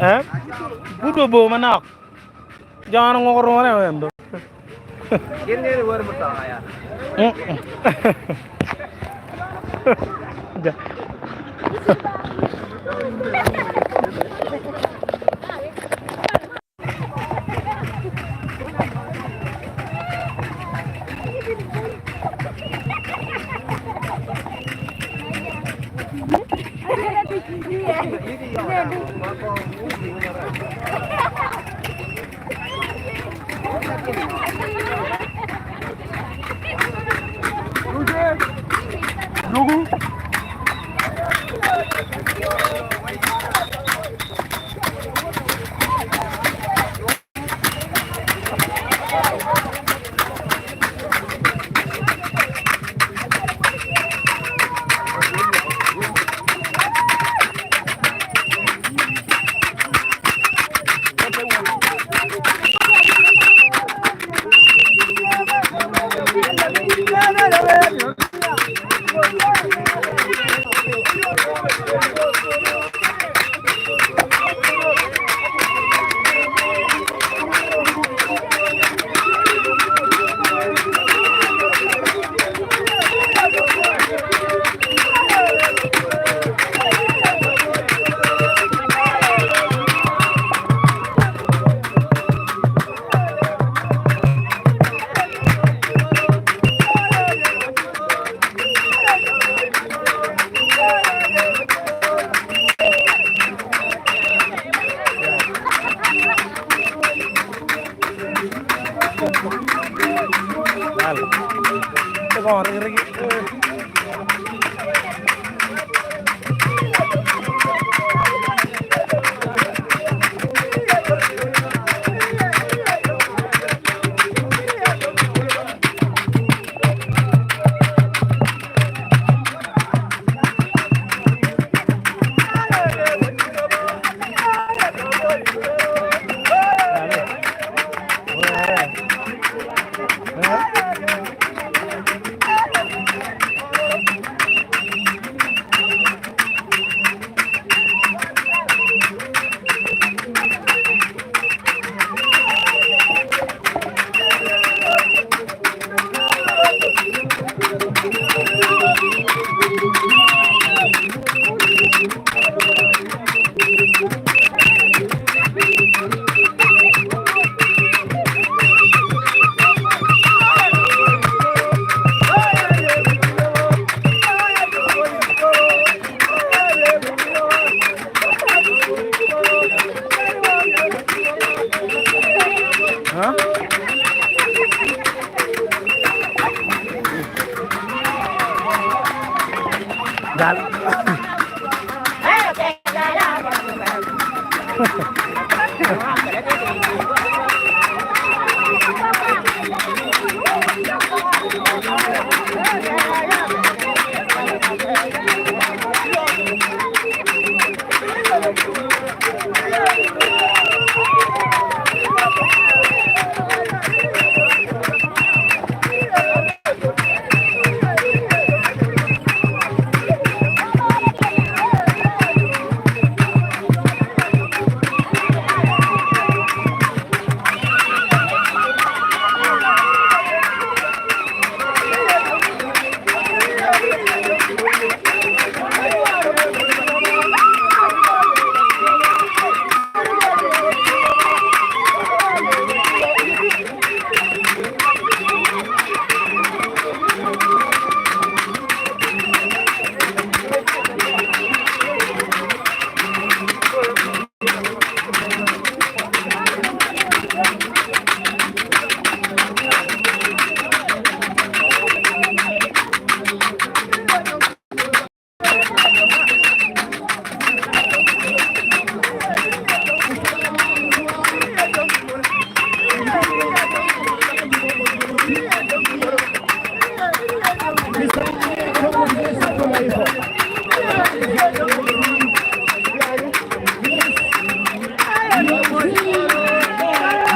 Eh? Pud bor manok. Jon onguko rune o ento. Gin ngeyo ni woti mutoka ya.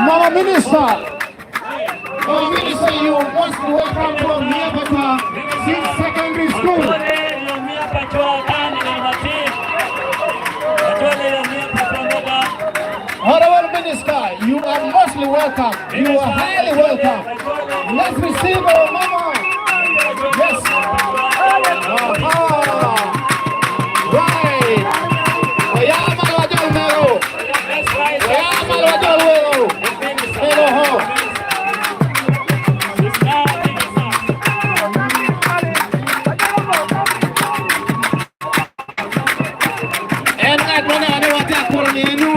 Mama Minister, Mama Minister, you must welcome from Niabata Seed Secondary School. welcome. You are highly welcome. Let's receive our mama. Yes. Aha. Right. Oyama lwajol mero. Oyama lwajol wero. Mero ho. En ngat ma neno ni watye akuro ni enu.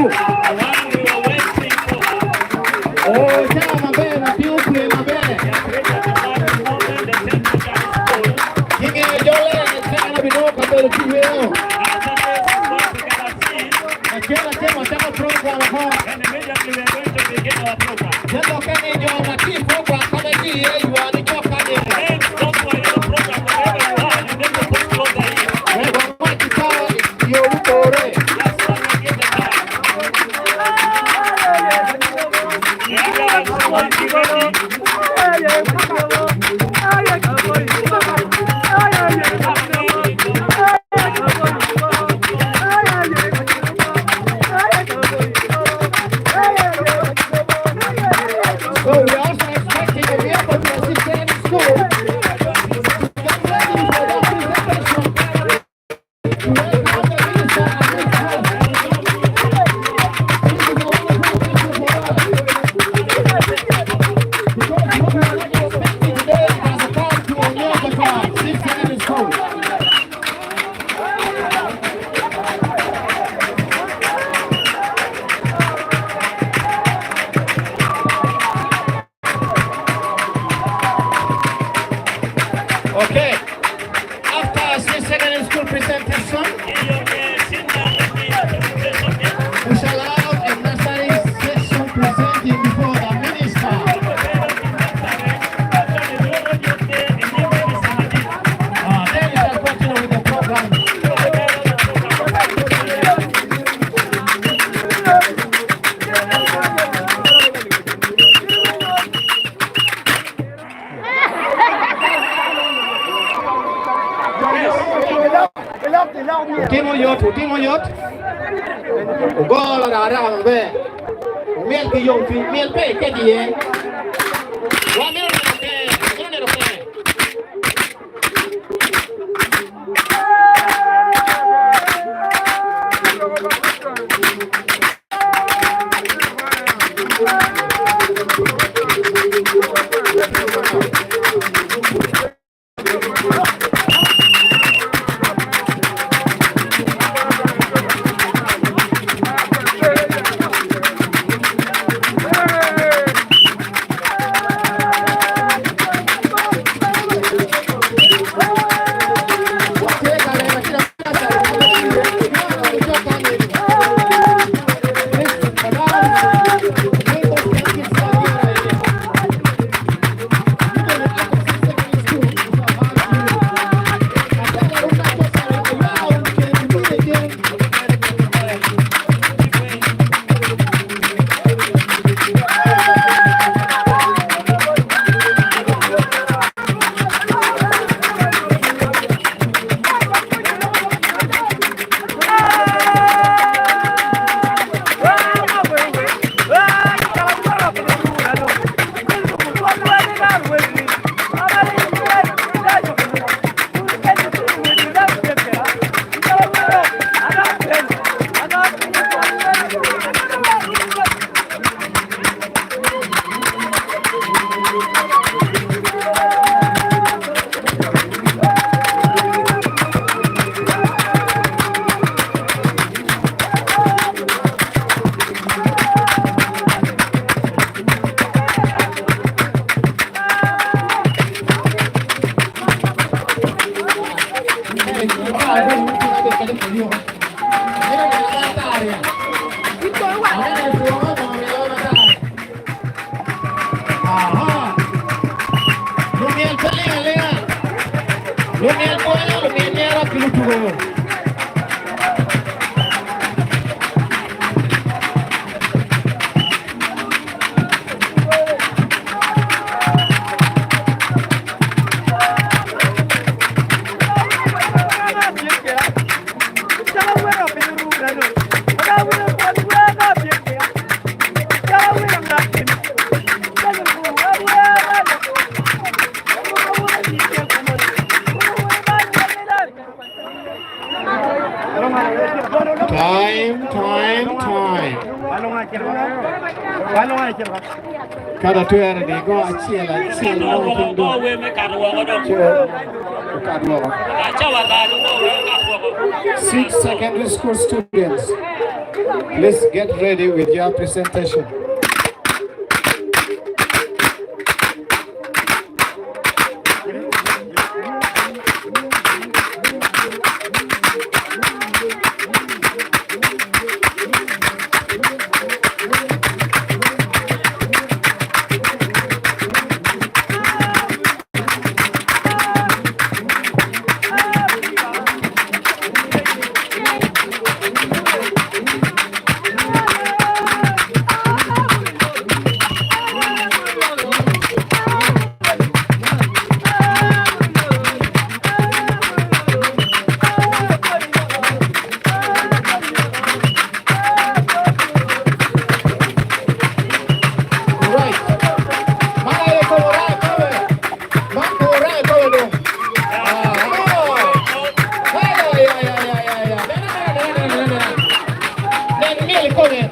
Oh, caa maber ma piny okwe maber. Kingeyo jole caa binongo kabedo ki yweyo. Acel acel wacako program oko. And immediately we are going to begin our program. Te lokke ni jo ma tye i program ka ma tye iye ywa ni cok kany. Then those who are in the program, wherever you are, you need to put closer here. Wek wawac cawa i yo mupore. Just so we give the time. The others must be ready. So we are also expecting the Miracle Secondary School to get ready for that presentation to welcome the minister and his house. This is a wonderful picture for us. Because what we are not expecting today has come to Onyekata Secondary School. Okay. After State Secondary School presentation, we shall have a nursery section presenting before the minister. Then we shall continue with the program. Utimo yot, utimo yot. Ugolo rara maber. Umiel ki yomcwiny, miel pe iket iye. Wamito neno ker, wamito neno ker. Watye ka leno ci Time, time. Kada twere ni go acel acel Kato mo woko, piny go dong. wer me kato woko dong. Ce okat woko. Cawa lac go wer okat woko. Six secondary school students, please get ready with your presentation. Right. Man aye kom orayo kobe. Man kom orayo kobe dong. Ah, oh. Ay, ay, ay, ay, ay, ay, ay. Nene, nene, nene, nene, nene. Nen myel i kome.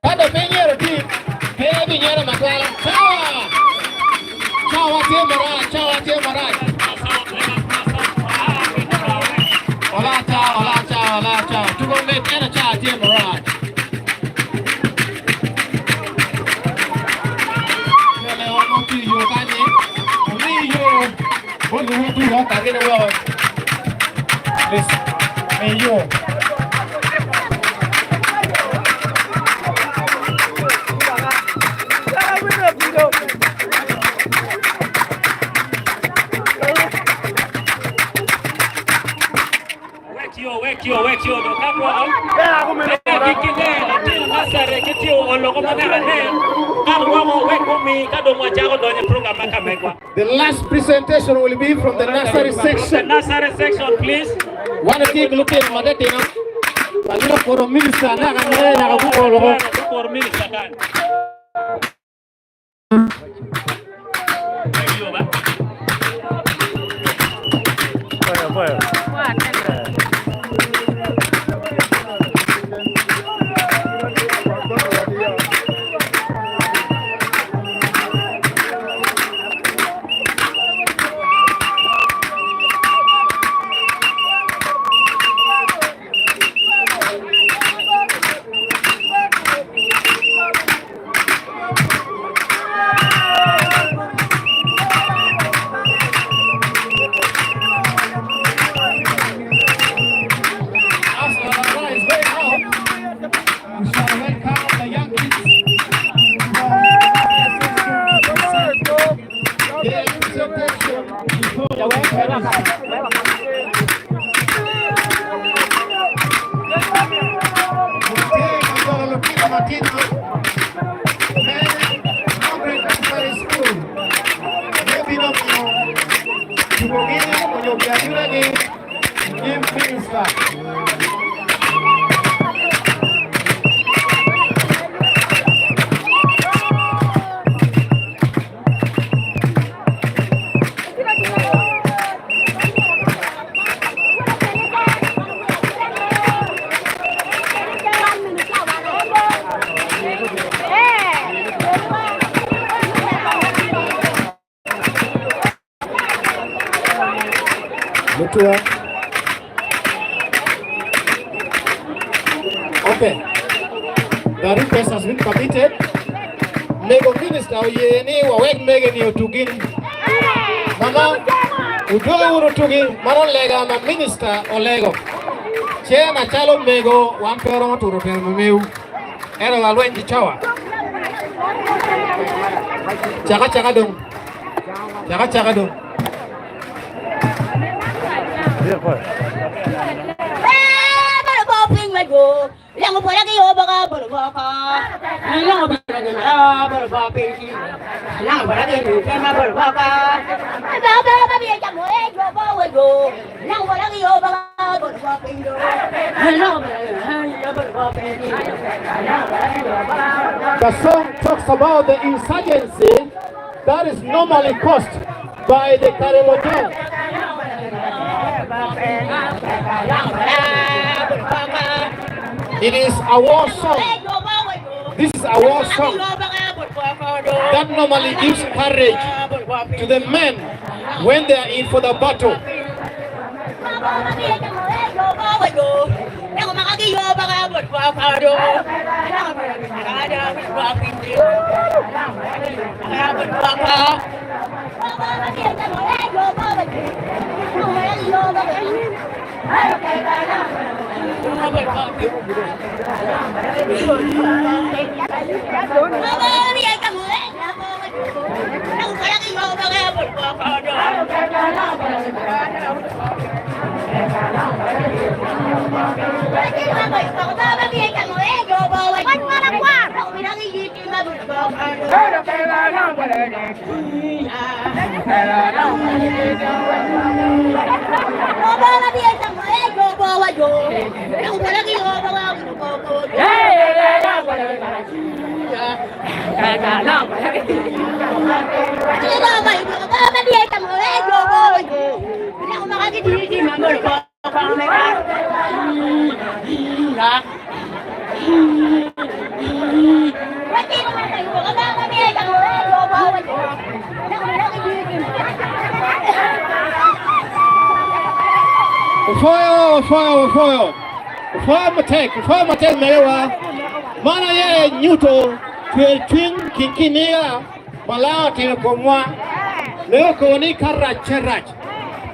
Ka dong pe inyero ti, pe ibinyero matwal. Cawa! Cawa tye marac, cawa tye marac. Ola cawa, ola cawa, ola cawa. Tuko mit ento cawa tye marac. Mene wa mo tye yo kany-nyi, wumi yo bot luwotwu wek okakine woko. Please, mi yo. Wek yo, wek yo, wek yo dong kat woko. Pe ki ne latin nursery ki tye oloko ma naka ne kat woko wek gumi ka dong wacako donyo i program ma ka megwa. The last presentation will be from the nursery From the section. nursery section, please. Wan atye ki lutino matitino ma gin okuro minista naka ne nyaka gukor woko. Gukor minista kany. Wek yo ba. Foyo, foyo. As Alana is going out, we shall welcome the young kids from the section to present their presentation before the minister. Watye ka jolo lutino matino me Margaret Nursery School me bino miyo tukogi onyo gianyutagi i nyim minista. Lutua. Okay. The request has been permitted. Mego minister oye ni wawek mege ni otugin. Mama, uduogo wunu tugi mano lega ma minister olego. Ce macalo mego wan pe waromo turo tero memewu. Ento walweny ki cawa. Caka caka dong. Caka caka dong. The song talks about the insurgency that is normally caused by the Karamojong. It is a war song. This is a war song that normally gives courage to the men when they are in for the battle. Opwoyo, opwoyo, opwoyo. Opwoyo matek, opwoyo matek merewa. Man aye nyuto cwercwiny ki kiniga ma Laa otimo i komwa. Leo kobo ni ka rac ce rac,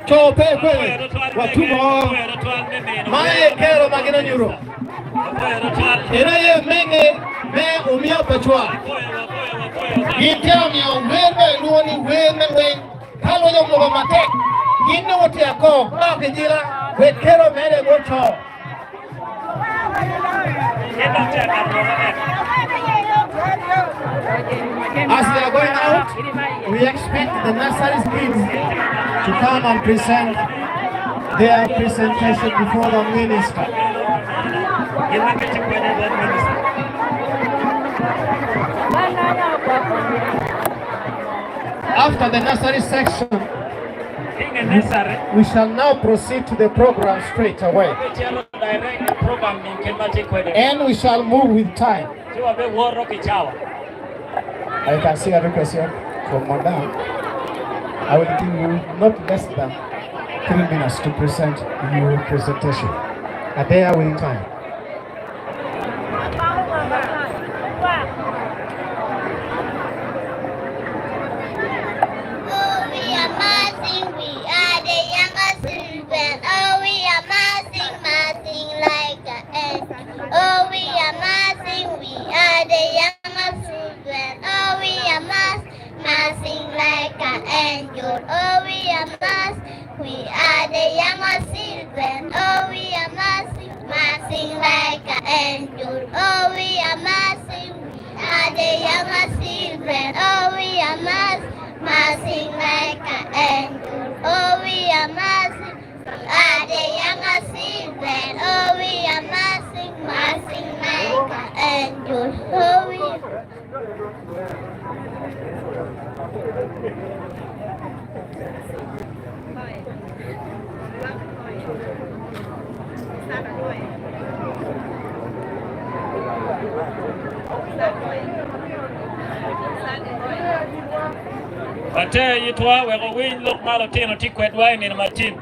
co pe kwede, watumo. Man aye kero ma gin onyuto. En aye mege me omiyo pa cwar. Gin tye omiyo wer ma ilwongo ni wer me lweny. Ka lweny omuko matek, gin nongo tye ako ma kijila wek kero mere guco. As they are going out, we expect the nursery kids to come and present their presentation before the minister. After the nursery section, we shall now proceed to the program straight away. And we shall move with time. I can see a request here from Madam. I will give you not less than 3 minutes to present your presentation. And they are with time. Oh, we are marching, we are the younger children. Oh, we are marching, marching like an angel. Oh, we are marching, we are the younger children. Oh, we are marching, marching like an angel. Oh, we are marching, we are the younger children. Oh, we are marching, marching like an angel. Oh, we are marching, we are the younger children. Oh, we are marching, marching like an angel. Oh, we are marching, we are the younger children. Oh, we are marching, marching like an angel. Oh, we Wate yitwa wek owiny lok ma lutino tye kwedwa i nino matin.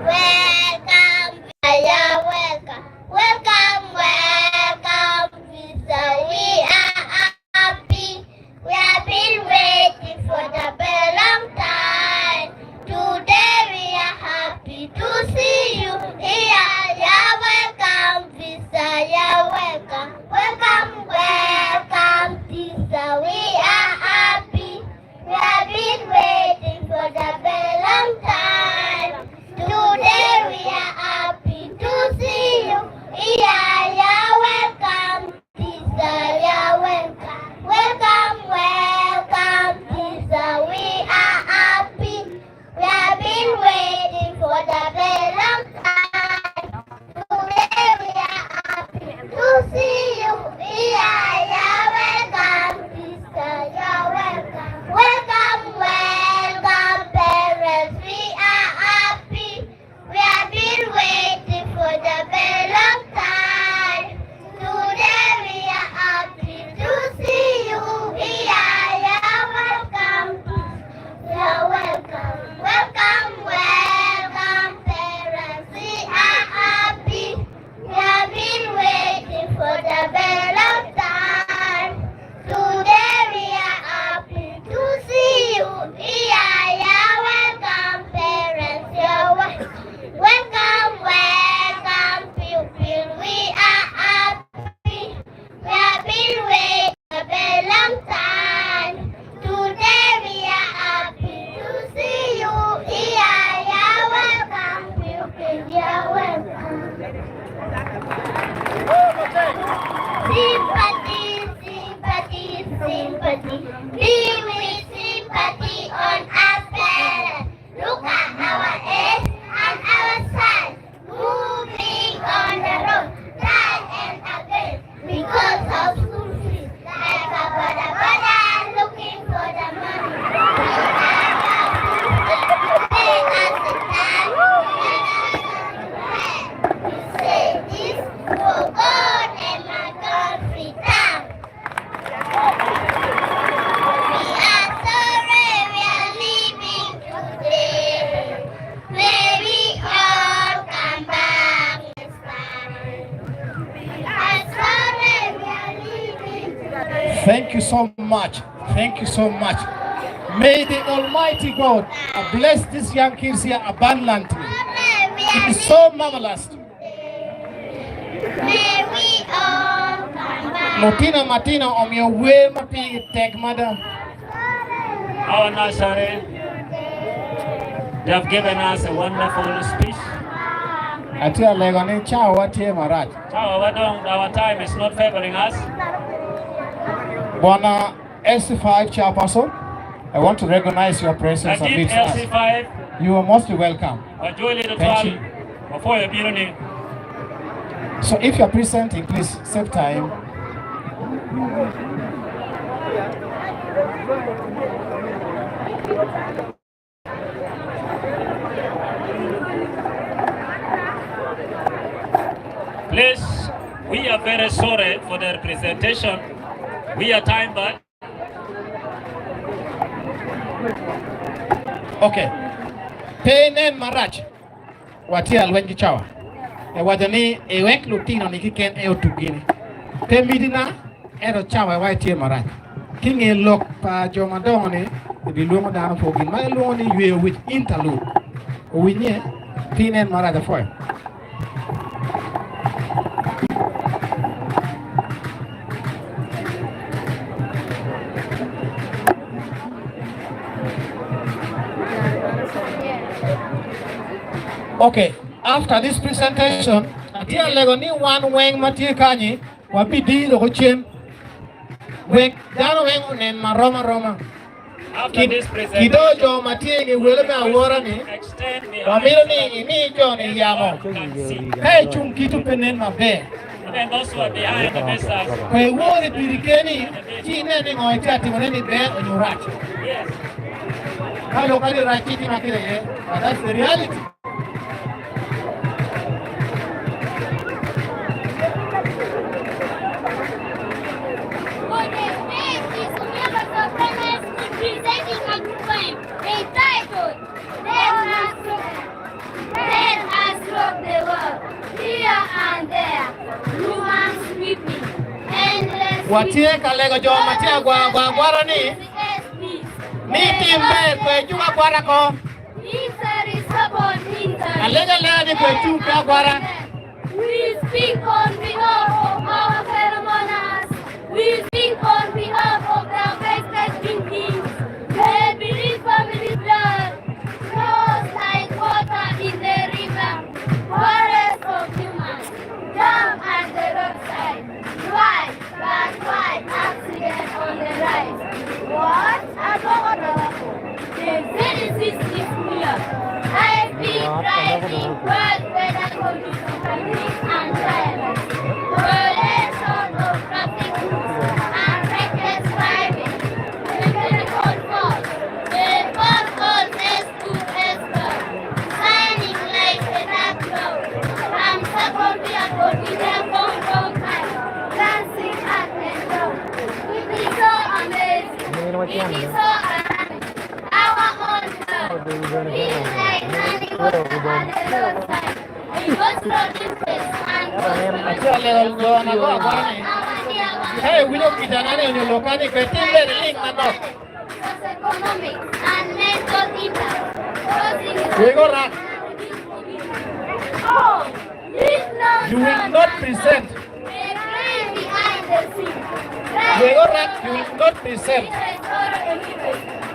Welcome, yeah, welcome, welcome, welcome, Visa. We are happy. We have been waiting for the very long time. Today we are happy to see you here. Yeah, welcome, Visa. Yeah, welcome, welcome, welcome, Visa. We are happy. We have Thank you so much. Thank you so much. May the Almighty God bless these young kids here abundantly. It is so marvelous. May we all come back. Lutino matino omiyo wer ma pigi tek mada. Our nursery, they have given us a wonderful speech. Atye alego ni cawa tye marac. Our time is not favoring us. Bwana LC5 chairperson, I want to recognize your presence Ladit amidst us. LC5, You are most welcome. wajoli Thank tutwal, you. wapwoyo bino ni. So if you are presenting, please save time. Please, we are very sorry for the presentation. We are time but Okay. Pe nen marac watye alweny ki cawa. E waco ni iwek lutino ni kiken e otug gini. Pe mitina ento cawa wa tye marac. Ki nge lok pa jo madongo ni ibilwongo dano po gin ma ilwongo ni yweyo wic interlude. Owinye pi nen marac apwoyo. Okay, after this presentation, atye alego ni wan weng ma tye kanyi wabidiro ko cen wek dano weng onen marom aroma. After this presentation, Kido jo ma tye i welo me awora ni extend behind wamito ni imi jo ni yamo. can see. Ka icung kito pe nen maber. Even those who are behind the vistas, Kwe iwor i piri keni ci inen ni ngo itye atimone ni ber onyo rac. yes. Ka lok ni rac ci itima kite iye, but that's the reality. For the state is members of primary school presenting a group poem entitled Let Us Rock, Let Us Rock the World, Here and There, Humans Weeping, Endless Watye ka lego jo ma tye agwar agwara ni ni tim ber kwe cung agwara ko. Alega alega ni kwe cung pe agwara. We speak on behalf of our fellow monarchs. We speak on behalf of the affected victims. The bereaved family blood flows like water in the river. Forest of humans, jam at the roadside. Why, but why accident on the rise? What a The genesis is clear. High speed driving, world weather conditions, fatigue and tiredness, violation of traffic rules, and reckless driving. Mechanical fault. The fault causes to expert, shining like a dark cloud. From secondary to the time, dancing at the top. It is so amazing. It is so alarming. Our own blood feels like running water at the roadside. It goes from interest and Atye alego jo na go agwara ni. our dear ones. Ka iwinyo kijana ni onyo lok ni kwe tim ber iling manok. Socioeconomics and mental impact. Causing Wego rak. Oh, this You will not present. They play behind the scene. Wego rak, you will not present.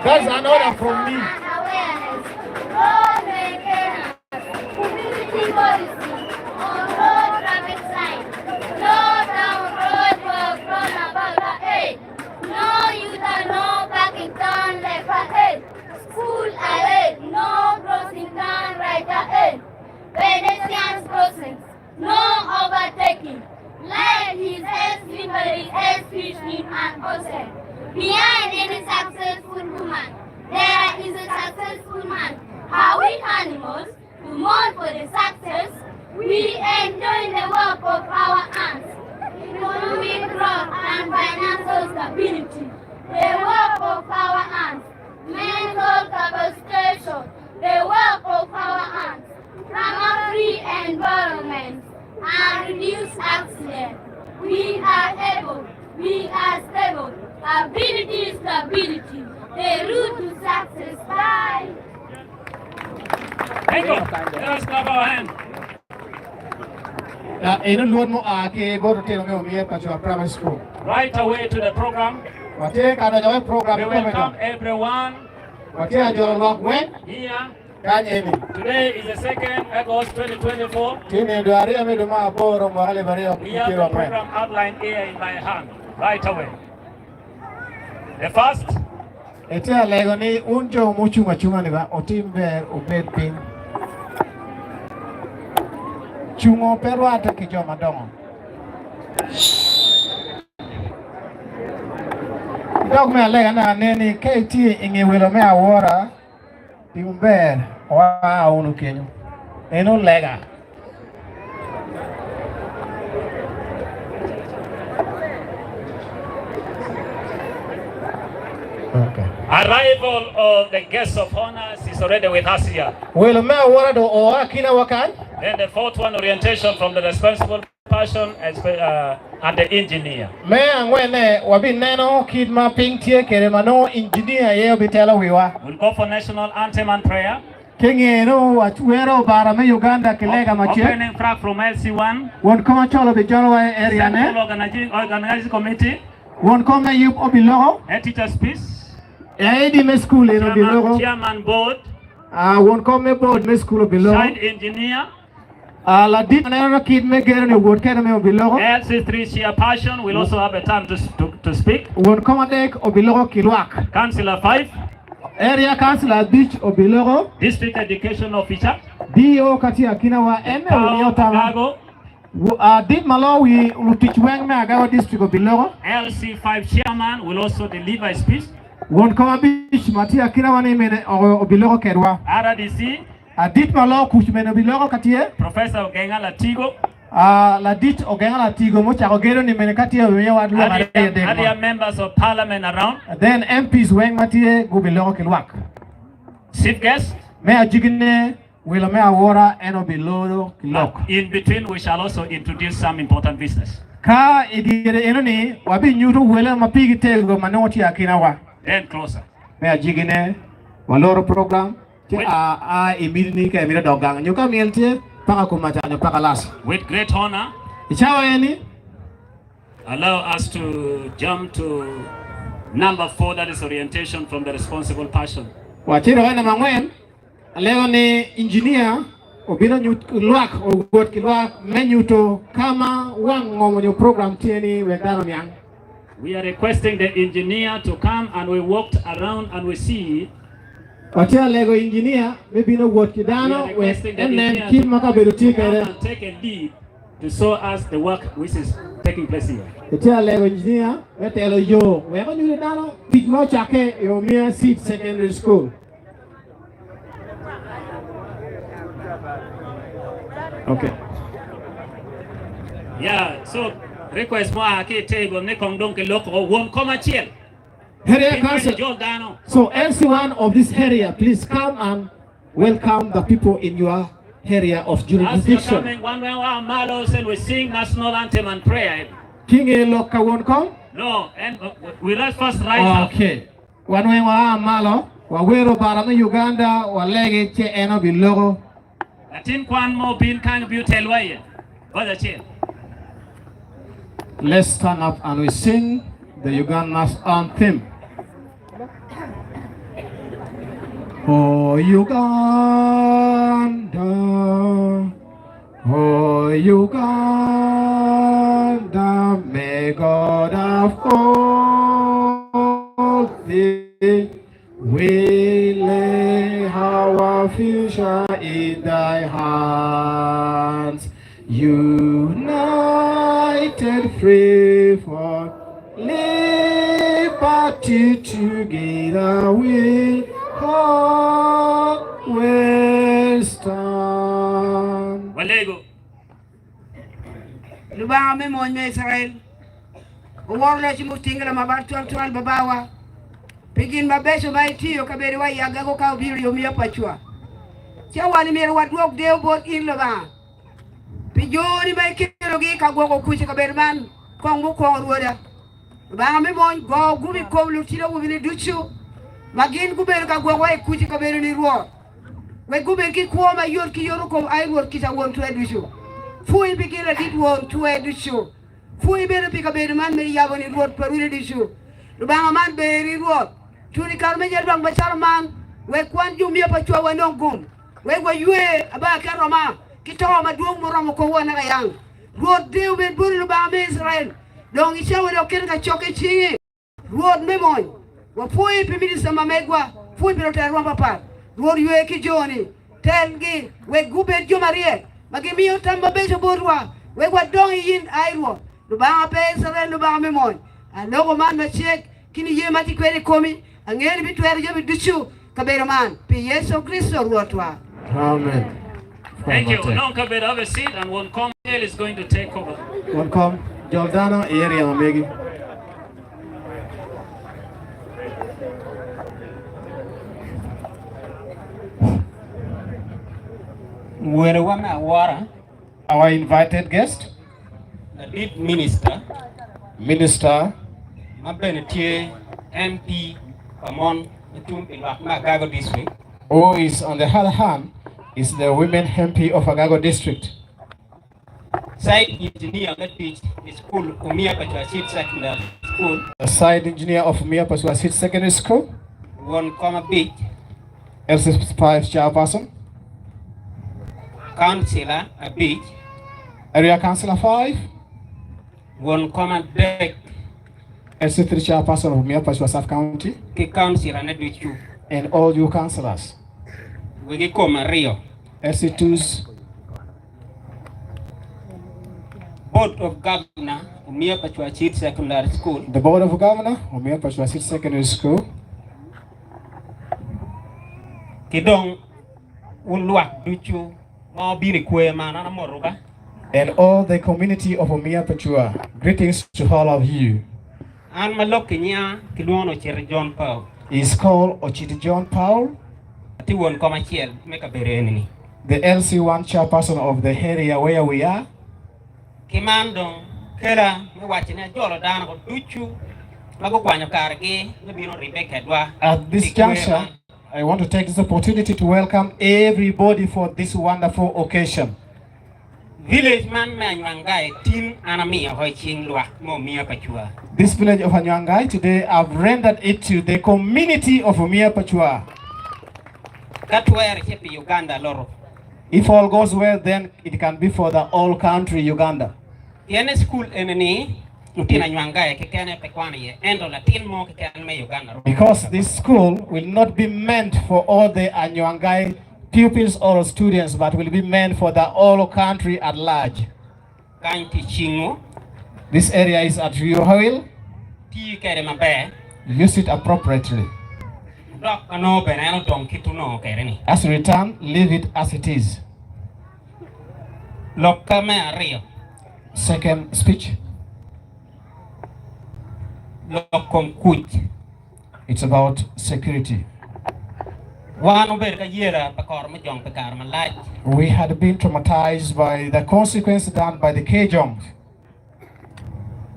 That's an order from me. Awareness, road maintenance, community policy on road traffic signs, no down road work from above the head, no U-turn, no parking turn left ahead, school ahead, no crossing turn right ahead, pedestrians crossings, no overtaking. Life is as slippery as fish in an ocean. Behind any successful woman, there is a successful man. Are we animals to mourn for the success? We enjoy the work of our hands, economic growth and financial stability. The work of our hands, mental capacitation, the work of our hands, promote free environment and reduce accident. We are able. We are stable. Ability is stability. The route to success. Bye. Thank you. Let us clap our hands. Eno luot mo a ki bot otino me Omier Pachwa Primary School. Right away to the program. Watye ka donyo i program We welcome everyone. Watye ajolo lwak weng. Here. Kany eni. Today is the 2nd August 2024. Tye nino dwe ariyo me dwe me aboro mwaka 2024. We have the program outline here in my hand right away. The first. Etye alego ni un jo mucung acunga ni ba otim ber obed piny. Cungo pe rwatte ki jo madongo. Dok me alega naka nen ni ka itye i nge welo me awora, tim ber oa wunu kenyo. Eno lega. Okay. Arrival of the guests of honors is already with us here. Welo me awora do oa kina wakan. Then the fourth one, orientation from the responsible person and the engineer. Me angwenne, wabineno kit ma piny tye kwede ma nongo injinia aye obitelo wiwa. We'll go for national anthem and prayer. Ki nge nongo wawero bara me Uganda ki lega macek. Opening flag from LC1. Won kom acol obijolowa i area ne. Central Organizing Committee. Won kom me yub obiloko. Head teacher's peace. AD me school eno obiloko. Chairman board. Won kom me board me school obiloko. Site engineer. Ladit ma neno kit me gero ni owot kene me obiloko. LC3 chairperson will also have a time to, to, to speak. Won kom adek obiloko ki lwak. Councillor 5. Area Councillor abic obiloko. District Education Officer. DO ka tye akina wa en me omiyo tama. Agago. Dit ma loyo wi lutic weng me Agago District obiloko. LC5 chairman will also deliver a speech. Won kom abic ma tye akina wa ni mene obiloko kedwa. RDC. Adit ma loo kuc mene obiloko ka tye? Professor Ogenga Latigo. Ladit Ogenga Latigo mucako gedo ni mene ka tye obimiyo wa lwak ariyo adek mo. Other members of parliament around. Then MPs weng ma tye gubiloko ki lwak. Chief guest. Me ajigine wilo me awora en obiloro ki lok. In between we shall also introduce some important business. Ka i dyere eno ni wabinyuto wele ma pigi tego ma nongo tye akina wa. Then closer. Me ajigine waloro program. Ci a a i miti ni ka imito dok gang nyo ka myel tye, paka kom maca nyo paka lac. With great honor. I cawa eni. Allow us to jump to number four that is orientation from the responsible person. Wacito ka namba angwen, alego ni engineer obino nyut lwak owot ki lwak me nyuto ka ma wang ngomo nyo program tye ni wek dano oniang. We are requesting the engineer to come and we walked around and we see. Watye ka lego injinia me bino wot ki dano wek enen kit ma kabedo tye kwede. Watye ka lego injinia me telo yo wek onyuti dano tic ma ocakke i Omia Seed Secondary School. Okay. Yeah, so request mo a ki table ni kong dong kiloko won kom achiel. Area Council. So LC1 of this area, please come and welcome the people in your area of As you're jurisdiction. coming, one way our malos and we sing national anthem and prayer. King Elo ka won kom? No, and we let's first rise up. Okay. Wan weng wa malo, wawero bara me Uganda, walege che eno biloko. Latin kwan mo bin kany bi otelwa iye. Goja achiel. Let's stand up and we sing the Ugandan national anthem. Oh Uganda, oh Uganda, may God uphold thee. We lay our future in thy hands. United free for liberty together we always stand. Walego. Lubanga me mony me Icrael oworo loc mutinge lamabal twaltwal babawa pi gin mabeco ma itiyo kabedowa i agago ka obiro i omiya pacwa. Ca wan myero wadwok deyo bot in Lubanga pi joni ma ikelogi ka gwoko kuc i kabedo man kong mukwongo Rwoda. Lubanga me mony, go gum i kom lutino awobini ducu ma gin gubedo ka gwokowa i kuc i kabedoni, Rwot. Wek gubed ki kwo mayot ki yoto kom, ai Rwot kica Won Twer Ducu. Pwoyi pi gin ladit Won Twer Ducu. Pwoyi bene pi kabedo man me yabo-ni, Rwot pa rwodi ducu. Lubanga man berri, Rwot. Tut i kare me nyalwang macalo man, wek wan jo miya pa cwa wanong gum, wek waywe aba ki aroma ki to madwong muromo komwa naka yang. Rwot, deyo bed boti, Lubanga me Icrael, dong i cawa dok ket kacokke i cingi. Rwot me mony, wapwoyi pi minista ma megwa, pwoyi pi lutela rwom papat. Rwot ywe ki joni, telgi wek gubed jo maryek, ma gimiyo tam mabeco botwa, wek wadong i in, ai Rwot, Lubanga pa Icrael, Lubanga me mony. Aloko man macek ki niye ma atye kwede i komi, angeyo ni bitwero jami ducu kabedo man, pi Yecu Kricito Rwotwa. Amen. Thank you. Now Kabedo have a seat and Won Kom El is going to take over. Won kom, jol dano i area ma megi. Werowa me awora. Our invited guest. Ladit Minister. Minister. Ma bene tye MP pa mon ma cung pi lwak me Agago District. Who is on the other hand is the women MP of Agago District. Site engineer me tic i cukul Umia Pachwachit Secondary School. The site engineer of Umia Pachwachit Secondary School. Won kom abic. LC5 chairperson. Councilor abic. Area councilor 5. Won kom adek. LC3 chairperson of Umia Pachwa Sub County. Ki councilor ne ducu. And all you councilors. Wegi kom aryo. LC2's. Board of Governor, Umia Pachwachit Secondary School. The Board of Governor, Umia Pachwachit Secondary School. Ki dong wun lwak ducu ma wubino i kwer man, an amotowu ba. And all the community of Umia Pachua, greetings to all of you. An ma lok ki nyinga kilwongo ni Ociti John Paul. He is called Ociti John Paul. Atye won kom acel me kabedo eni-ni. The LC1 chairperson of the area where we are. Ki man dong kela me waco ni ajolo dano ko ducu ma gukwanyo karegi me bino ribbe kedwa At this i kwer juncture, man. I want to take this opportunity to welcome everybody for this wonderful occasion. Village man me Anywangai tin an amiyo oko i cing lwak me Omia Pacua. This village of Anywangai today I've rendered it to the community of Omia Pacua. Ka twere ci pi Uganda loto. If all goes well then it can be for the all country Uganda. Pien i cukul eni ni lutino Anywangai kekene pe kwano iye ento latin mo keken me Uganda romo. Because this school will not be meant for all the Anywangai pupils or students but will be meant for the all country at large. Kany tye cingu. This area is at your will. Ti kede maber. Use it appropriately. Dok anongo bene en odong kit onongo kede ni. As you return, leave it as it is. Lokka me aryo. Second speech. Lok kom kuc. It's about security. Wan obedo ka yela pa koro me jong pi kare malac. We had been traumatized by the consequence done by the Kejong.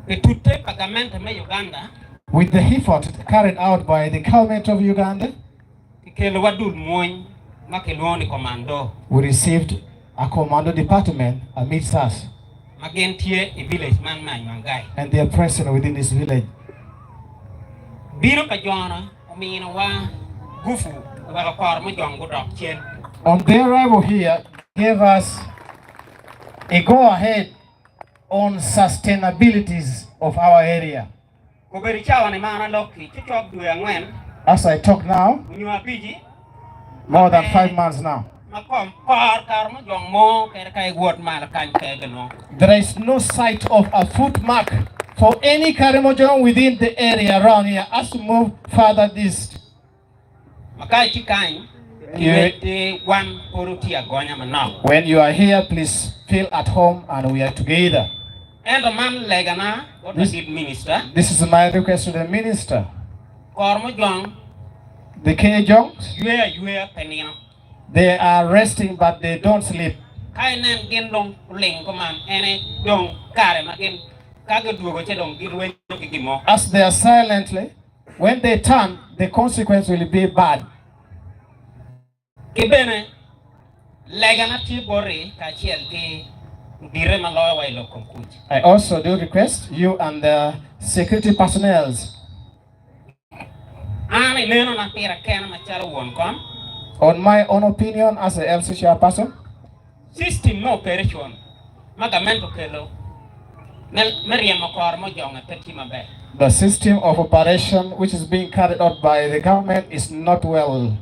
Pi tute pa gamente me Uganda. With the effort carried out by the government of Uganda. Kikelowa dul mwony ma kilwongo ni komando. We received a commando department amidst us. Ma gin tye i village man me Anywangai. And they are present within this village. Bino pa jona ominowa gufu oweko kor mujong gudok cen. On their arrival here gave us a go ahead on sustainabilities of our area. Obedo i cawa-ni ma an alok-ki, cocok dwe angwen. As I talk now, Onyo abici. More than 5 months now. Ma kom kor kare mujong mo kede ka iwot malo kany pe binongo. There is no sight of a foot mark for any Karimojong within the area around here as we move further east. Ma ka itye kany, kiweddi wan pud wutye agonya manok. When you are here, please feel at home and we are together. Ento man legana bot ladit minista. This is my request to the minister. Kor mujong. The Kejongs. Ywe ayweya pe nino. They are resting but they don't sleep. Ka inen gin dong oling kuman, ene dong kare ma gin. Ka gudwogo ci dong girwenyo ki gin mo. As they are silently, when they turn, the consequence will be bad. Ki bene, legana tye boti kacel ki ludite ma loyowa i lok kom kuc. I also do request you and the security personnels. An i nenona pira kena macalo won kom. On my own opinion as a LC chairperson. System me operation ma gamente okelo me ryemo kor mujonge pe tye maber. The system of operation which is being carried out by the government is not well.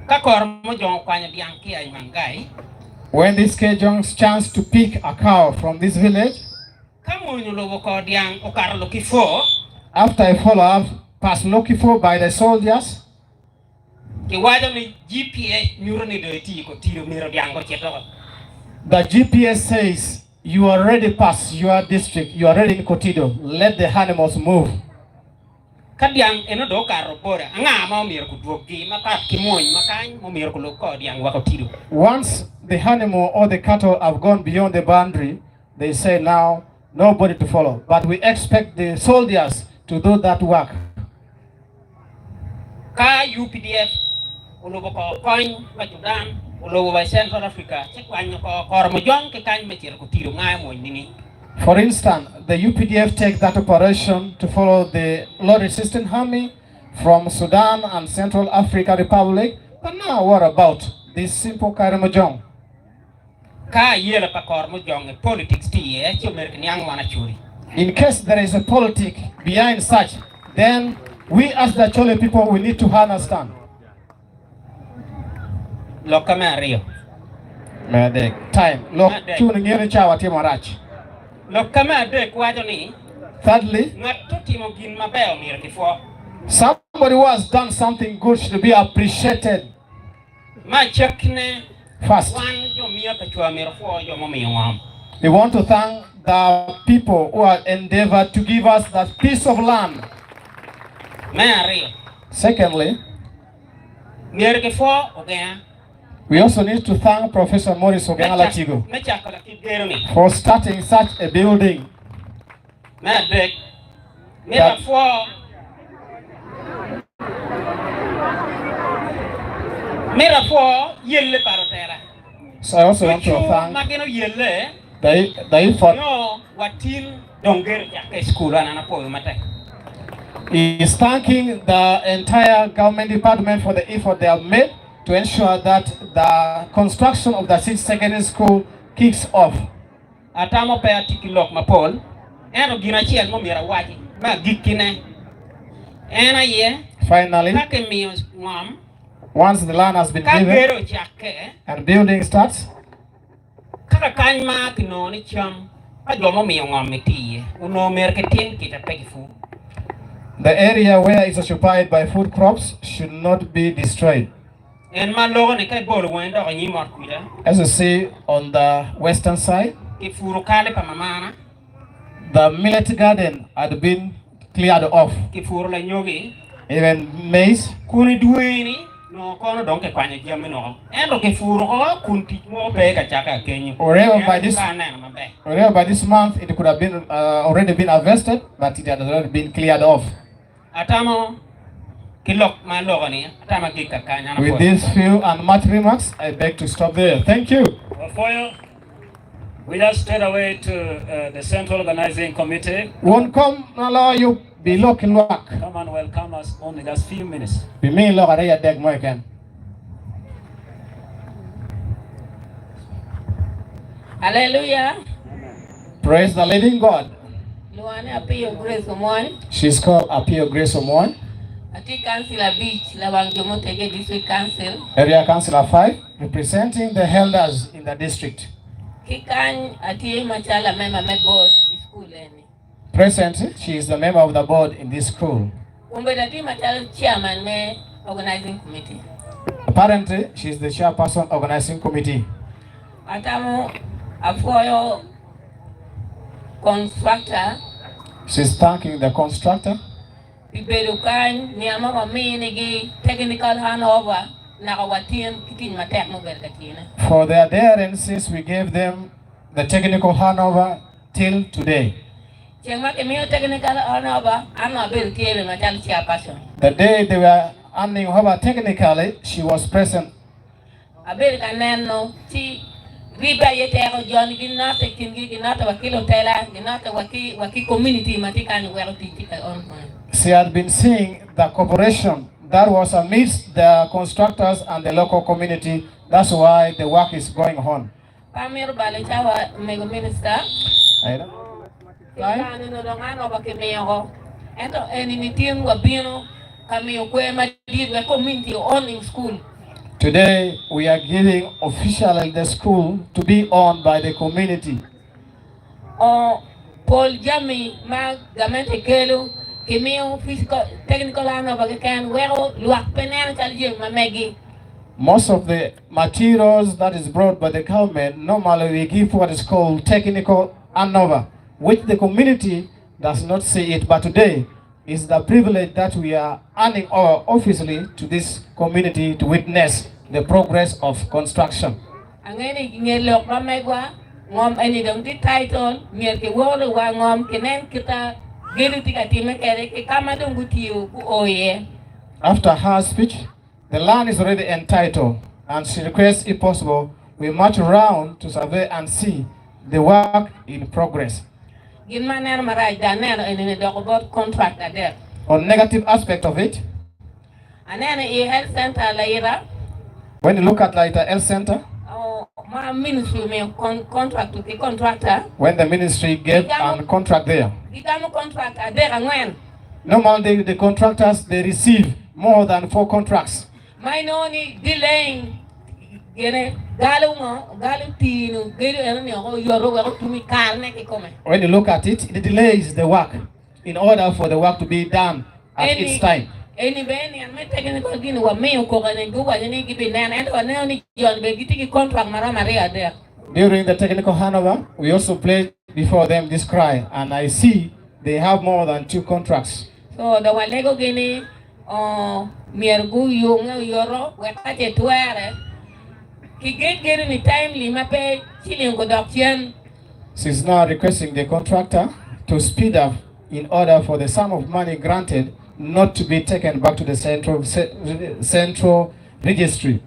Ka kor mujongo okwanyo dyang ki i Mangai. When this Kejong's chance to pick a cow from this village. Ka mony olubo kor dyang okato Lokifo. After a follow up past Lokifo by the soldiers. Kiwaco ni GPS nyuto ni dong itye i kotido myero dyang gucit oko. The GPS says you already pass your district, you already in Kotido, let the animals move. Ka dyang eno dong okato boda, anga ma omyero gudwoggi mapat ki mony ma kany ma omyero gulub kor dyang wek otido? Once the animal or the cattle have gone beyond the boundary, they say now nobody to follow, but we expect the soldiers to do that work. Ka UPDF olubo kor kony pa Sudan olubo wa i Central Africa ci kwanyo kor kor mujong ki kany me cito kutido ngayo mony nining? For instance, the UPDF take that operation to follow the Lord Resistance Army from Sudan and Central Africa Republic, but now what about this simple Karamojong? Ka ayela pa kor mujong i politics tye iye ci omyero kiniang wan Acholi. In case there is a politic behind such, then we as the Acholi people we need to understand. Lokka me aryo. Me adek. Time. Lok cun ingeyo ni cawa tye marac. Lokka me adek waco ni, Thirdly, ngat otimo gin maber omyero kipwo. Somebody who has done something good should be appreciated. Me acakkine, First, wan jo miya pa cwa myero opwo jo mumiyo ngom. we want to thank the people who have endeavored to give us that piece of land. Me aryo, Secondly, myero kipwo Ogenga we also need to thank Professor Maurice Ogenga Latigo me cako lakit gero-ni. for starting such a building. Me adek, myero apwo myero apwo yelle pa lutela. So I also want to Ducu thank ma gin oyelle the, the effort nyo watin dong gero cakke i cukul an an apwoyo matek. He is thanking the entire government department for the effort they have made to ensure that the construction of the City Secondary School kicks off. Atamo pe atye ki lok mapol, ento gin acel ma omyero awaci me agikkine en aye, Finally, ka kimiyo ngom, once the land has been ka given gedo ocakke, and building starts, kaka kany ma kinongo ni cam pa jo mumiyo ngom-mi tye iye onongo myero kitim kica pe kipur. the area where it's occupied by food crops should not be destroyed. En ma loko ni ka ibolo wangi dok i nyim ot kuca. As you see on the western side. Kipuro kale pa mamana. The millet garden had been cleared off. Kipuro lanyogi. Even maize. Kun i dwe-ni nongo kono dong kikwanyo jami noko. Ento kipuro oko kun tic mo pe ka cakke akenyo. Already by this, Ento ka aneno maber. already by this month it could have been uh, already been harvested, but it had already been cleared off. Atamo ki lok ma aloko-ni, atamo agik kakany. An With apwoyo. these few and much remarks, I beg to stop there. Thank you. Wapwoyo. We just straight away to uh, the Central Organizing Committee. Won kom na loyo bi lok ki lwak. Come and welcome us only just few minutes. Bi mi lok ariyo adek mo keken. Hallelujah. Praise the living God. Luane Apiyo Grace Omony. She's called Apiyo Grace Omony. Atye Councillor Beach Lawang Jo Mutege District Council. Area Councillor 5, representing the elders in the district. Ki kany atye macalo amema me board i school eni. Presently, she is the member of the board in this school. Kombeddi atye macalo chairman me organizing committee. Apparently, she is the chairperson organizing committee. Atamo apwoyo constructor. She's thanking the constructor. Pi bedo kany niang ma waminigi technical handover naka watin ki tic matek ma obedo ka tiyone. For their adherence since we gave them the technical handover. till today. Ceng ma kimiyo technical handover, an onongo abedo tye bene macalo chairperson. The day they were handing over technically, she was present. Abedo ka neno ci ribbe aye teko, joni ginotte i kingi, ginotte wa ki lutela, ginotte wa ki wa ki community ma tye kany weko tic tye ka ongoing. She had been seeing the cooperation that was amidst the constructors and the local community, that's why the work is going on. Pe amito balo cawa omego minista. Kare-ni dong an robo kimiyo ko, ento eni-ni tin wabino ka miyo kwer madit wek community owning school. Today we are giving officially the school to be owned by the community. O Pol jami ma gamente kelo kimiyo physical, technical handover keken weko lwak pe neno calo jami ma megi. Most of the materials that is brought by the government normally we give what is called technical handover which the community does not see it but today is the privilege that we are handing over officially to this community to witness the progress of construction. Angeyo ni nge lok ma megwa, ngom eni dong tye title, myero ki wor i wa ngom ki nen kita gedo tye ka time kede ki kama dong gutiyo gu o iye. After her speech, the land is already entitled and she requests if possible we march round to survey and see the work in progress. Gin ma aneno marac dong aneno eni-ni doko bot contract adek. On negative aspect of it. Aneno i health center Laira. When you look at Laita health center. Ma ministry omiyo contract ki contractor. When the ministry gave an contract there. Gigamo contract adek angwen. Normally the contractors they receive more than 4 contracts. Ma inongo ni delaying gine galo ngo galo tino gedo eno ni oko oyoto wek otum i karne kikome. When you look at it, it delays the work in order for the work to be done at its time. Eni bene niang me technical gini wamiyo koko ni guwaco ni gibineno ento waneno ni joni bene gitye ki contract maromo aryo adek. During the technical handover, we also played before them this cry and I see they have more than 2 contracts. So dong walegogi ni myero guyunge oyoto wek ka ce twere kiged gedo ni timely ma pe ciling gudok cen. She is now requesting the contractor to speed up in order for the sum of money granted not to be taken back to the central, central registry.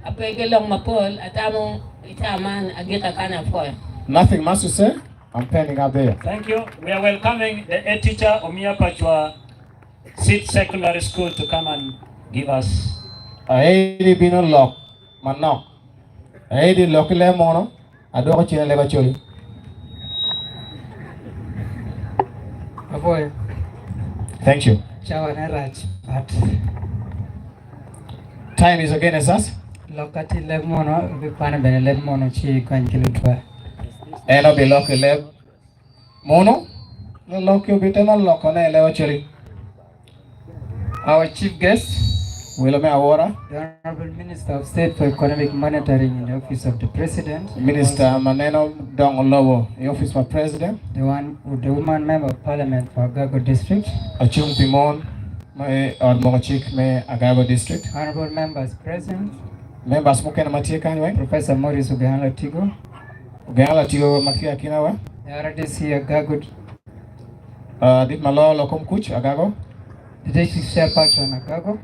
Ape ki lok mapol, atamo i cawa man agika kany apwoyo. Nothing much to say, I'm pending up there. Thank you. We are welcoming the head teacher, Omia Pachwa Seed Secondary School, to come and give us. Aeri bino lok manok. Aeri lok ki leb mono, adwoko cen i leb Acholi. Apwoyo. Thank you. Cawa ne rac but. Time is against us. Lok ka tye i leb mono, ibikwano bene leb mono ci ikony ki lutwa. En obilok i leb mono, lalok-ki obitemo lokone i leb Acholi. Our chief guest, Welo me awora, the Honorable Minister of State for Economic Monitoring in the Office of the President, Minista ma neno dongo lobo i opic pa President, the one, the woman member of Parliament for Agago District, acung pi mon ma i ot moko cik me Agago District, Honorable members present, members mukene ma tye kany weng, Professor Maurice Ogenga Latigo, Ogenga Latigo ma tye akinawa, the RDC Agago, Dit ma loyo lok kom kuc, Agago. The District Chairperson Agago.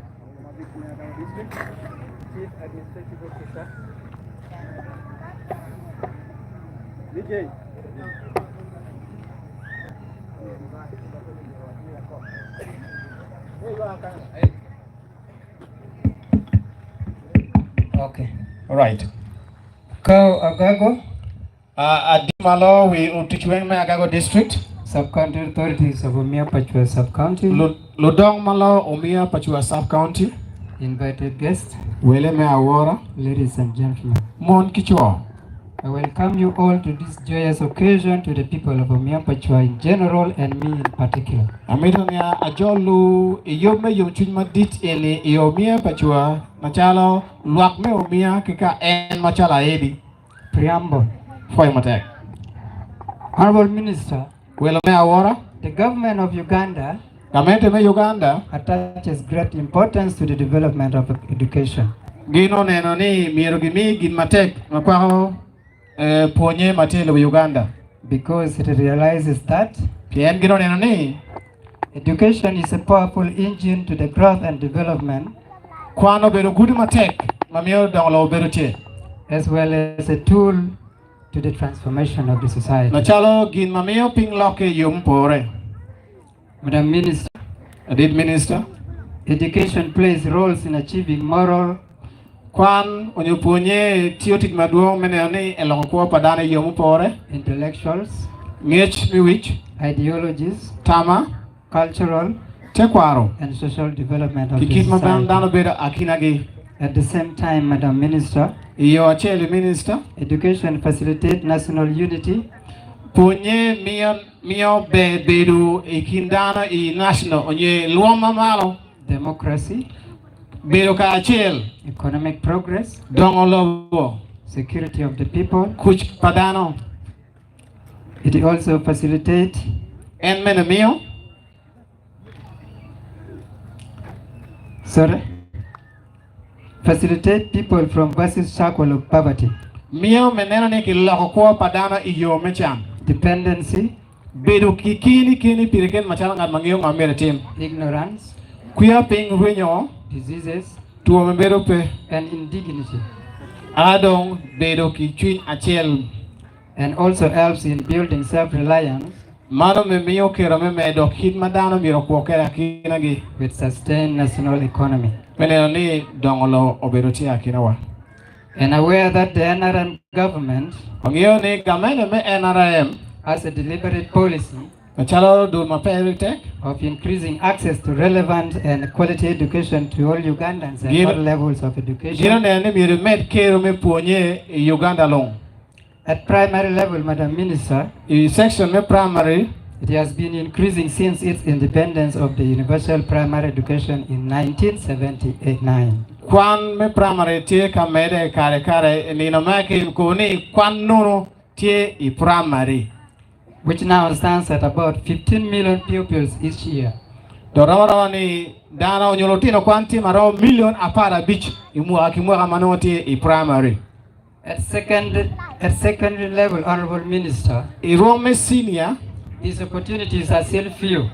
Okay. All right. Kao Agago. Adi malo wi otic weng me Agago District. Sub-County Authorities of Omia Pachua Sub-County. Ludong ma loyo Omia Pachua Sub-County. Invited guests. Wele me awora. Ladies and gentlemen. Mon ki co. I welcome you all to this joyous occasion to the people of Omia Pachua in general and me in particular. Amito nia ajolu i yub me yomcwiny madit eni i Omia Pachua macalo lwak me Omia ki ka en macalo aedi. Preamble. Pwoyo matek. Honorable Minister, Welo me awora. The government of Uganda Gamente me Uganda attaches great importance to the development of education. Gin oneno ni myero gimi gin matek ma kwako pwonye ma tye i lobo Uganda. Because it realizes that Pien gin oneno ni education is a powerful engine to the growth and development kwan obedo gudo matek ma miyo dongo lobo bedo tye. as well as a tool to the transformation of the society. Macalo gin ma miyo piny lokke i yo mupore. Madam Minister, Ladit Minista, education plays roles in achieving moral, kwan onyo pwonye tiyo tic madwong me neno ni eloko kwo pa dano i yo mupore, intellectuals, ngec me wic, ideologies, tama, cultural, tekwaro, and social development of ki the kit ma dano society. bedo akinagi. At the same time, Madam Minister, I yo acel-li, Minista, education facilitates national unity, pwonye miyo miyo ber bedo i kin dano i national onyo i lwom ma malo, democracy, bedo kacel, economic progress, dongo lobo, security of the people. kuc pa dano. It also facilitates En mene miyo sorry, facilitate people from vicious circle of poverty, miyo me neno ni kiloko kwo pa dano i yo me can. dependency, Bedo ki keni keni pire keni macalo ngat ma ngeyo ngo ma myero etim. ignorance, Kwiya piny rwenyo, diseases, two me bedo pe, and indignity, a dong bedo ki cwiny acel. and also helps in building self-reliance Mano me miyo kero me medo kit ma dano myero okwo kwede akinagi. with sustained national economy. Me neno ni dongo lobo obedo tye akinawa. And aware that the NRM government Wangeyo ni gamente me NRM has a deliberate policy macalo dul ma pe tek of increasing access to relevant and quality education to all Ugandans at all levels of gin education. oneno ni myero imed kero me pwonye i Uganda lung. At primary level, Madam Minister, I section me primary, it has been increasing since its independence of the universal primary education in 1979. kwan me primary tye ka mede kare kare i nino ma kikubo ni kwan nono tye i primary. which now stands at about 15 million pupils each year. To romo romo ni dano onyo lutino kwan tye ma romo milion 15 i mwaka ki mwaka ma nongo tye i primary. At secondary, at secondary level, Honorable Minister, I rwom me senior, these opportunities are still few,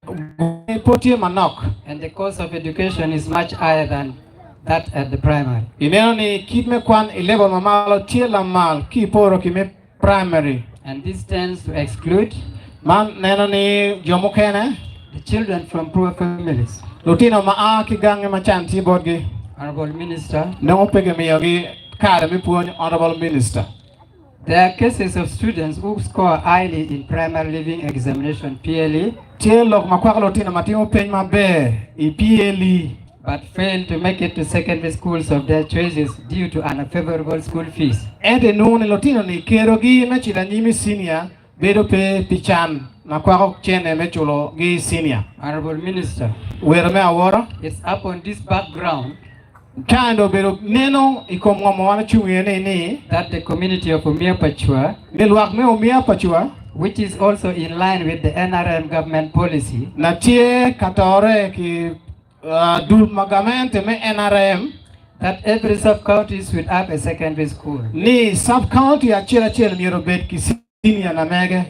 pe tye manok. and the cost of education is much higher than that at the primary. Ineno ni kit me kwan i level ma malo tye lamal ki iporo ki me primary. And this tends to exclude Man neno ni jo mukene, the children from poor families. lutino ma a ki gangi ma can tye botgi, Honorable Minister, nongo pe gimiyogi kare me pwony. Honorable Minister, there are cases of students who score highly in primary leaving examination PLE, tye lok ma kwako lutino ma timo peny maber i PLE, but fail to make it to secondary schools of their choices due to unfavorable school fees. Ento inongo ni lutino ni kerogi me cito anyim i senior bedo pe pi can ma kwako cene me culo gi i senior. Honorable Minister, Wero me aworo, it's upon this background ka endo obedo neno i kom ngo ma wan ocung iye ni ni that the community of Omia Pachua, ni lwak me Omia Pachua which is also in line with the NRM government policy, na tye ka tore ki dul ma gamente me NRM that every sub-county should have a secondary school. ni sub-county acel acel myero obed ki senior na mege.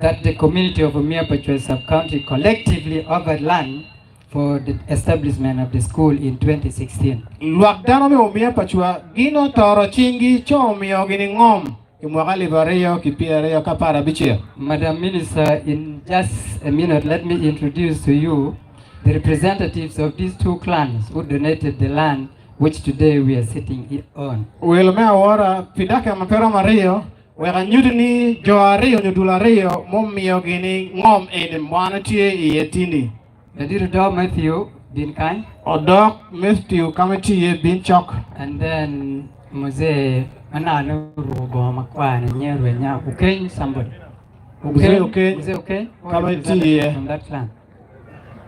That the community of Omia Pachua sub-county collectively offered land for the establishment of the school in 2016. Lwak dano me Omia Pachua gin otoro cingi co omiyo gini ngom i mwaka 2026. Madam Minister, in just a minute, let me introduce to you the representatives of these two clans who donated the land which today we are sitting on. Welo me awora pi dakika ma pe romo aryo wek anyuti ni jo aryo nyo dul aryo mumiyo gini ngom eni mwana tye iye tini. Ladit Odok Matthew bin kany. Odok Matthew ka ma tye iye bin cok. And then Mzee manano oruko bongo makwar ni nyer wenya Okeny somebody. Mzee Okeny Mzee Okeny ka ma tye iye. from that clan.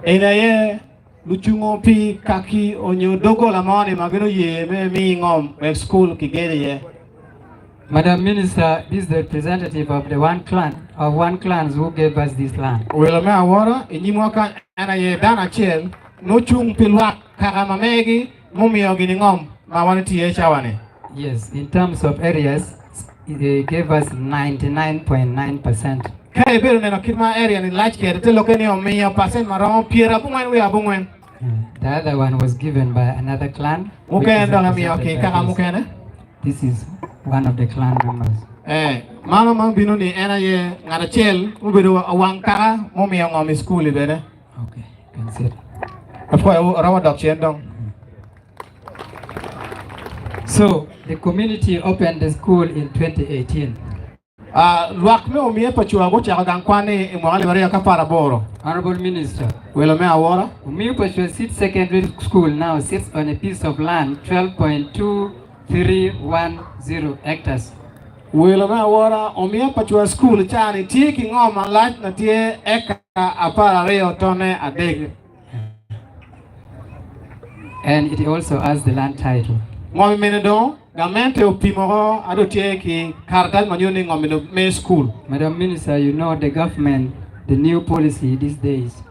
En aye lucungo pi kaki onyo dogola mo-ni ma gin oye me miyi ngom wek cukul kiged iye. Madam Minister, this is the representative of the one clan, of one clans who gave us this land. Welo me awora i nyimwa kany en aye dano acel nucung pi lwak kaka ma megi mumiyo gini ngom ma wan tye cawa-ni. Yes, in terms of areas, They gave us 99.9%. Ka ibedo neno kit ma area ni lac kwede te lokke ni omiyo percent ma romo 95. The other one was given by another clan. which Mukene is dok emiyo ki represented kaka by this. mukene. This is one of the clan members. Eh, mano ma obino ni en aye ngat acel mubedo awang kaka mumiyo ngom i cukul-li bene. Okay, you can sit. Apwoyo oromo dok cen dong. So the community opened the school in 2018. Ah, lwak me omiye pa cwa gucako gang kwan-ni i mwaka 2018. Honorable Minister, Welo me awora. Omiyo Pachua Seed Secondary School now sits on a piece of land 12.2310 hectares. Welo me awora, Omiyo Pachua School ca-ni tye ki ngom malac na tye eka 12 tonne adek. And it also has the land title. Ngom mene dong gamente opimo ko ado tye ki karatac ma nyuto ni ngom mene me school. Madam Minister, you know the government, the new policy these days.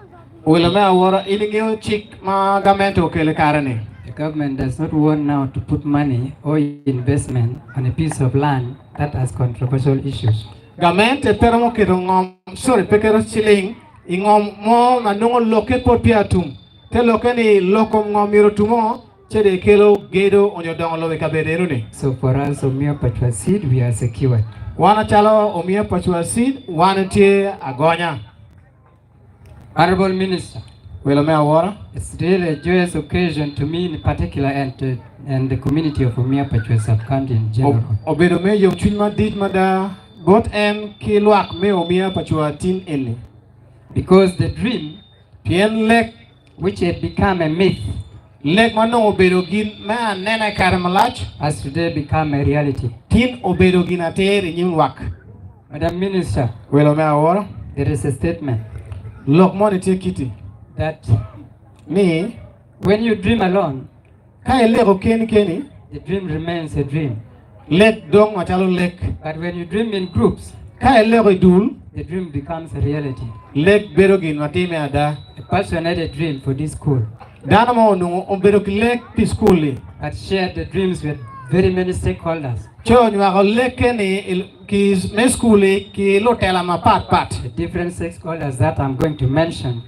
Welo me awora, in ingeyo cik ma gamente okelo i kare-ni. The government does not want now to put money or investment on a piece of land that has controversial issues. Gamente pe romo keto ngom, sorry, pe keto ciling i ngom mo ma nongo lokke pwod peya tum. Te lokke ni lok kom ngom myero otumo ce dong ekelo gedo onyo dongo lobo i kabedo eno-ni. So for us Omiyo Pachwa Seed we are secured. Wan acalo Omiyo Pachwa Seed wan tye agonya. Honorable Minister. Welo me awora. It's really a joyous occasion to me in particular and to, and the community of Omiyo Pachwa sub-county in general. Obedo me yomcwiny madit mada bot en ki lwak me Omiyo Pachwa tin eni. Because the dream Pien lek which had become a myth lek ma nongo obedo gin me anena i kare malac has today become a reality. tin obedo gin atir i nyim lwak. Madam Minister, Welo me awora. there is a statement Lok moni tye kiti that ni when you dream alone, ka ileko keni keni, the dream remains a dream. lek dong macalo lek. But when you dream in groups, Ka ileko i dul, the dream becomes a reality. lek bedo gin ma time ada. A person had a dream for this school, Dano mo onongo obedo ki lek pi cukul-li. but shared the dreams with very many stakeholders. Ce onywako lekke-ni ki me cukul-li ki lutela mapat pat. The different stakeholders that I'm going to mention,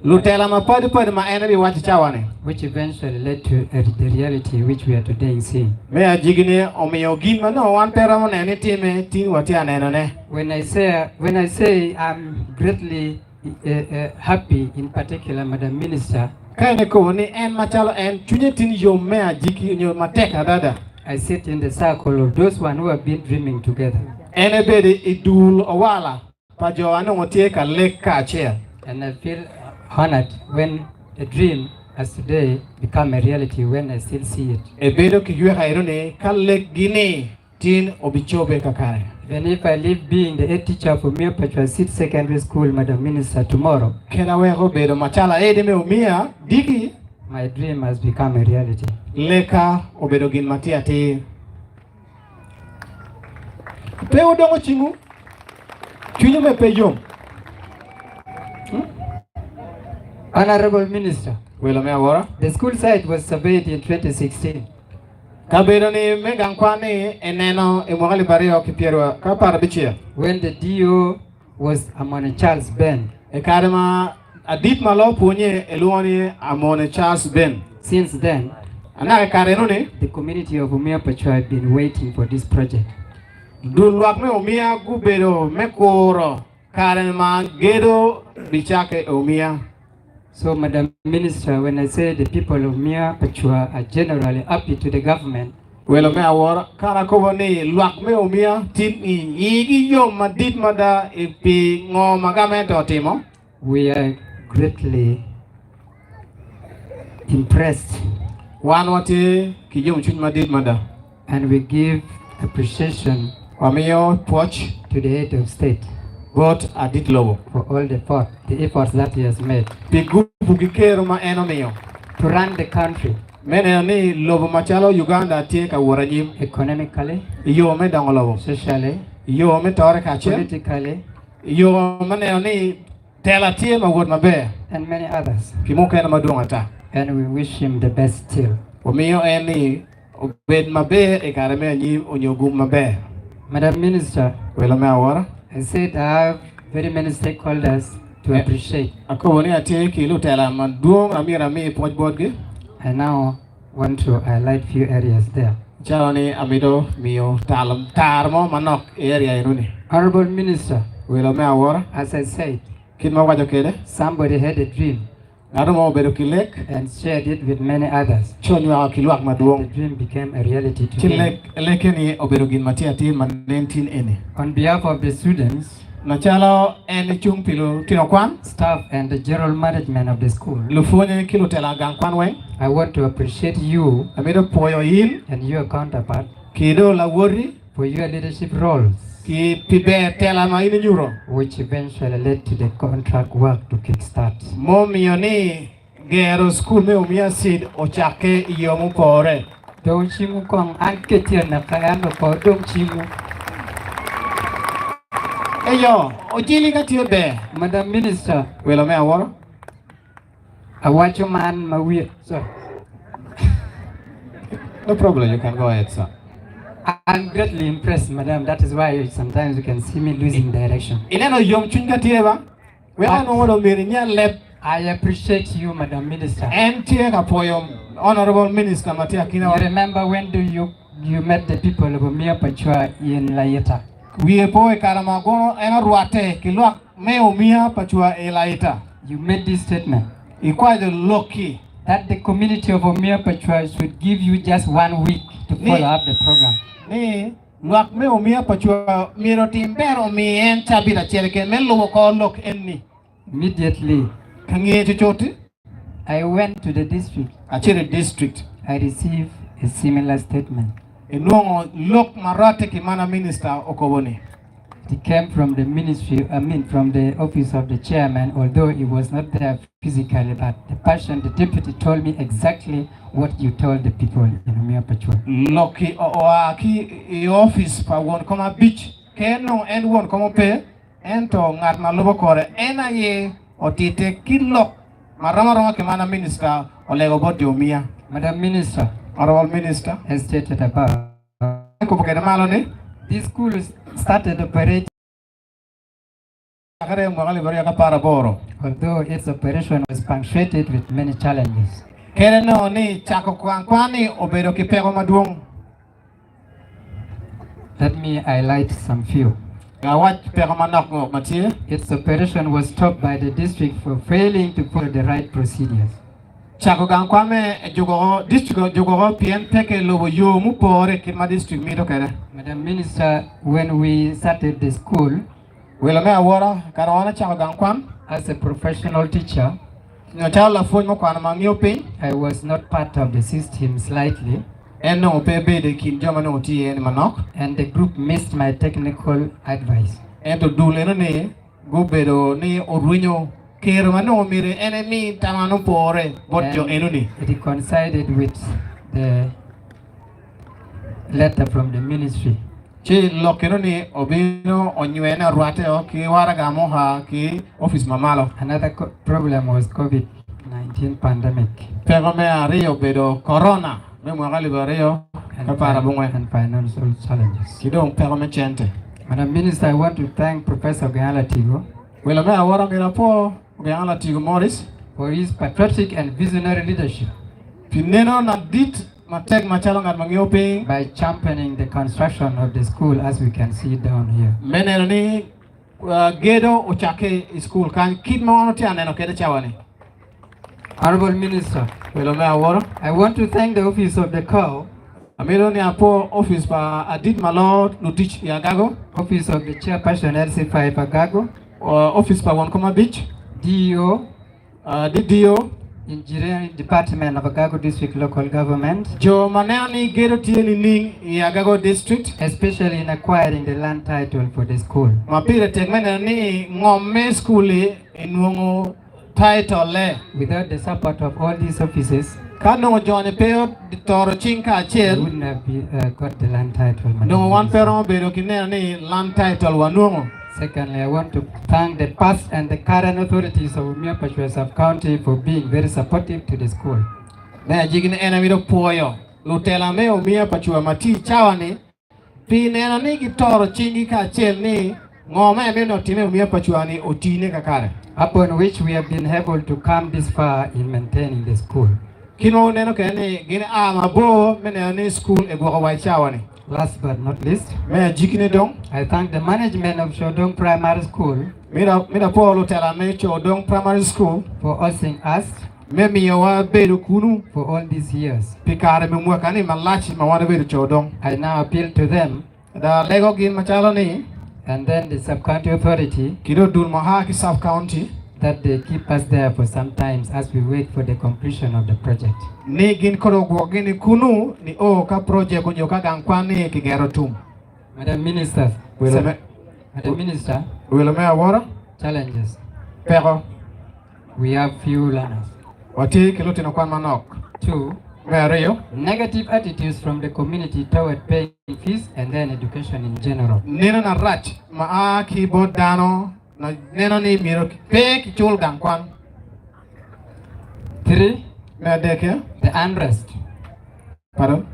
Lutela mapadi padi ma en ebiwaco cawa-ni. which eventually led to the reality which we are today seeing. Me ajigine omiyo gin ma nongo wan pe romo neno ni time, tin watye ka nenone. When I say, when I say I'm greatly uh, uh, happy, in particular, Madam Minister, Ka en ekobo ni en macalo en cwinye tin yom me ajiki nyo matek adada. I sit in the circle of those one who have been dreaming together. En ebedo i dul owala pa jo a nongo tye ka lek kacel. And I feel honored when a dream has today become a reality when I still see it. Ebedo ki yweka eno ni ka lekgi ni tin obicobe kakare. Even if I leave being the head teacher for Mio Pachwa Seed Secondary School, Madam Minister, tomorrow, Kena weko bedo macalo aedi me omiya diki. My dream has become a reality. Leka obedo gin ma tye atir. Pe wudongo cingwu, cwinywu me pe yom. Honorable Minister, Welo me awora. the school site was surveyed in 2016. Kabedo ni me gang kwan ni eneno i mwaka 2016. When the DO was Amone Charles Ben. I kare ma adit ma lo pwonye elwongo ni Amone Charles Ben. Since then, Anaka i kare eno ni, the community of Umia Pachua have been waiting for this project. Dul lwak me Umia gubedo me kuro kare ma gedo bicake i Umia. So, Madam Minister, when I say the people of Umia Pachua are generally happy to the government, Welo me awora, kara akobo ni lwak me Umia tin ni igi yom madit mada i pi ngo ma gamente otimo. We are greatly impressed. Wan watye ki yomcwiny madit mada. And we give appreciation Wamiyo pwoc to the head of state bot adit lobo for all the effort, the efforts that he has made pi gupu ki kero ma en omiyo to run the country me neno ni lobo macalo Uganda tye ka wot anyim economically, i yo me dongo lobo, socially, i yo me tore kacel, politically, i yo me neno ni tela tye ma wot maber, and many others. ki mukene madwong ata. And we wish him the best still. Wamiyo en ni obed maber i kare me anyim onyo gum maber. Madam Minister, Welo me awora. I said I have very many stakeholders to appreciate. Akobo ni atye ki lutela madwong amyero ami pwoc botgi. I now want to highlight few areas there. Calo ni amito miyo tal tar mo manok i area enoni. Honorable Minister, Welo me awora. as I said, Kit ma waco kwede, somebody had a dream ngat mo obedo ki lek and shared it with many others. ci onywako ki lwak And the madwong. dream became a reality Ci today. lek leke-ni obedo gin ma tye atir ma nen tin eni. On behalf of the students, Macalo en ecung pi lutino kwan, staff, and the general management of the school, lupwonye ki lutela gang kwan weng, I want to appreciate you amito pwoyo in and your counterpart ki dong lawoti for your leadership roles, ki pi ber tela ma in inyuto which eventually led to the contract work to kickstart. mumiyo ni gero cukul me Umia Seed ocakke i yo mupore. Dong cimu kong an ketye naka ento pe odong cimu. Eyo, ojili ka tye ber. Madam Minister, Welo me aworo. awaco man ma wiye sorry. No problem, you can go ahead, sir. I'm greatly impressed, madam. That is why sometimes you can see me losing direction. Ineno yomcwiny ka tye ba? Wek anongo dong myero inyal leb. I appreciate you, Madam Minister. En tye ka pwoyo Honorable Minister ma tye akina You wa. remember when do you you met the people of Omia Pachua in Laita? Wiye po i kare ma gono en orwatte ki lwak me Omia Pachua i Laita. You made this statement Ikwaco lokki that the community of Omia Pachua should give you just one week to ni follow up the program. ni lwak me Omia Pachua myero otim ber omi en cabit acel keken me lubo kor lok enni. Immediately, Ka nge cucut, I went to the district. acito i district I received a similar statement. inwongo lok ma rwatte ki mana minista okobo-ni. It came from the ministry, I mean from the office of the chairman, although he was not there physically, but the person, the deputy, told me exactly what you told the people in Omia Pachua. Lok-ki oa ki i opic pa won kom abic keken nongo en won kom ope, ento ngat ma lubo kore en aye otitte ki lok ma rom aroma ki mana minista olego bot jo Omiya. Madam Minister, Honorable Minister, as stated above, kubo kwede malo ni this school started operating cakre i mwaka 2018 although its operation was punctuated with many challenges. Kede nongo ni cako kwan kwan-ni obedo ki peko madwong. Let me highlight some few. Awac peko manok ngo ma tye. Its operation was stopped by the district for failing to follow the right procedures. Cako gang kwan me jukoko district ojukoko pien peke lubo yo mupore kit ma district mito kwede. Madam Minister, when we started the school, Welo me awora, kare wan ocako gang kwan, as a professional teacher, nyo calo lapwony mukwano ma ngiyo piny, I was not part of the system slightly, en nongo pe bedo i kin jo ma nongo tye iye ni manok. and the group missed my technical advice. Ento dul eno ni gubedo ni orwenyo kero ma nongo myero en emi tam ma nopore bot jo And eno ni. it coincided with the letter from the ministry. Ci lok eno ni obino onywene orwatte o ki waraga mua ki opic ma malo. Another problem was COVID-19 pandemic Peko me aryo obedo korona me mwaka 2019 and financial challenges. ki dong peko me cente. Madam Minister, I want to thank Professor Ogeng'ala Tigo Welo me awora myero apwo Ogeng'ala Tigo Morris for his patriotic and visionary leadership pi neno na dit matek macalo ngat ma ngiyo piny by championing the construction of the school as we can see down here. me neno ni gedo ocakke i cukul kany kit ma wan watye ka neno kwede cawa-ni. Honorable Minister, Welo me aworo, I want to thank the office of the COW, amito ni apwo opic pa adit ma loo lutic i Agago, office of the chairperson LC5 Agago, opic pa won kom abic, DEO, DDO, Engineering Department of Agago District Local Government, jo ma neno ni gedo tye nining i Agago District, especially in acquiring the land title for the school. ma pire tek me neno ni ngom me cukul-li enwongo title-le. Without the support of all these offices, Ka nongo jo-ni pe otoro cing we kacel, wouldn't have got the land title. Madam nongo wan pe Minister. romo bedo ki neno ni land title wanwongo. Secondly, I want to thank the past and the current authorities of Umia Pachua Sub-County for being very supportive to the school. Me ajikine en amito pwoyo lutela me Umia Pachua ma tye i cawa-ni. Pi neno ni gitoro cinggi kacel ni ngo ma emito ni otime omiyo pacwa-ni otine kakare. Upon which we have been able to come this far in maintaining the school. Kit ma wuneno kwede ni gin a mabor me neno ni cukul egwoko wa i cawa-ni. Last but not least, Me agikine dong, I thank the management of Chodong Primary School mito apwo lutela me Chodong Primary School for hosting us me miyowa bedo kunu for all these years. pi kare me mwaka-ni malac ma wan wabedo Chodong. I now appeal to them Ada alego gin macalo ni and then the sub-county authority ki dong dul ma a ki sub-county that they keep us there for some times as we wait for the completion of the project. ni gin koro ogwokgi ni kunu ni o ka project onyo ka gang kwan ni kigero tum. Madam Minister, Welo me, Madam Minister, welo me awora, challenges. peko. We have few learners. Watye ki lutino kwan manok. 2. Me aryo. Negative attitudes from the community toward paying fees and then education in general. Neno marac ma a ki bot dano na neno ni myero pe kicul gang kwan. 3. Me adek. The unrest. Pardon?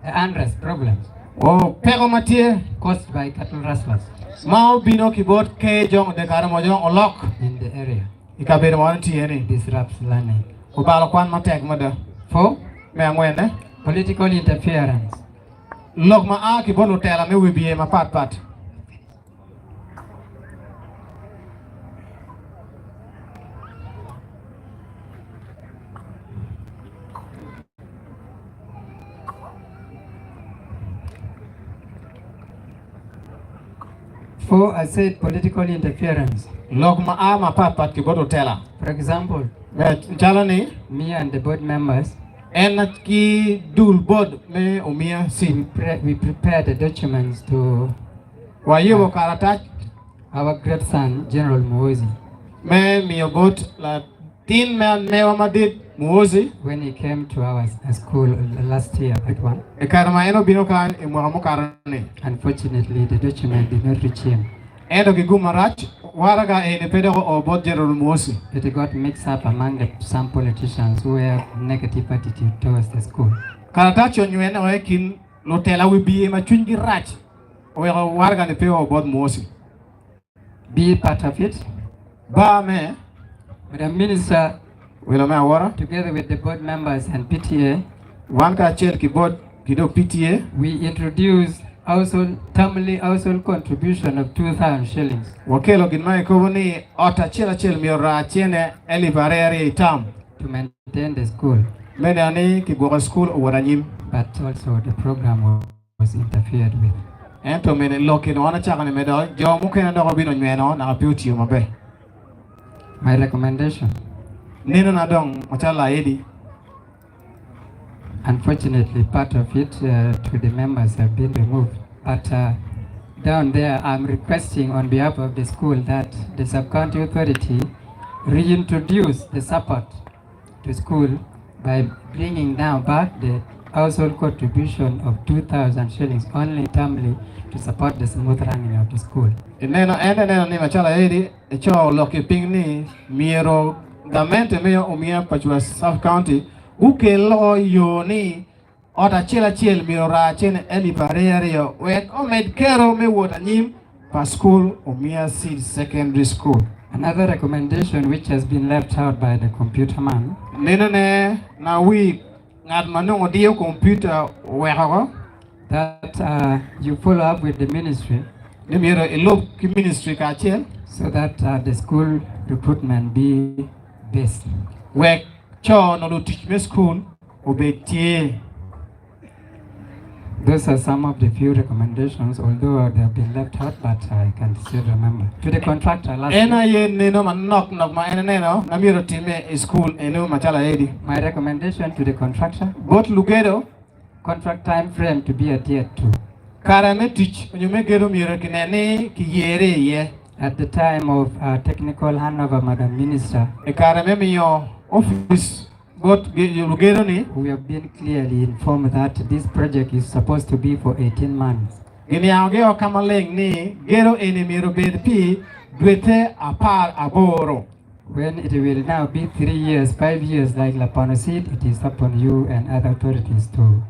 The unrest problems. Oh, peko ma tye. Caused by cattle rustlers. Ma obino ki bot ker jong de kare mo jong olok. In the area. I kabedo ma wan tye ni. Disrupts learning. Obalo kwan matek mada. 4. Me angwenne. Political interference. Lok ma a ki bot lutela me wibye mapat pat. 4, I said political interference. Lok ma a mapat pat ki bot lutela. For example, Calo ni, me and the board members, en ki dul board me Omiya Seed. We prepared the documents to Wayubo karatac our great son, General Muhoozi. Me miyo bot latin me amewa madit Muhoozi. When he came to our school last year, that one. I kare ma en obino kany i mwaka mukato-ni. Unfortunately, the document did not reach him. Ento ki gum marac, waraga eni pe dok oo bot General Muhoozi. It got mixed up among the some politicians who have negative attitude towards the school. Karatac onywene o i kin lutela wibye ma cwinygi rac. Oweko waraga-ni pe oo bot Muhoozi. Be part of it. Bar me. Madam Minister, Welo me awora. Together with the board members and PTA. Wan kacel ki board ki dong PTA. We introduce household, termly household contribution of 2,000 shillings. Wakelo gin ma kikobo ni ot acel acel myero raa cene elip aryo i term. To maintain the school. Me neno ni kigwoko cukul owot anyim. But also the program was interfered with. Ento mene lok kene wan acako ni medo jo mukene dok obino nyweno naka pe otiyo maber. My recommendation. Neno na dong macalo laedi. Unfortunately, part of it to the members have been removed, but down there I'm requesting on behalf of the school that the sub-county authority reintroduce the support to school by bringing now back the household contribution of 2,000 shillings only termly to support the smooth running of the school. Ineno, en eneno ni macalo aedi eco lok i piny ni myero gamente me Omiya Pacwa Sub County gukel loko yo ni ot acel acel myero ora cene elip aryo wek omed kero me wot anyim pa school Omiya Seed Secondary School. Another recommendation which has been left out by the computer man. Neno ne na wi ngat ma nongo diyo computer oweko ko. That you follow up with the ministry. Ni myero ilub ki ministry kacel. So that the school recruitment be based. Wek co nongo lutic me school obed tye. Those are some of the few recommendations, although they have been left out, but I can still remember. To the contractor, last En aye neno manok nok ma en eneno ma myero otimme i school eno macalo aedi. My recommendation to the contractor. Bot lugedo. Contract time frame to be adhered to. Kare me tic onyo me gedo myero kinen ni kiyere iye. At the time of technical handover, Madam Minister. I kare me miyo opic bot lugedo ni. We have been clearly informed that this project is supposed to be for 18 months. Giniango gi o ka maleng ni gedo eni myero obed pi dwete 18. When it will now be 3 years, 5 years like Lapono said, it is upon you and other authorities to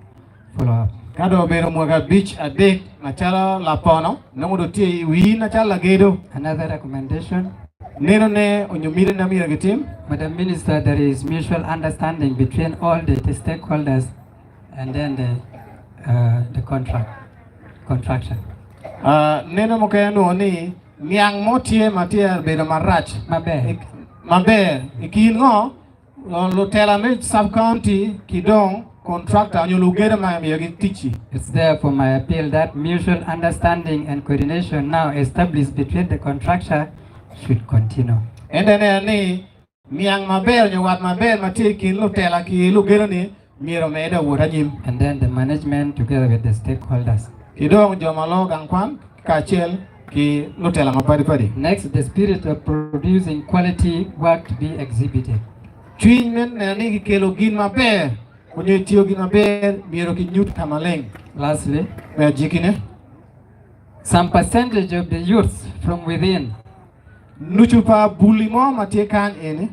follow up. Ka dong obedo mwaka 53 macalo lapono, nongo dong tye i wii macalo lagedo. Another recommendation. Neno ne onyo miti na myero gitim. Madam Minister, there is mutual understanding between all the stakeholders and then the, the contract, contractor. Neno mukene nongo ni niang mo tye ma tye bedo marac Maber. maber i kin ngo lutela me sub county ki dong contractor nyo lugedo ma miyo gi ticci. It's therefore my appeal that mutual understanding and coordination now established between the contractor should continue. Ento ineno ni niang maber nyo wat maber ma tye i kin lutela ki lugedo ni myero omedde owot anyim. And then the management together with the stakeholders. Ki dong jo ma loo gang kwan kacel ki lutela mapadipadi. Next, the spirit of producing quality work to be exhibited. Cwiny me neno ni kikelo gin maber onyo itiyo gin maber myero kinyut ka maleng. Lastly, Me agikine, some percentage of the youths from within nucu pa buli mo ma tye kany eni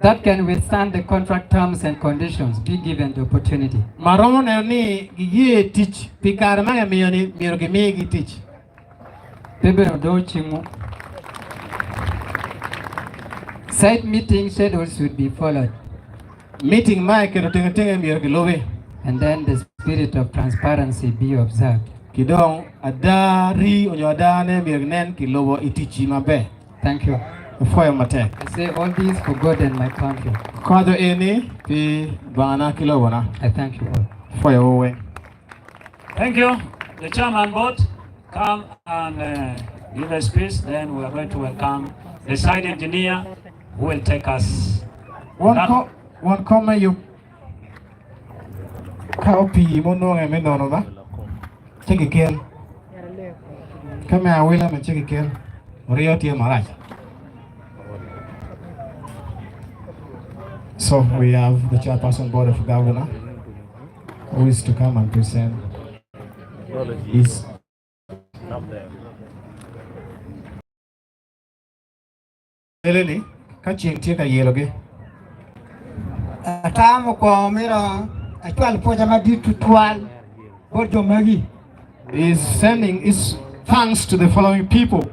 that can withstand the contract terms and conditions be given the opportunity. Ma romo neno ni giye tic pi kare ma kimiyo ni myero gimigi tic. Pe bene odoo cingu. Site meeting schedules should be followed. Meeting ma kiketo tenge tenge myero gilubi. And then the spirit of transparency be observed. Ki dong ada rii onyo ada ne myero ginen kilubo i ticci maber. Thank you. Apwoyo matek. I say all this for God and my country. Kwadho eni pi Lubangana ki lobona. I thank you all. Apwoyo wu weng. Thank you. The chairman board, come and give a speech. Then we are going to welcome the site engineer who will take us. Won ko won kome yub ka opii munonge me nono ba ci kikel ka me awila me ci kikel oryo tye marac. So we have the chairperson board of governor who is to come and present his Eleni ka ceng tye ka yelogi. Ata mukwongo mito acwal pwoca madit tutwal bot jo magi. He is sending his thanks to the following people.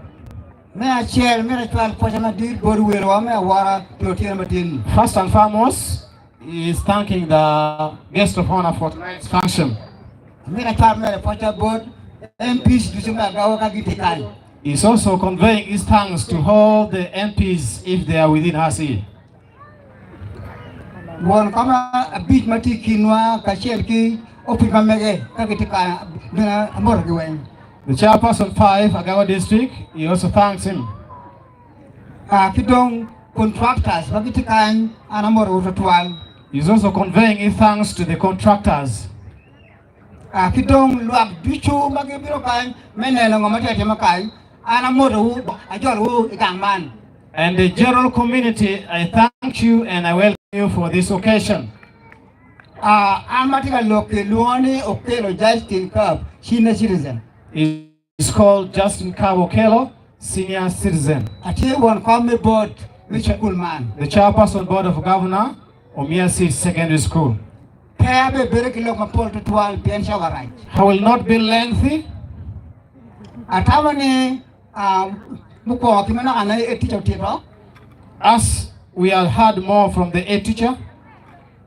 Me acel, mito acwal pwoca madit bot werowa me awora pi otyeno matin-ni. First and foremost, he is thanking the guest of honor for tonight's function. Amito acwal mere pwoca bot MPs ducu me Agawa ka gitye kany. He is also conveying his thanks to all the MPs if they are within us here. Won kom abic ma tye i kinwa kacel ki opic ma mege ka gitye kany bene amotogi weng. The chairperson 5 Agawa district, he also thanks him. Ki dong contractors ma gitye kany an amotowu tutwal. He is also conveying his thanks to the contractors. Ki dong lwak ducu ma gibino kany me neno ngo ma tye ka timme kany, an amotowu, ajolowu i gang man. And the general community, I thank you and I welcome you for this occasion. An ma tye ka lok-ki lwonga ni Okello Justin Kab, senior citizen. Is called Justin Kab Okello, senior citizen. Atye won kom me board me cukul man. The chairperson board of governor, Omiya Seed Secondary School. Pe abibedo ki lok mapol tutwal pien cawa rac. I will not be lengthy. Atamo ni mukwongo ki manok ane head teacher otito. As we have heard more from the head teacher.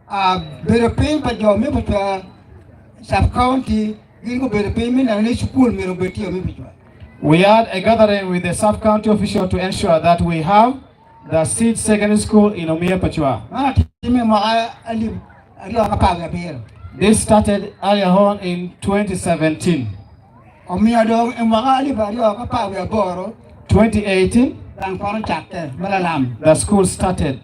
Bedo piny pa jo me Bucwa Sub County gin gubedo piny me neno ni cukul myero obed tye me Bucwa. We had a gathering with the sub county official to ensure that we have the seed secondary school in Omiya Pachwa. Man otimme i mwaka 2017. This started earlier on in 2017. Omiyo dong i mwaka 2018, 2018, gang kwan ocakke me lalam. The school started.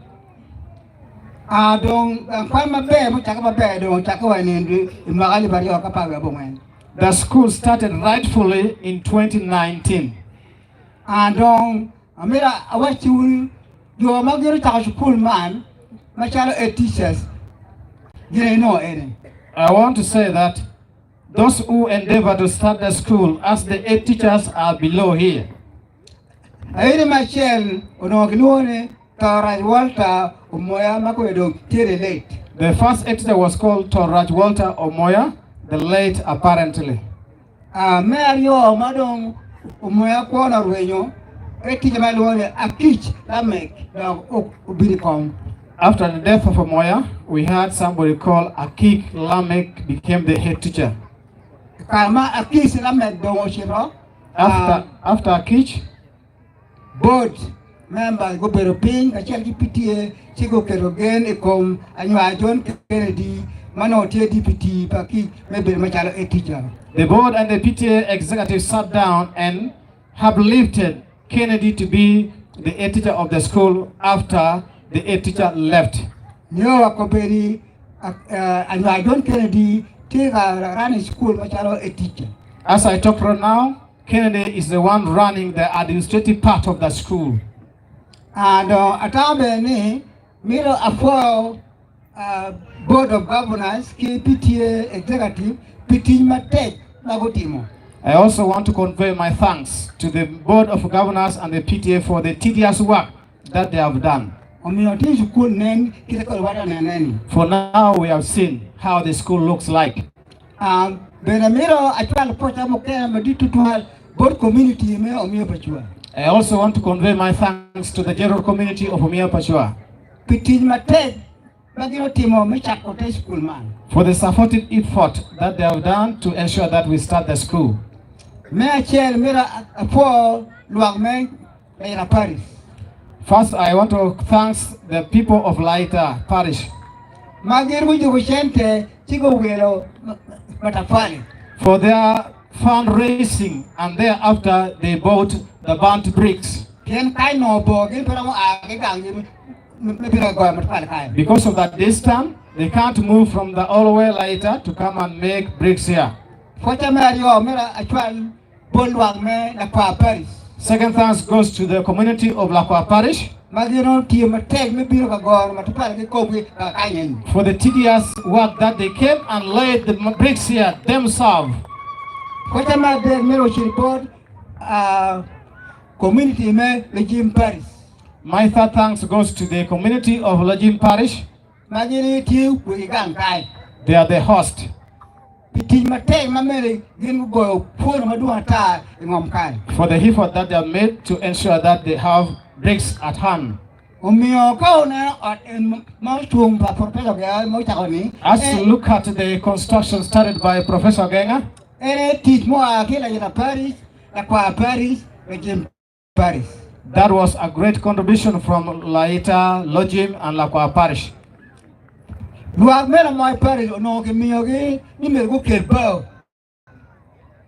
A Dong gang kwan maber mucakke maber dong ocakke wa i nino i mwaka 2019. The school started rightfully in 2019. A Dong amito awacciwu ni jo ma gin ocako cukul man macalo head teachers gin aye nongo eni. I want to say that those who endeavor to start the school as the head teachers are below here. Aene me acel onongo kilwongo ni Toraj Walter Omoya ma kome dong tye late. The first head teacher was called Toraj Walter Omoya. the late apparently. Me aryo ma dong omoya kwona orwenyo, e ticca ma ilwongo ni Akich Lamek dok obino i kom. After the death of Omoya, we had somebody called Akik Lamek became the head teacher. I kare ma Akich Lamek dong ocito, After Akich, board members gubedo piny kacel ki PTA ci guketo gen i kom anywar John Kennedy ma onongo tye DPT pa Akich me bedo macalo head teacher. The board and the PTA executive sat down and have lifted Kennedy to be the head teacher of the school after the head teacher left. Nio wa kobedi anywar John Kennedy tye ka running school macalo head teacher. As I talk right now, Kennedy is the one running the administrative part of the school. Dong atamo bene ni mito apwoyo Board of Governors ki PTA Executive pi tic matek ma gutimo. I also want to convey my thanks to the Board of Governors and the PTA for the tedious work that they have done. Omiyo tye cukul nen kite kodi watye ka nene-ni. For now we have seen how the school looks like. Bene amito acwal pwoca mukene madit tutwal bot community me Omiyo Pacua. I also want to convey my thanks to the general community of Omiyo Pacua. Pi tic matek ma gin otimo me cako te cukul man. For the supportive effort that they have done to ensure that we start the school. Me acel mito apwo lwak me Laita Parish. First I want to thanks the people of Laita Parish. Ma gin gujuko cente ci guwilo matafali. For their fundraising and thereafter they bought the burnt bricks. Pien kany nongo bor gin pe romo a ki gang me bino ka goyo matafali kany. Because of that distance, they can't move from the all the way Laita to come and make bricks here. Pwoca me aryo myero acwal bot lwak me Lakwa Parish. Second thanks goes to the community of Lakwa Parish. Ma gin otiyo matek me bino ka goro matafali ki komgi kaka kany eni. For the tedious work that they came and laid the bricks here themselves. Pwoca me adek myero ocit bot community me Lajim Parish. My third thanks goes to the community of Lajim Parish. Ma gin tye wegi gang kany. They are the host. Pi tic matek ma mere gin gugoyo pwono madwong ata i ngom kany. For the effort that they have made to ensure that they have bricks at hand. Omiyo ka wuneno ot en ma ocung pa Professor Ogenga ma ocako ni, As you look at the construction started by Professor Ogenga, en aye tic mua ki i Laita Parish, Lakwar Parish, Lajim Parish. That was a great contribution from Laita, Lojim and Lakwa Parish. Lwak me Lomoy Parish onongo kimiyogi ni myero gukel bao.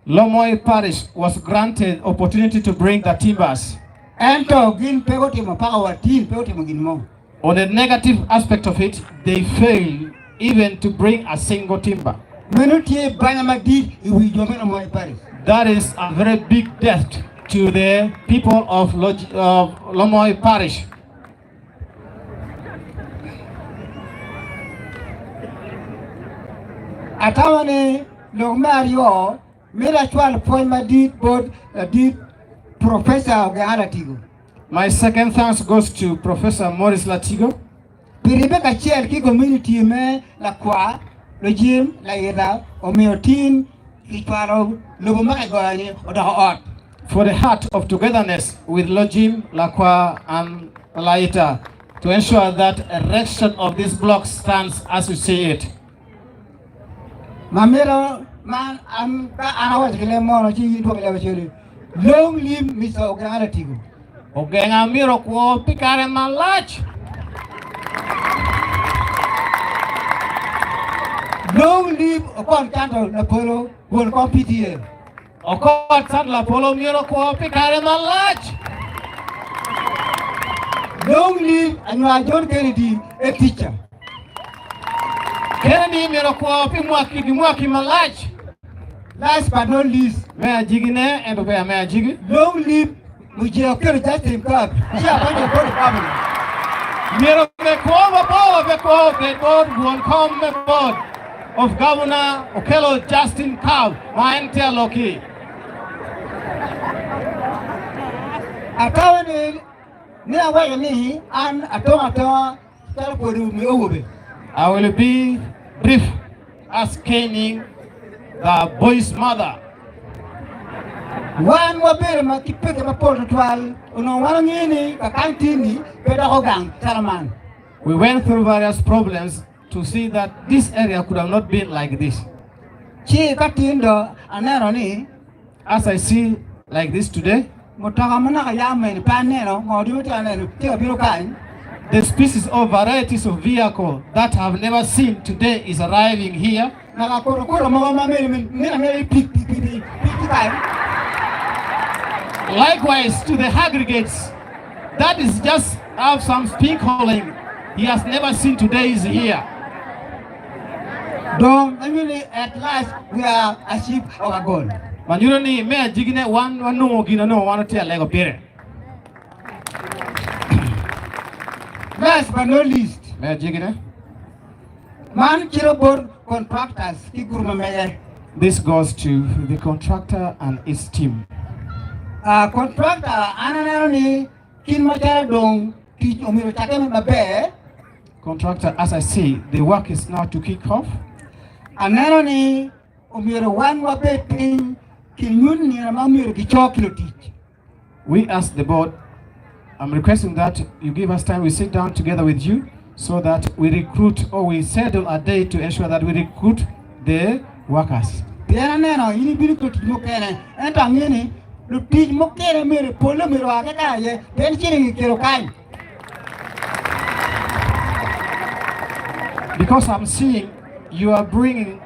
Lomoy Parish was granted opportunity to bring the timbers. Ento gin pe gutimo paka wa tin pe gutimo gin mo. On the negative aspect of it, they failed even to bring a single timber. Meno tye banya madit i wi jo me Lomoy Parish. That is a very big debt to the people of Lomoy Parish. Atamo ni lok me aryo mito acwal pwony madit bot ladit Professor Ogenga Latigo. My second thanks goes to Professor Maurice Latigo. Pi ribbe kacel ki community me Lakwa, Lujim, Laita omiyo tin kicwalo lobo ma kigoyo-ni odoko ot. For the heart of togetherness with Lojim, Lakwa and Laita to ensure that erection of this block stands as you see it. Ma mito man an ka an awaco ki leb mono ci in dwoko i leb acoli. Long live Mister Ogenga Latigo. Ogenga myero okwo pi kare malac. Long live Okon Canto Lapolo won kom PTA. Okon Canto Lapolo myero okwo pi kare malac. Long live Anywar John Kennedy a teacher. Kennedy myero okwo pi mwaki ki mwaki malac. Last but not least. Me ajigine ento pe me ajigi. Long live Mujee Okello Justin Kabi, Chairman of Board of Governors. Myero me kwo mabor me kwo obed bot won kom me Board of Governor Okello Justin Kabi ma en tye aloki. Atawe ni ni awaco ni an atong atonga calo kwodi me awobe. I will be brief as caning. the boy's mother. Wan wabedo ma ki peke mapol tutwal, onongo wan wangeyo ni kakany tye-ni pe doko gang calo man. We went through various problems to see that this area could have not been like this. Ci ka tin do aneno ni As I see like this today, mutoka ma naka yam eni pe aneno ngo ducu tye aneno tye ka bino kany. The species or varieties of vehicle that have never seen today is arriving here. Naka kuto kuto mogo ma meri mito amita pik pik pik pik tye kany. Likewise to the aggregates that is just have some sprinkling he has never seen today is here. Dong anyuto ni at last we are achieve our goal. Manyuto ni me ajigine wan wanongo gin anongo wan watye alego pire. Last but not least. Me ajigine. Man cito bot contractors ki group ma mege. This goes to the contractor and its team. Uh, contractor an aneno ni kit macalo dong tic omyero ocakke maber. Contractor, as I see, the work is now to kick off. Aneno ni omyero wan wabed piny kinyut nino ma omyero gico ki lutic. We ask the board, I'm requesting that you give us time, we sit down together with you so that we recruit or we settle a day to ensure that we recruit the workers. Pien aneno in ibino ki lutic mukene, ento angeyo ni lutic mukene myero polle myero oa keken aye, pien ciling kikelo kany. Because I'm seeing you are bringing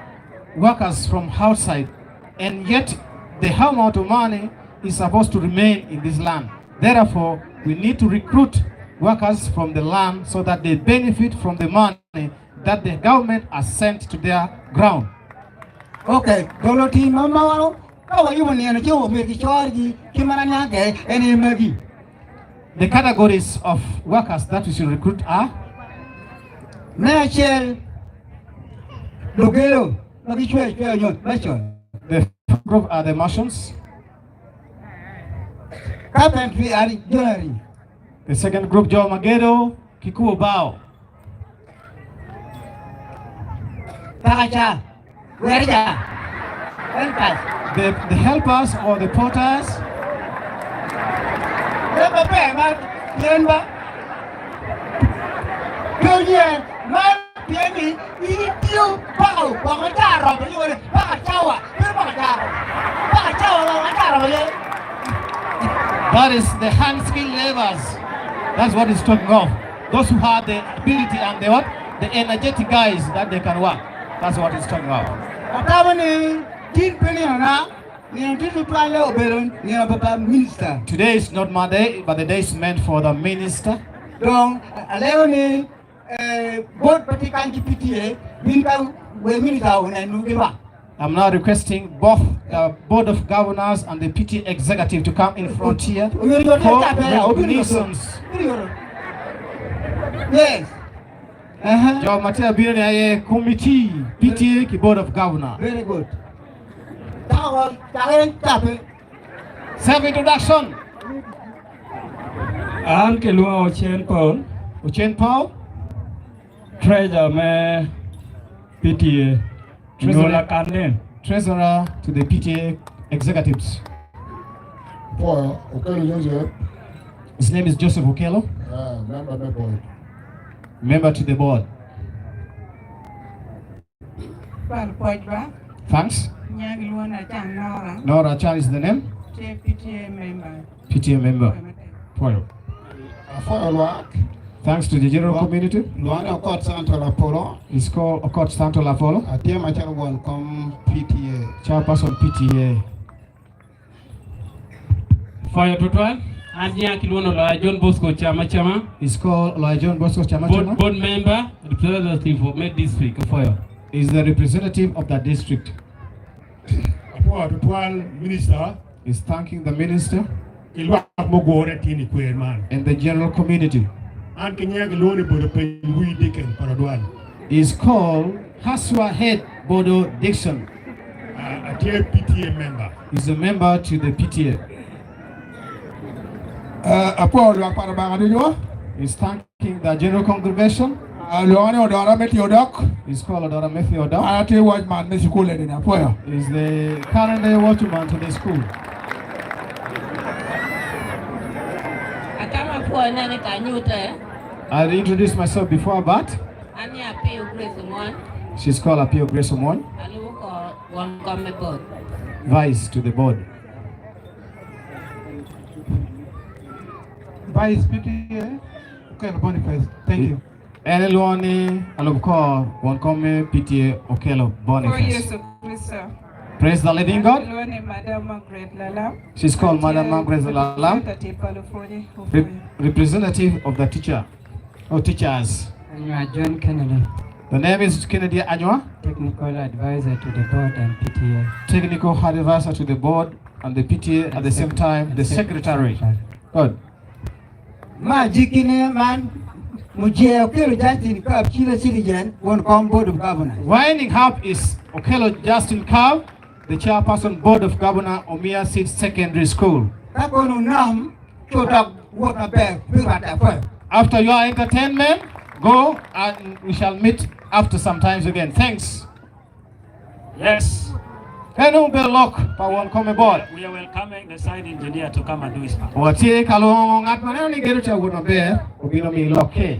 workers from outside, and yet the amount of money is supposed to remain in this land. Therefore, we need to recruit workers from the land so that they benefit from the money that the government has sent to their ground. Okay, dolo tim ma mawaro ka wayubo nino ci omyero kicorgi ki mana niang ke en aye magi. The categories of workers that we should recruit are Me acel, lugelo ma gicweyo acweya nyo mason. The first group are the masons. Carpentry and joinery. The second group, jo magedo ki kubo bao. Pakaca, werja, helpers. The helpers or the porters. Leb maber ma pien ba pe ye man pien ni in itiyo paka paka tar romo ni wene paka cawa pe paka tar paka cawa paka tar romo ye. That is the hand skill laborers. That's what he's talking of. Those who have the ability and the what? The energetic guys that they can work. That's what he's talking about. Atamo ni tin pe nino na nino tin tutwalle obedo nino pa pa minister. Today is not my day, but the day is meant for the minister. Dong alego ni eh, bot pa tye kany ki PTA bin ka we minister onen gi lwak. I'm now requesting both the Board of Governors and the PTA executive to come in front here for recognitions. Yes. Uh-huh. Jo ma tye abino ni aye committee PTA ki Board of Governors. Very good. Tako, tako tape. Self introduction. An kilwongo Ochen Paul. Ochen Paul. Treasurer me PTA. Nyola Kanlin. Treasurer to the PTA executives. Paul Okello Joseph. His name is Joseph Okello. Member me board. Member to the board. Twal pwoc ba. Thanks. Nyang lwona Achan Nora. Nora Achan is the name. Tye PTA member. PTA member. Pwoyo. Apwoyo lwak. Thanks to the general community. Lwana Okot Santo Lapolo. It's called Okot Santo Lapolo. Atye macalo won kom PTA. Chairperson PTA. Pwoyo tutwal. An nyinga kilwongo Lawyer John Bosco Chama Chama. It's called Lawyer John Bosco Chama Board, Chama. board member, representative for Med District. Pwoyo. Is the representative of the district. Apwoyo tutwal minister. Is thanking the minister. Ki lwak mugure tin i kwer man. And the general community. An ki nyinga kilwongo ni Bodo Peny Wi Dicken Parodwan. Is called Haswa Head Bodo Dixon. Atye PTA member. Is a member to the PTA. Apwoyo lwak pa Lubanga ducu. Is thanking the general congregation. Luongo ni Odora Matthew Odok. He's called Odora Matthew Odok. An atye watchman me cukul eni apwoyo. Is the current day watchman to the school. Akama pwoyo nene ka nyute. I'll introduce myself before but An ya Apio Grace Omony. She's called Apio Grace Omony. Alubo ko won kom me board. Vice to the board. Vice PTA, Okello Boniface. Thank you. En iluongo ni alub kor won kom me PTA Okello For years Boniface. of Kristo. Praise the living God. Iluongo ni Madam Margaret Lalam. She's called Madam Margaret Lalam, Representative pa lupwonye. representative of the teacher or teachers. Anywa John Kennedy. The name is Kennedy Anywa. Technical advisor to the board and PTA. Technical advisor to the board and the PTA at the same time, the secretary. Good. Ma jikine man muje Okello Justin Cup Chila Citizen won com board of governors. Winding up is Okello Justin Cobb, the chairperson board of governor Omia Seed Secondary School. Ka kono nam chota wuot maber biro ata fwe. After your entertainment, go and we shall meet after some times again. Thanks. Yes. Enu be lok pa won kome board. We are welcoming the site engineer to come and do his part. Watie kalongo ng'at maneno ni gedo cha wuon maber obiro mi loke.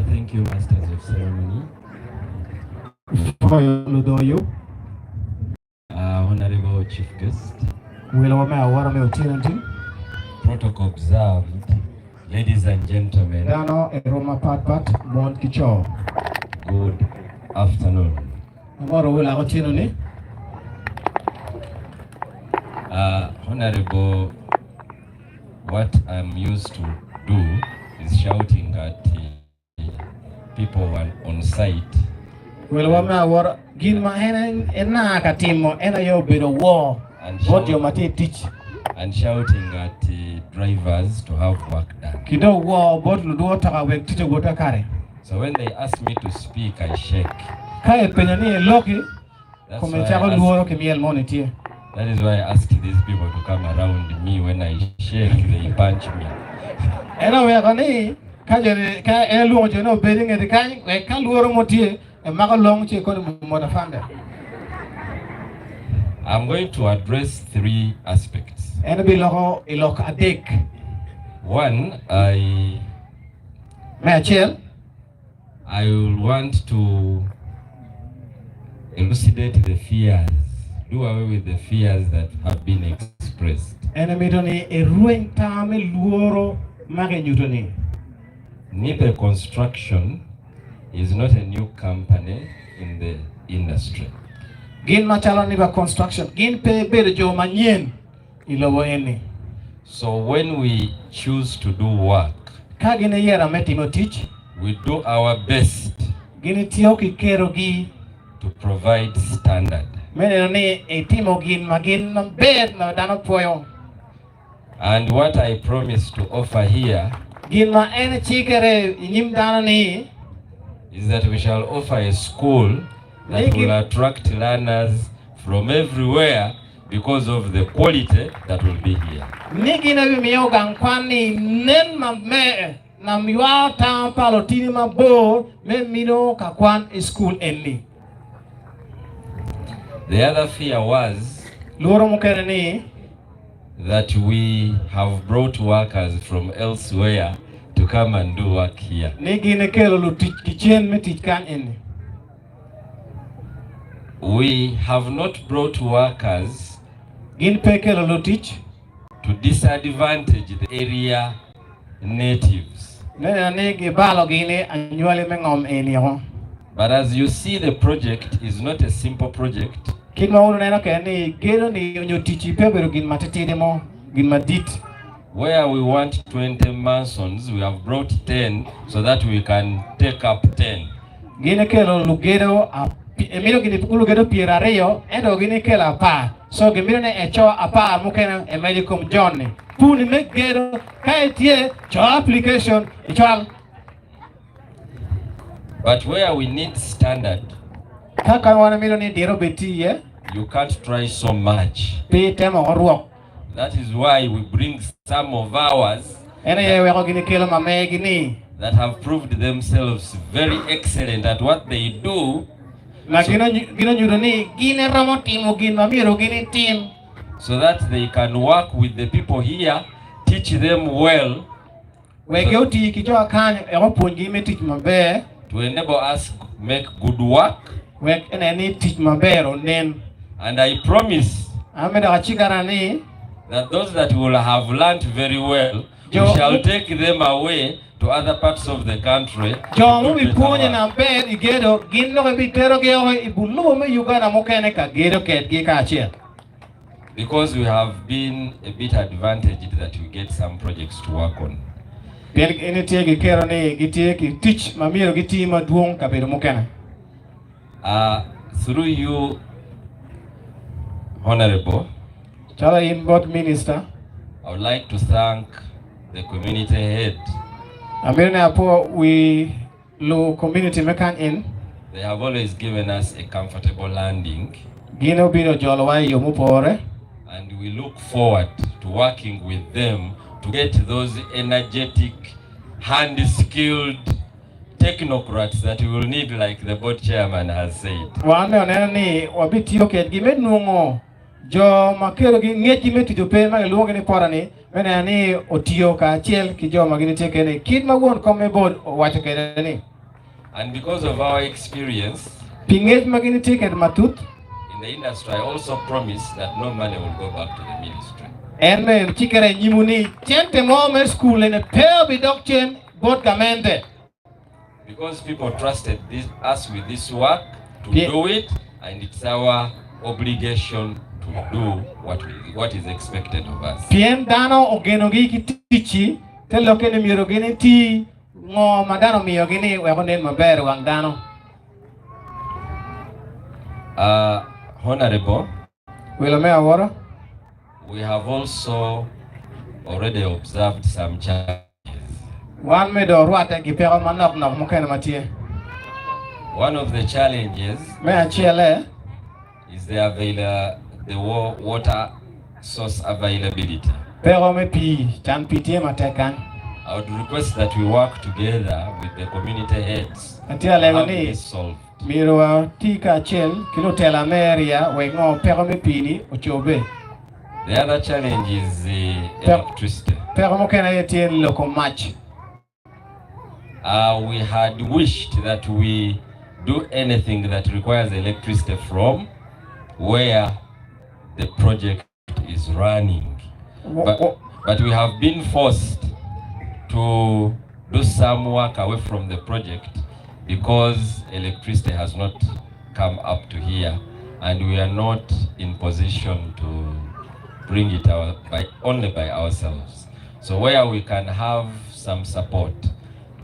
Thank you, Masters of Ceremony. Foyo Ludoyo. Honorable Chief Guest. Welo wa me awora me otieno nti. Protocol observed, ladies and gentlemen. Dhano e rom mapat pat mon ki co. Good afternoon. Amoro welo ako otieno ni. Honorable, what I'm used to do is shouting at people on site. Welo wa me awora gin ma en en na ka timo en aye obedo wo bot jo ma tye i tic. And shouting at drivers to have work done. Ki dong wo bot ludwo toka wek tic owot kakare. So when they ask me to speak, I shake. Ka ipenyo ni iloki, That's kome why I cako ask lworo ki myel moni tye. That is why I ask these people to come around me. When I shake, they punch me. En oweko ni ka joni ka en lwongo joni obed i ngete kany wek ka lworo mo tye emako long ci koni mot afande. I'm going to address three aspects. En obiloko i lok adek. One, I Me acel, I will want to elucidate the fears, do away with the fears that have been expressed. En mito ni erweny tam me lworo ma kinyuto ni. Nipe Construction is not a new company in the industry. Gin macalo Nipe Construction gin pe bedo jo manyen i lobo eni. So when we choose to do work, Ka gin iyero me timo tic, we do our best gin itiyo ki kerogi to provide standard. me neno ni itimo gin ma gin maber ma dano pwoyo. And what I promise to offer here Gin ma en cikere i nyim dano ni is that we shall offer a school that Niki- will attract learners from everywhere because of the quality that will be here. Ni gin ebimiyo gang kwan ni nen maber na ywa tam pa lutini mabor me mino ka kwan i skul eni. The other fear was Lworo mukene ni that we have brought workers from elsewhere to come and do work here. Ni gin ekelo lutic ki cen me tic kany eni. We have not brought workers Gin pe kelo lutic to disadvantage the area natives. Me neno ni gibalo gini anywali me ngom eni o. But as you see, the project is not a simple project. Kit ma wun wuneno kede ni gedo ni onyo tic-ci pe obedo gin matitidi mo, gin madit. Where we want 20 masons, we have brought 10 so that we can take up 10. Gin ekelo lugedo emito gini lugedo 20 ento gin ekelo 10. So gimito ni eco 10 mukene emedo i kom John-ni. Puni me gedo ka itye, co application icwal. But where we need standard, Ka ka wan wamito ni diro obed tye iye, you can't try so much. Pe itemo orwok. That is why we bring some of ours En aye weko gin kelo ma megi ni. that have proved themselves very excellent at what they do. Ma gin onyuto ni gin eromo timo gin ma myero gin itim. So that they can work with the people here, teach them well. Wek gi oti ki jo akany wek opwonygi me tic maber. To enable us make good work. Wek enen ni tic maber onen. And I promise. An bene dok acikana ni. That those that will have learnt very well, we shall take them away to other parts of the country. Jo mubipwonye maber i gedo gin dok ibiterogi oko i but lobo me Uganda mukene ka gedo kedgi kacel. Because we have been a bit advantaged that we get some projects to work on. Pien gin gitye ki kero ni gitye ki tic ma myero giti madwong kabedo mukene. Uh, through you, Honorable, Calo in bot Minister, I would like to thank the community head. Amito ni apwo wi lu community me kany in. They have always given us a comfortable landing. Gin obino jolowa i yo mupore. And we look forward to working with them to get those energetic, hand-skilled technocrats that we will need, like the board chairman has said. Wan bene waneno ni wabitiyo kedgi me nongo jo ma kelogi ngecgi me tic ope ma gilwongogi ni pota-ni me neno ni otiyo kacel ki jo ma gin tye kene kit ma won kom me board owaco kwede ni. And because of our experience Pi ngec ma gin tye kwede matut, in the industry, I also promise that no money will go back to the ministry. en bene cikere i nyimwu ni cente mo me cukul eni pe obidok cen bot gamente. Because people trusted this, us with this work to do it, and it's our obligation to do what, we, what is expected of us. Pien dano ogenogi ki ticci, te lokke ni myero gin iti ngo ma dano omiyogi ni wek onen maber i wang dano. Uh, Honorable, Welo me awora. We have also already observed some challenges. Wan me dong orwatte ki peko manok nok mukene ma tye. One of the challenges Me acelle is the avail the water source availability. Peko me pii, can pii tye matek kany. I would request that we work together with the community heads Atye to alego have ni this solved. myero wati kacel ki lutela me area wek ngo peko me pii-ni ocobbe. The other challenge is the electricity. Peko mukene aye tye loko mac. Uh, we had wished that we do anything that requires electricity from where the project is running. But, but we have been forced to do some work away from the project because electricity has not come up to here and we are not in position to bring it our, by, only by ourselves. So where we can have some support,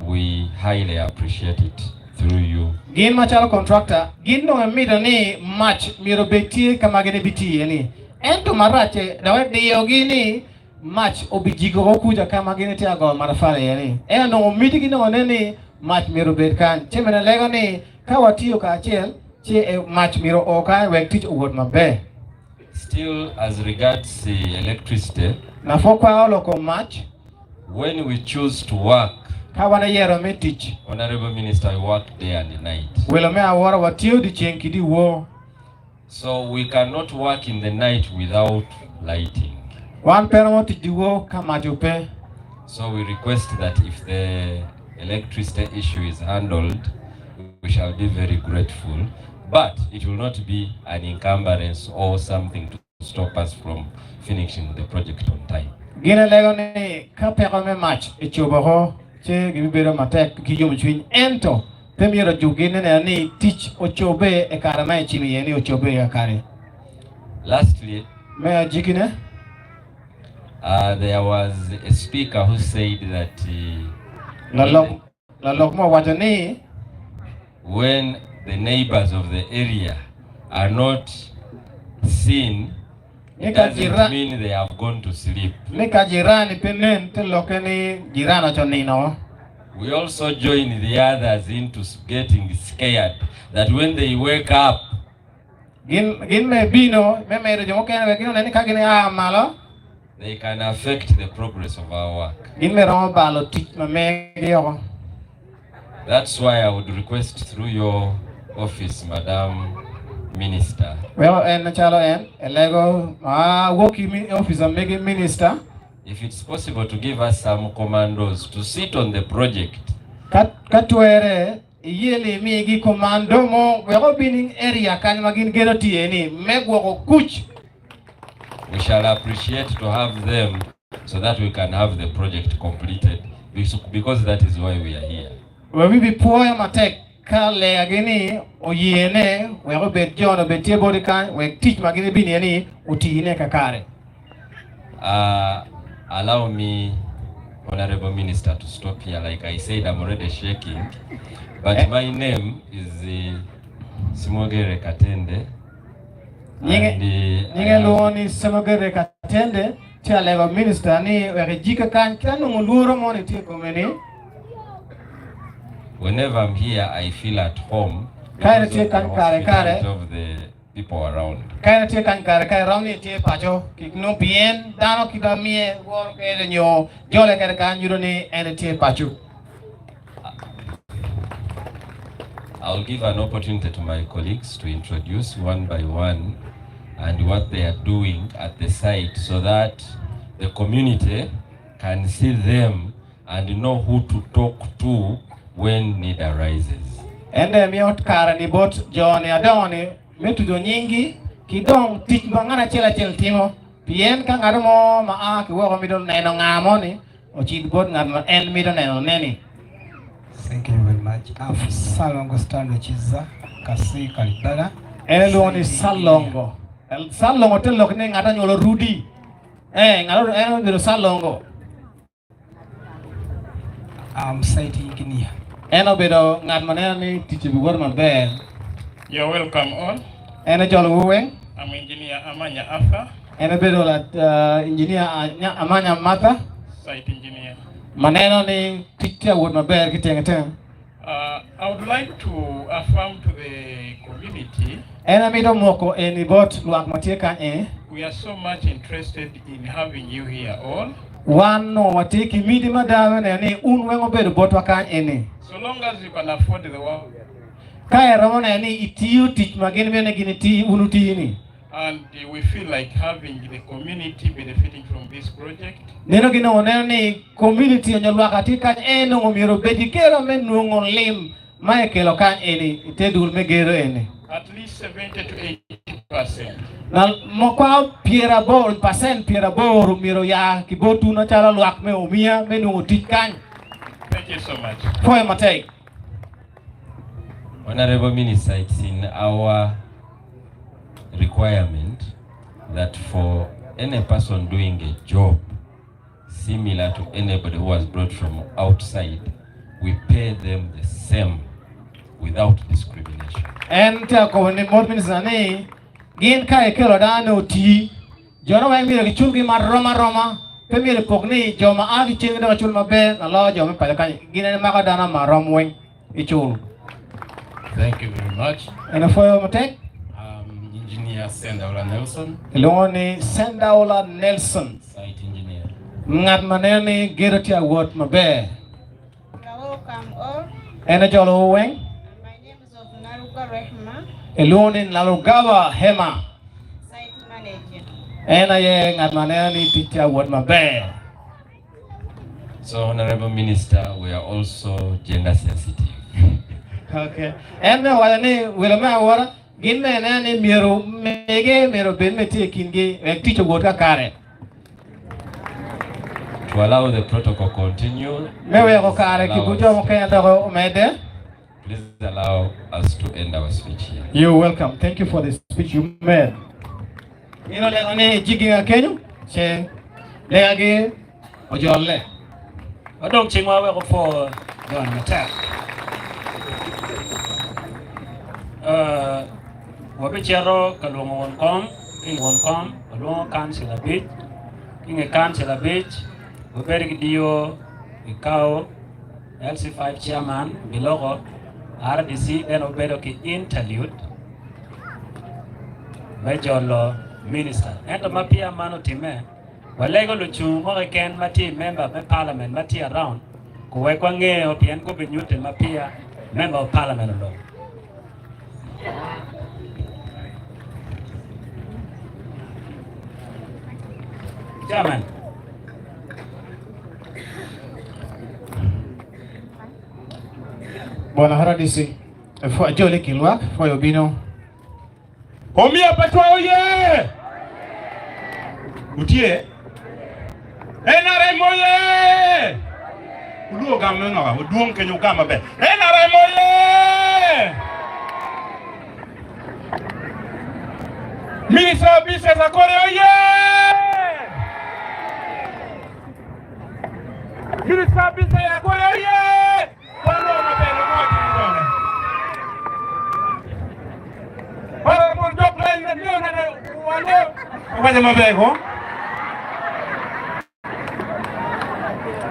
we highly appreciate it through you. Gin macalo contractor, gin dong emito ni mac myero obed tye ka ma gin ebitiyo iye ni. Ento maracce dok ediyogi ni mac obijigo ko kuca ka ma gin etye ka goyo matafali iye ni. Ento nongo mitigi nongo nen ni mac myero obed kany. Ci bene lego ni ka watiyo kacel ci mac myero oo kany wek tic owot maber. Still as regards the electricity. Na pwod kwako lok kom mac. When we choose to work. Ka wan ayero me tic. Honorable Minister, we work day and night. Welo me awora watiyo dyeceng ki dyewor. So we cannot work in the night without lighting. Wan pe romo tic dyewor ka mac ope. So we request that if the electricity issue is handled, we shall be very grateful, but it will not be an encumbrance or something to stop us from finishing the project on time. Gin alego ni ka peko me mac ecobo oko, ci gibibedo matek ki yomcwiny, ento pe myero ojukgi me neno ni tic ocobbe i kare ma ecimo iye ni ocobbe i kakare. Lastly, Me agikine, uh, there was a speaker who said that uh, lalok lalok mo owaco ni when the neighbors of the area are not seen, Ni it ka doesn't jira- mean they have gone to sleep. ni ka jirani pe nen te lokke ni jiran oco nino. We also join the others into getting scared that when they wake up, Gin gin me bino me medo jo mukene wek gin onen ni ka gin a malo they can affect the progress of our work. gin me romo balo tic ma megi oko. That's why I would request through your office, Madam Minister, Weko en macalo en elego ma wok ki mi- office megi minister if it's possible to give us some commandos to sit on the project ka ka twere iye ni imigi komando mo wek obin i area kany ma gin gedo tye ni me gwoko kuc. We shall appreciate to have them so that we can have the project completed because that is why we are here. Wek bipwoyo matek ka legagi ni oyene wek obed jo-ni obed tye boti kany wek tic ma gin ibino iye ni otine kakare. Uh, allow me, Honorable Minister, to stop here. Like I said, I'm already shaking. But eh. my name is uh, Simogere Katende. Nyinge nyinge luwo ni Semogere Katende tye alego minister ni wek ijika kany ka nongo lworo mo ni tye i kome ni. Whenever I'm here, I feel at home. Ka en tye kany kare kare. Of the people around. Ka en tye kany kare kare rom ni etye paco kik nongo pien dano kit ma miye woro kwede nyo jole kwede kany nyuto ni en etye paco. I'll give an opportunity to my colleagues to introduce one by one and what they are doing at the site so that the community can see them and know who to talk to when need arises. En bene miyo kare ni bot jo-ni adongo-ni me tuco nyinggi ki dong tic ma ngat acel acel timo, pien ka ngat mo ma a ki woko mito neno nga mo-ni, ocit bot ngat ma en mito nenone-ni. Thank you very much. I'm Ssalongo Stanley Kizza, Kasi Kalibala. En elwongo ni Ssalongo. Ssalongo te lok ni ngat anywolo Rudi. Eh, ngat en obedo Ssalongo. I'm site engineer. En obedo ngat ma neno ni ticce biwoto maber. You're welcome all. En ojolowu weng. I'm engineer Amanya Arthur. En obedo engineer Amanya Martha. Site engineer. Ma neno ni tic tye ka wot maber ki tenge tenge. I would like to affirm to the community. En amito moko eni bot lwak ma tye kany eni. We are so much interested in having you here all. Wan nongo watye ki miti mada me neno ni un weng wubedo botwa kany eni. So long as you can afford the work. Ka iromo neno ni itiyo tic ma gin mito ni gin iti, un wuti ni. And we feel like having the community benefiting from this project. Neno ginongo neno ni community onyo lwak atye kany en nongo myero obed ki kero me nwongo lim ma ekelo kany eni ite dul me gedo eni. At least 70 to 80%. Na mo kwa 80, percent 80 myero oya ki botwu macalo lwak me omiya me nwongo tic kany. Thank you so much. Pwoyo matek. Honorable Minister, it's in our requirement that for any person doing a job similar to anybody who was brought from outside, we pay them the same without discrimination. En tye akobo ni mot minister ni gin ka ekelo dano oti jono weng myero giculgi marom aroma pe myero ipok ni jo ma a ki cen dok icul maber na loyo jo me paco kany gin en mako dano marom weng icul. Thank you very much. En opwoyo matek. Um, Engineer Sendaula Nelson. Ilwongo ni Sendaula Nelson. Site engineer. Ngat ma neno ni gedo tye awot maber. Welcome all. En ojolowu weng. My name is of Naruga Rehma, Ilwongo ni Nalugaba Hema. site manager. En aye ngat ma neno ni tic tye awot maber. So, Honorable Minister, we are also gender sensitive. Okay. En me owaco ni welo me awora gin me neno ni myero mege myero obed me tye i kingi wek tic owot kakare. To allow the protocol continue, Me weko kare ki allow jo us, mukene dok omedde. please allow us to end our speech here. You're welcome. Thank you for the speech you made. In olego ni jiginga kenyo ce legagi ojolle. Wadong cingwa wek opwo John matek. Uh, wabicito ka lwongo won kom, ki won kom walwongo kancil abic, ki nge kancil abic wabedo ki diyo i kao. LC5 chairman biloko, RDC bene obedo ki interlude me jolo minister. Ento ma peya man otimme, walego lucung mo keken ma tye i member me parliament ma tye around kuwek wangeyo pien gubinyute ma peya member of parliament oloko. Chairman. Bwana RDC, ajoli ki lwak, pwoyo obino. Omiyo pa cwa oye! Utye? NRM oye! Ulwo gam me ngoka, udwong kenyo ugam maber. NRM oye! Minister of Business Akore oye! Minister of Business Akore oye! Walwo maber lugo tye done. Honorable Jok Lel na nyo na walwo. Wacho maber ko.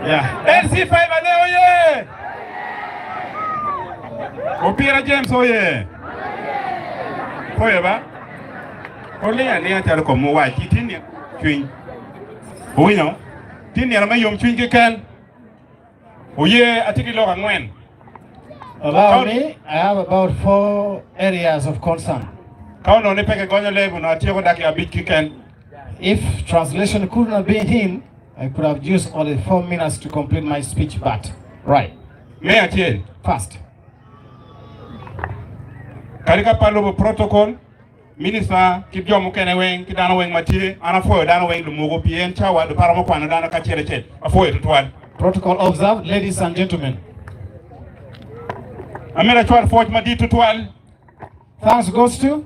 Yeah. LC5 ane oye! Opira James oye! Oye ba? Oling alinga calo kom muwac itye ni cwiny. Owinyo? Tye nino me yomcwiny keken. Oye atye ki lok angwen. Allow me, I have about four areas of concern. Ka onongo ni pe kigonyo leb onongo atyeko dakika abic keken. If translation could not be in, I could have used only four minutes to complete my speech, but right. Me acel. First. Kadi ka pa lubo protocol, minista ki jo mukene weng ki dano weng ma tye, an apwoyo dano weng lumuku pien cawa do pe aromo kwano dano kacel acel. Apwoyo tutwal. Protocol observed, ladies and gentlemen. Amito acwal pwoc madit tutwal. Thanks goes to.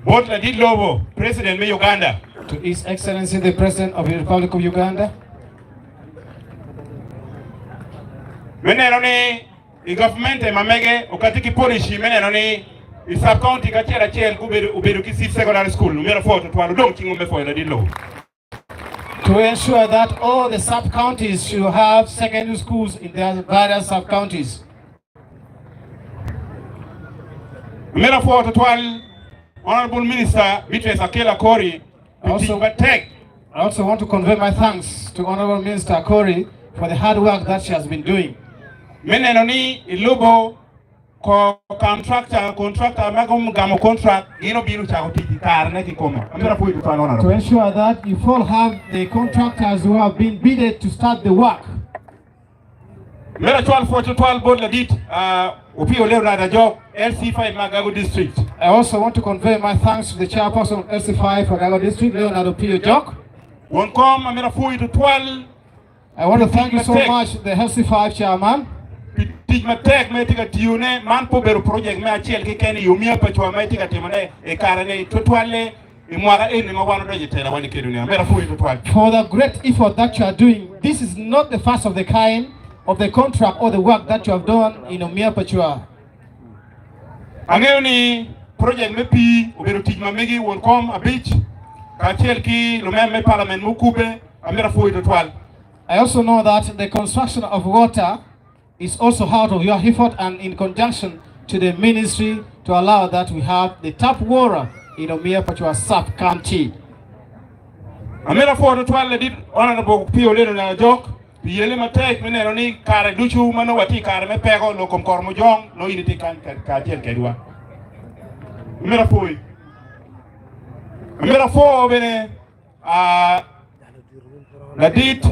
Bot ladit lobo, President me Uganda. To His Excellency the President of the Republic of Uganda. Me neno ni i gavmente ma mege okati ki policy me neno ni i sub county ka acel acel gubedo obedo ki seed secondary school omyero apwo tutwal odong cingo me pwoyo ladit lobo. To ensure that all the sub counties should have secondary schools in their various sub counties. Omyero apwo tutwal Honorable Minister Beatrice Akel Akori pi tic matek. I also want to convey my thanks to Honorable Minister Akori for the hard work that she has been doing. Me neno ni ilubo ko contractor, contractor ma gugamo contract gin obino cako tic i karene kikome. Amito apwoyi tutwal Honorable. To ensure that you all have the contractors who have been bidded to start the work. Mito acwal pwoc tutwal bot ladit Opio Leonard Ajok, LC5 ma Agago District. I also want to convey my thanks to the chairperson of LC5 for Agago District, Leonard Opio Jok. Won kom amito apwoyi tutwal. I want to thank you so much, the LC5 chairman. Pi tic matek ma itye ka tiyone, man pe obedo project me acel keken i Omia Pacwa ma itye ka timone i kare-ni, tutwalle i mwaka eni ma wan odonyo i tela wa ni kedo ni. Amito apwoyi tutwal. For the great effort that you are doing, this is not the first of the kind of the contract or the work that you have done in Omia Pacwa. Angeyo ni project me pii obedo tic ma megi won kom abic kacel ki lumem me parliament mukube. Amito apwoyi tutwal. I also know that the construction of water is also out of your effort and in conjunction to the ministry to allow that we have the tap water in Omia Pacwa sub-county. Amito apwoyo tutwal ladit Honorable Opio Leonard Ajok pi yelle matek me neno ni kare ducu ma nongo watye i kare me peko lok kom kor mujong nongo in itye kany kacel kedwa. Amito apwoyi. Amito apwo bene Ladit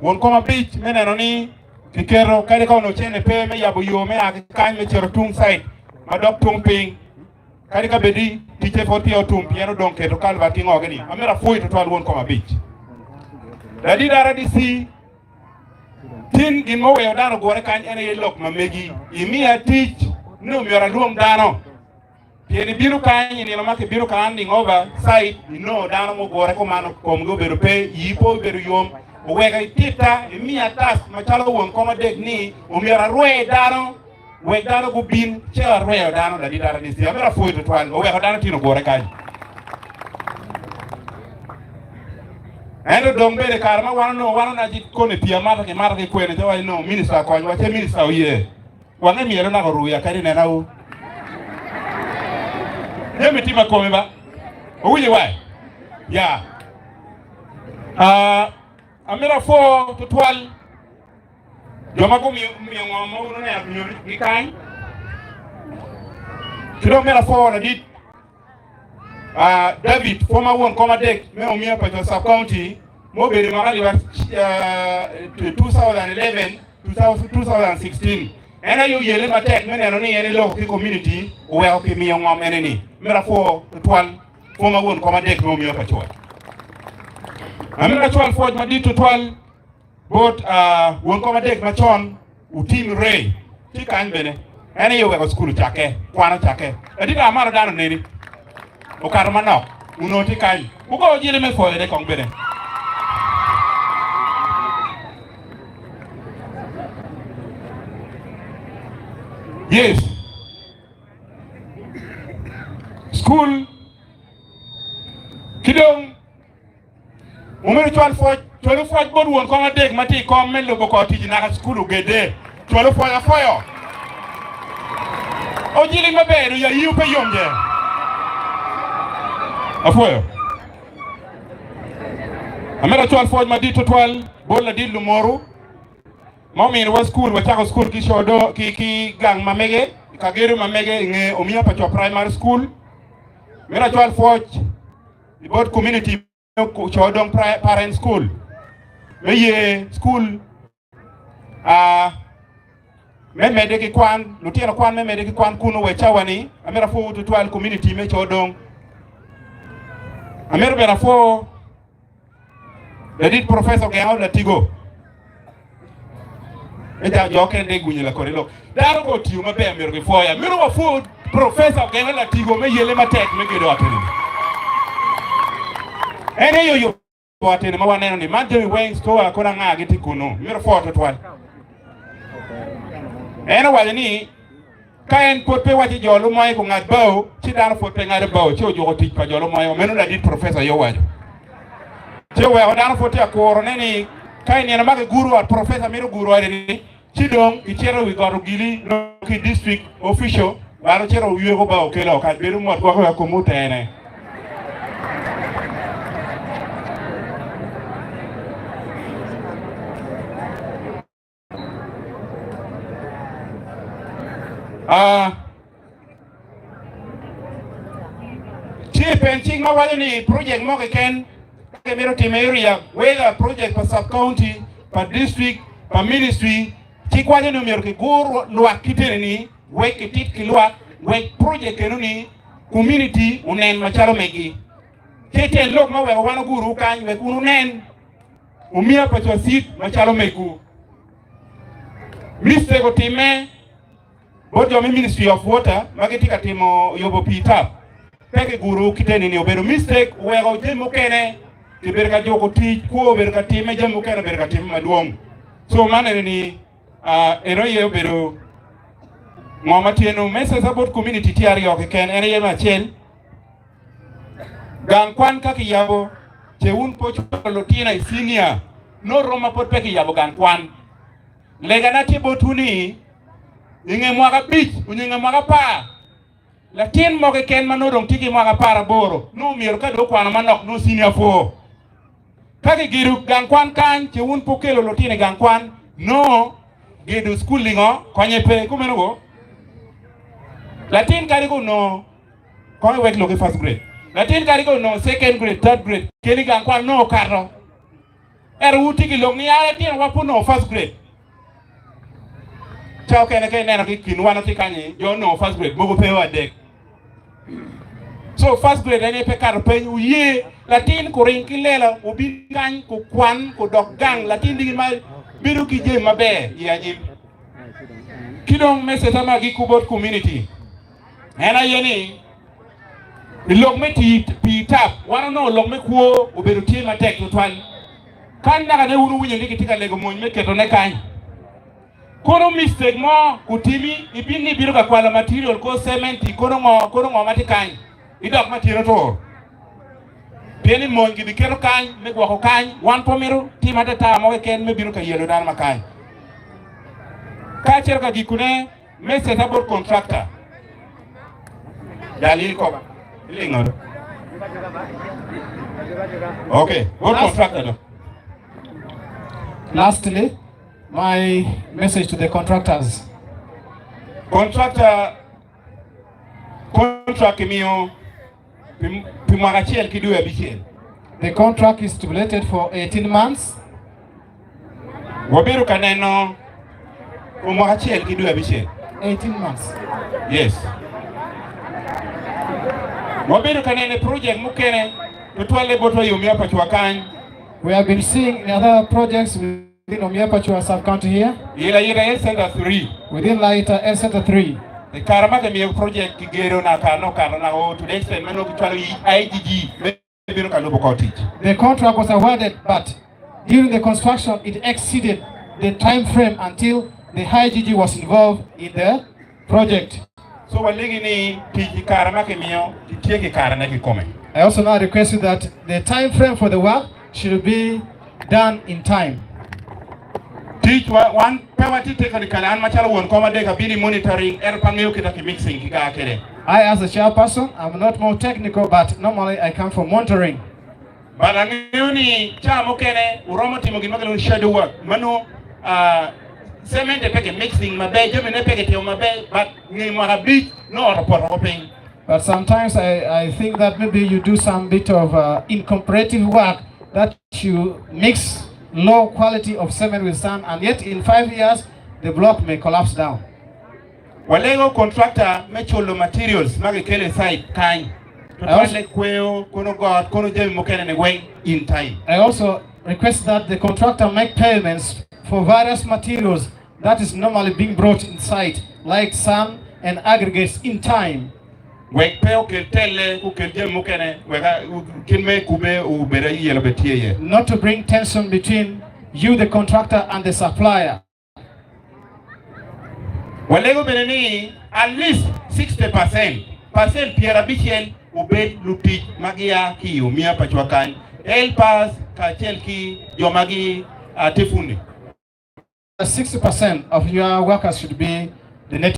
won kom abic me neno ni kiketo kadi ka onongo cene pe me yabo yo me a ki kany me cito tung cite ma dok tung piny kadi ka bed ni ticce pwod peya otum pien odong keto kalvat ki ngo gini. Amito apwoyi tutwal won kom abic. Ladit RDC tin gin ma oweko dano ogure kany en aye lok ma megi imiya tic ni omyero alwong dano. Pien ibino kany i nino ma kibino ka handing over site, inongo dano mugure kumano komgi obedo pe, iyi pe obedo yom, oweko ititta, imiya task macalo won kom adek ni omyero arwe dano wek dano gubin, ce arweyo dano ladit RDC. Amito apwoyi tutwal, oweko dano tino ogure kany. Ento dong bene kare ma wan onongo wan onongo ci kone pii amata ki mato ki kwene ci waco nongo minista okonywa ce minista oye wange myero naka oruya kadi nena u. Jami tye ma kome ba. Owinyo wa? Ya. Ah, amito apwo tutwal jo ma gumiyo miyo ngo ma wun oneno nyo gi kany. Ki dong mito apwo ladit Ah, David, former won kom adek me Omia Paco Sub County, ma obedo i mwaka alip 2011 2016. En aye oyelle matek me neno ni en eloko ki community oweko kimiyo ngom ene ni. Myero apwo tutwal former won kom adek me Omia Paco. Amito acwal pwoc madit tutwal bot won kom adek macon Otim Ray tye kany bene. En aye oweko cukul ocakke, kwan ocakke. Ladit amaro dano oneni okato manok onongo tye kany. Wugo jele me pwoyone kong bene. Yes. School ki dong Omyero cwal pwoc, cwalo pwoc bot won kom adek ma tye i kom me lubo kor tic naka cukul ogedde. Cwalo pwoc apwoyo. Ojili maber do yayiwu pe yom je. Apwoyo. Amito acwal pwoc madit tutwal bot ladit lumoru ma ominiwa cukul, wacako cukul ki codo ki ki gang ma mege, ka gedo ma mege i nge Omiya Paco Primary School. Mito acwal pwoc i bot community me Codong Parent School me ye school uh, me medde ki kwan lutino kwan me medde ki kwan kunu wa cawa ni amito apwo tutwal community me Codong amito bene apwo Ladit Professor Gengo Latigo me ja jo kene de gwinyo lakodi lok dano ko otiyo maber myero gipwoya myero wapwo Professor Gengo Latigo me yelle matek me gedo ot eni en aye oyubo ot eni ma waneno ni man jami weng store kono anga gitye kunu myero pwo tutwal en owaco ni Ka en pwod pe waco jo lumoye gungad bao, ci dano pwod pe ngado bao, ci ojuko tic pa jo lumoye. Meno ladit profesa aye owaco. Ci oweko dano pwod tye ka kurone ni ka i nino ma kiguro ot profesa mito guro ode ni, ci dong gicito i wi got Ogili nongo ki district official balo cito oyweko bao kelo kany bedo mot gwoko wek komwu otene. Ah, tye pen cik ma waco ni project mo keken ka kimito timo area whether project pa sub county pa district pa ministry cik waco ni myero kigur lwak kitene ni wek kitit ki lwak wek project eno ni community onen macalo megi. Tye tyen lok ma oweko wan oguru kany wek wun wunen Wumiya pacwacit macalo megwu. Mistake otimme bot jo me Ministry of Water ma gitye ka timo yubo pii tap. Pe kiguru kite ni obedo mistake oweko jami mukene kibedo ka juko tic, kwo obedo ka timme, jami mukene obedo ka timme madwong. So man eni ni eno aye obedo ngo ma tye nu. Message bot community tye aryo keken, en aye me acel Gang kwan ka kiyabo, ce wun pe wucwalo lutino i cinia, nongo rom ma pwod pe kiyabo gang kwan. Legana tye botwu ni, i nge mwaka abic onyo i nge mwaka apar, latin mo keken ma nongo dong tye ki mwaka aparaboro nongo myero ka dong okwano manok nongo cinia pwo. Ka kigedo gang kwan kany, ce wun pe wukelo lutino i gang kwan, nongo gedo cukul ningo konye pe. Kumeno go? Latin kadi ka onongo Kong iwek lok i first grade. Latin kadi ka onongo second grade, third grade, keli gang kwan nongo okato. Ento wutye ki lok ni an atino wa pe onongo first grade. Ca okene ka ineno ki kin wan tye kanyi, jo onongo first grade mogo pe o adek. So first grade ene pe kato peny wuye latin kuring ki lela obin kany kukwan kudok gang latin digi ma bedo ki jami maber i anyim. Ki dong message ma agikku bot community. En aye ni, i lok me pii tap, wan onongo lok me kwo obedo tye matek tutwal. Kany naka ne wun wuwinyo ni kitye ka lego mony me ketone kany. Kono mistake mo kutimi, ibin ni ibino ka kwalo material ko cementi kono ngo, kono ngo ma tye kany, idok ma tyene otur. Pien ni mony gibiketo kany me gwoko kany, wan pe wamito tim atata mo keken me bino ka yelo dano ma kany. Ka acito ka gikone me ceta bot contractor, jal in ikoba, ilingo do. Okay, bot contractor do. Lastly, my message to the contractors. Contractor contract kimiyo pi mwaka acel ki dwe abicel. The contract is stipulated for 18 months. Wabedo ka neno kuom mwaka acel ki dwe abicel. 18 months. Yes. Wabedo ka neno project mukene tutwalle botwa i Omia Pachwa kany. We have been seeing in other projects within Omia Pachwa sub-county here. I Laita Health Center 3. Within Laita Health Center 3. I kare ma kimiyo project kigero naka nokato naka to the extent ma nongo kicwalo i IGG me bino ka lubo kor tic. The contract was awarded, but during the construction, it exceeded the time frame until the IGG was involved in the project. So walegi ni tic i kare ma kimiyo kityek i karene kikome. I also now request you that the time frame for the work should be done in time. Tic wa wan pe watye technically an macalo won kom adek abino i monitoring ento pe angeyo kit ma ki mixing ki gar kwede. I as a chairperson, I'm not more technical but normally I come for monitoring. But angeyo ni ca mukene wuromo timo gin ma kilwongo ni shadow work ma nongo cement pe ki mixing maber, jamine pe kitimo maber but nge mwaka abic nongo ot opoto woko piny. But sometimes I, I think that maybe you do some bit of incooperative work that you mix low quality of cement with sand and yet in 5 years the block may collapse down. Walego contractor me culo materials ma kikelo i site kany tutwalle kweyo kono got kono jami mukene ni weng in time. I also request that the contractor make payments for various materials that is normally being brought in site like sand and aggregates in time. Wek pe okel telle okel jami mukene wek kit me kube obed ayelo bed tye iye. Not to bring tension between you, the contractor, and the supplier. Walego bene ni at least 60% percent 60 obed lutic ma gia ki i Omia Pachwa kany, helpers kacel ki jo ma gi tye fundi. 60% of your workers should be the native.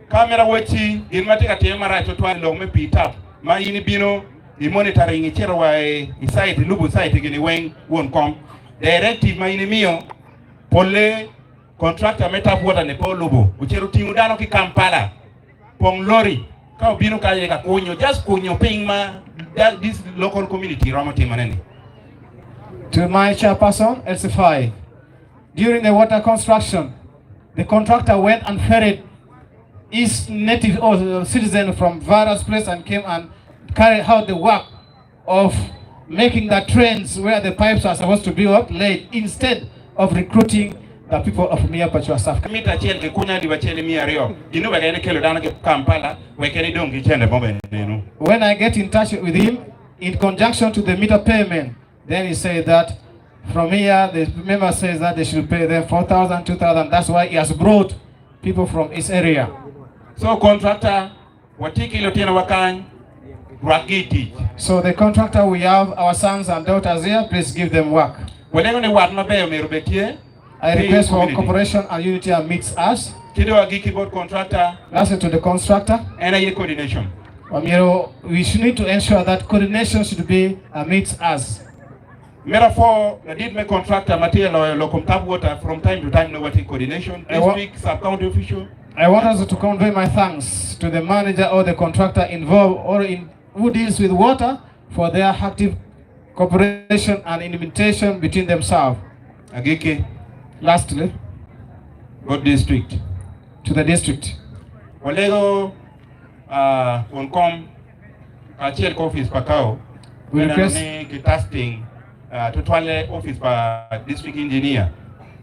Ka myero awacci gin ma tye ka time marac tutwal i lok me pii tap ma in ibino i monitoring icito wa i site ilubo site gini weng won kom directive ma in imiyo polle contractor me tap water ni pe olubo ocito otingo dano ki Kampala pong lori ka obino ka aye ka kunyo just kunyo piny ma this local community romo timone ni. To my chairperson, LC5, during the water construction, the contractor went and ferried his native or citizen from various places and came and carried out the work of making the trains where the pipes are supposed to be up laid instead of recruiting the people of Mia Pachwa South. Mita achiel ki kunya alip achiel 200 gino wek en kelo dano ki Kampala wek en idong ki cente mo bene nenu. When I get in touch with him in conjunction to the meter payment, then he said that from here the member says that they should pay them 4,000, 2,000. That's why he has brought people from his area. So contractor watye ki lutino wa kany rwakgi i tic. So the contractor, we have our sons and daughters here, please give them work. Walego ni wat maber omyero obed tye. I request for cooperation and unity amidst us. Ki dong agikki bot contractor. Lastly to the constructor. En aye coordination. Omyero, we should need to ensure that coordination should be amidst us. Mera for ladit me contractor ma tye loyo lok tap water from time to time no watye coordination district sub county official. I want also to convey my thanks to the manager or the contractor involved or in who deals with water for their active cooperation and implementation between themselves. Agiki. Lastly, Bot district. To the district. Walego won kom kacel ki office pa CAO We request ni ki tasking tutwalle office pa district engineer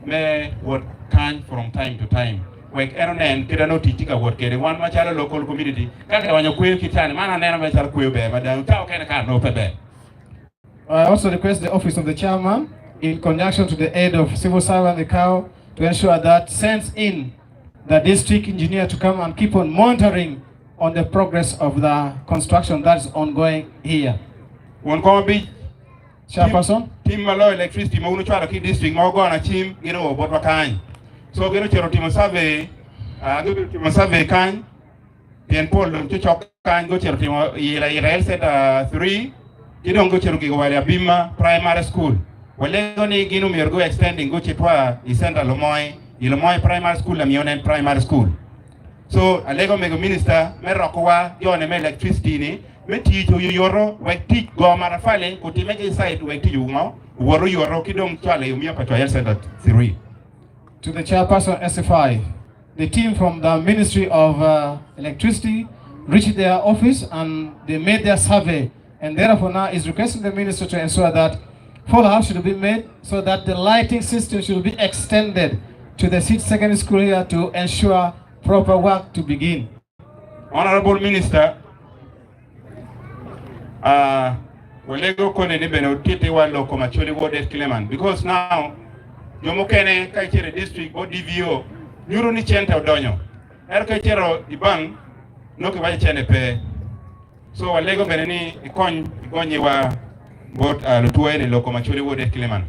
me wot kany from time to time wek en onen kit ma nongo tic tye ka wot kwede wan macalo local community ka kionyo kweyo kit cani man aneno mere calo kweyo ber mada ka okene kare nongo pe ber. I also request the office of the chairman in conjunction to the head of civil servant the CAO to ensure that sends in the district engineer to come and keep on monitoring on the progress of the construction that is ongoing here. Won kom abic Chairperson. Tim ma loyo electricity ma wun wucwalo ki i district ma wugona cim gin oo botwa kany. So gin ocito timo survey, uh, gubedo timo survey kany pien pol dong cocok kany gucito timo i ila ira health center 3 ki dong gucito gigo wa i Abima primary school. Walego ni gin omyero gu extending gucitwa i center Lumoy, i Lumoy primary school Lamionen primary school. So alego mego minister me rokowa jone me electricity ni me tic oyoyoto wek tic go matafali kutime ki site wek tic ngo owot oyoto ki dong cwalo i Omiyo Paco Health Center 3. To the chairperson SFI, the team from the Ministry of uh, Electricity reached their office and they made their survey and therefore now is requesting the minister to ensure that follow-up should be made so that the lighting system should be extended to the city secondary school here to ensure proper work to begin. Honorable Minister, uh, walego kone ni bene otiti wa loko macholi ward Kileman because now jo mukene ka icito i district bo DVO nyuto ni cente odonyo ento ka icito i bank nongo kiwaco cente pe so walego bene ni ikony igonyiwa bot uh, lutwo ni loko macholi ward Kileman.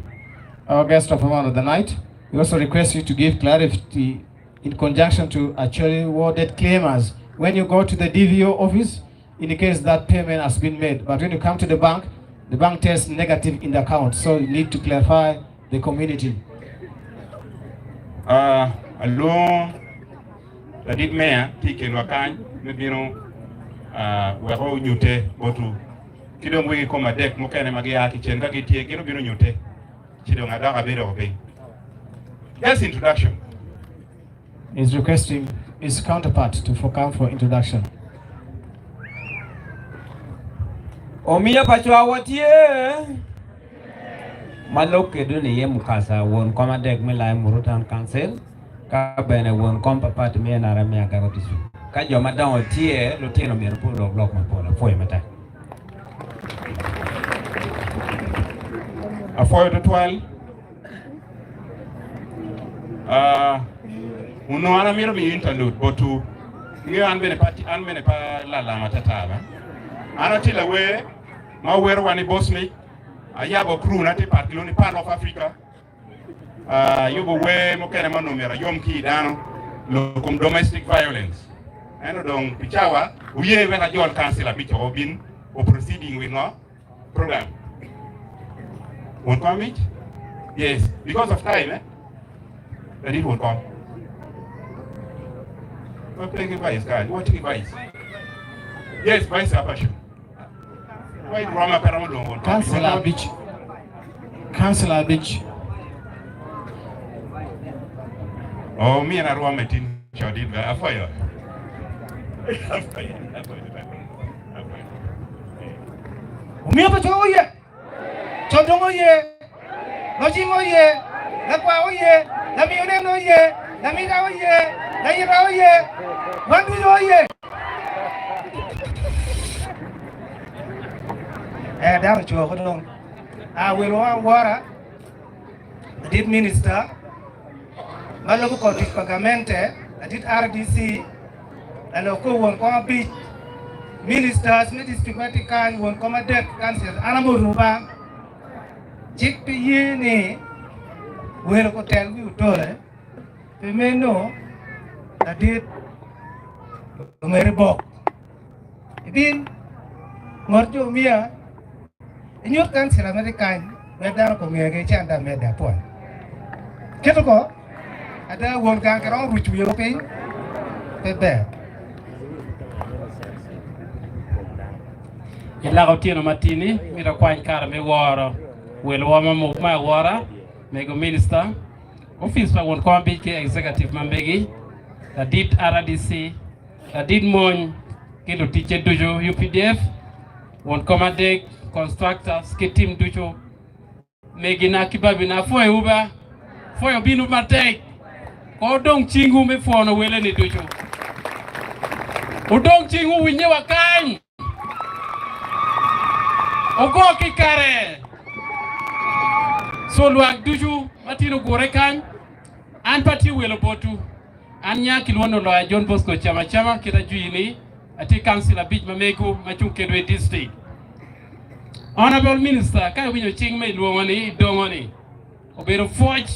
Our guest of honor of the night, we also request you to give clarity in conjunction to actually warded claimers. When you go to the DVO office, indicates that payment has been made. But when you come to the bank, the bank tells negative in the account. So you need to clarify the community. Uh, along ladit meya tye i kinwa kany me bino uh, wek onyute botu ki dong wegi kom adek mukene ma gia ki cen ka gitye gin obino nyute ci dong adok abedo piny. Just introduction. Is requesting his counterpart to for come for introduction. Omiyo pacwa watye ma lok kedo ni iye mukasa won kom adek me Lai Muru Town Council ka bene won kom pa party me NRM me Agago District. Ka jo madongo tye, lutino myero pe olok lok mapol. Apwoyo matek. Apwoyo tutwal. Uh, onongo an amito miyo interlude botwu. Ingeyo an bene pa an bene pa lalama tata ba. An atye lawer ma wero wan i Bosmic. Ayabo crew na tye pat kilwongo ni Pearl of Africa. Uh, ayubo wer mukene ma onongo myero ayom ki i dano lok kom domestic violence. Ento dong pi cawa oye wek ajol council abic obin o proceeding with ngo program. Won kom mic? Yes, because of time, eh? Ladit won kom. Wape ki vice kany, watye ki vice. Yes, vice apasho. Wai roma pe romo lwongo won kom. Councillor Abich. Councillor Abich. Oh, mi na rwom e tin chodit ba afoyo. Afoyo, afoyo. Omiyo paco oye, Condong oye, Locing oye, Lakwa oye, Lamiyo nen oye, Lamita oye, Layita oye, wan ducu oye. Eh, dano ocoko dong. Ah, welo awora, ladit minista ma lubo kor tic pa gamente, ladit RDC, lalok kor won kom abic, ministers me district ma tye kany, won kom adek, councillors, an amoto ba. Cik pe ye ni welo otel wi otole, pi meno ladit omyero ibok. Ibin ngot jo miya inyut kancila ma tye kany wek dano kongegi ci an dong amedde apwoyo. Kito ko ada won gang kiromo ruco wiye piny pe ber. I lak otyeno matini, mito akwany kare me woro welwa ma muk me awora, mego minista, opic pa won kom abic ki executive ma megi, ladit RDC, ladit mony ki luticce ducu, UPDF, won kom adek, constructors ki tim ducu, megina ki babina, apwoyowu ba, pwoyo bino matek, ko wudong cingwu me pwono wele-ni ducu. Wudong cingwu winye wa kany, wugo ki kare. So lwak ducu ma tino gure kany, an pe atye welo botwu. An nya kilwongo ni Oloya John Bosco Chama Chama kit ajwi ni. Atye council abic ma mego ma cung kedwa i district. Honorable Minister, ka iwinyo cing ma ilwongo ni idongo ni obedo pwoc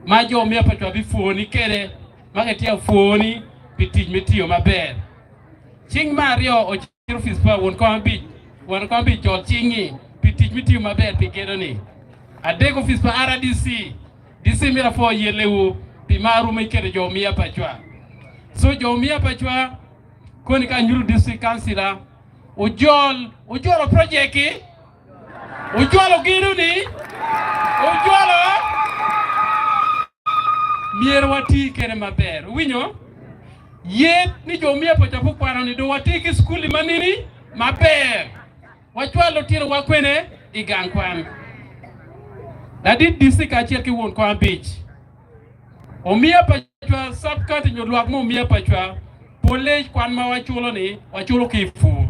ma jo me apacwa bipwoni kede ma gitye ka pwoni pi tic me tiyo maber. Cing me aryo ocito opic pa won kom abic, won kom abic jol cingi pi tic me tiyo maber pi gedo ni. Adek opic pa RDC, DC mito apwo yellewu pi marwu ma iketo jo me apacwa. So jo me apacwa koni ka anyuto district councilor ojol ojolo project ki ojolo gedo ni ojolo myero wati kede maber iwinyo yet ni jo me apacwa gukwano ni dong wati ki skuli ma nini maber Wacwal lutinowa kwene i gang kwan? Ladit distrik kacel ki won kom abic omiya pacwa sub county nyo lwak mo omiya pacwa pole kwan ma waculo ni waculo ki i pur.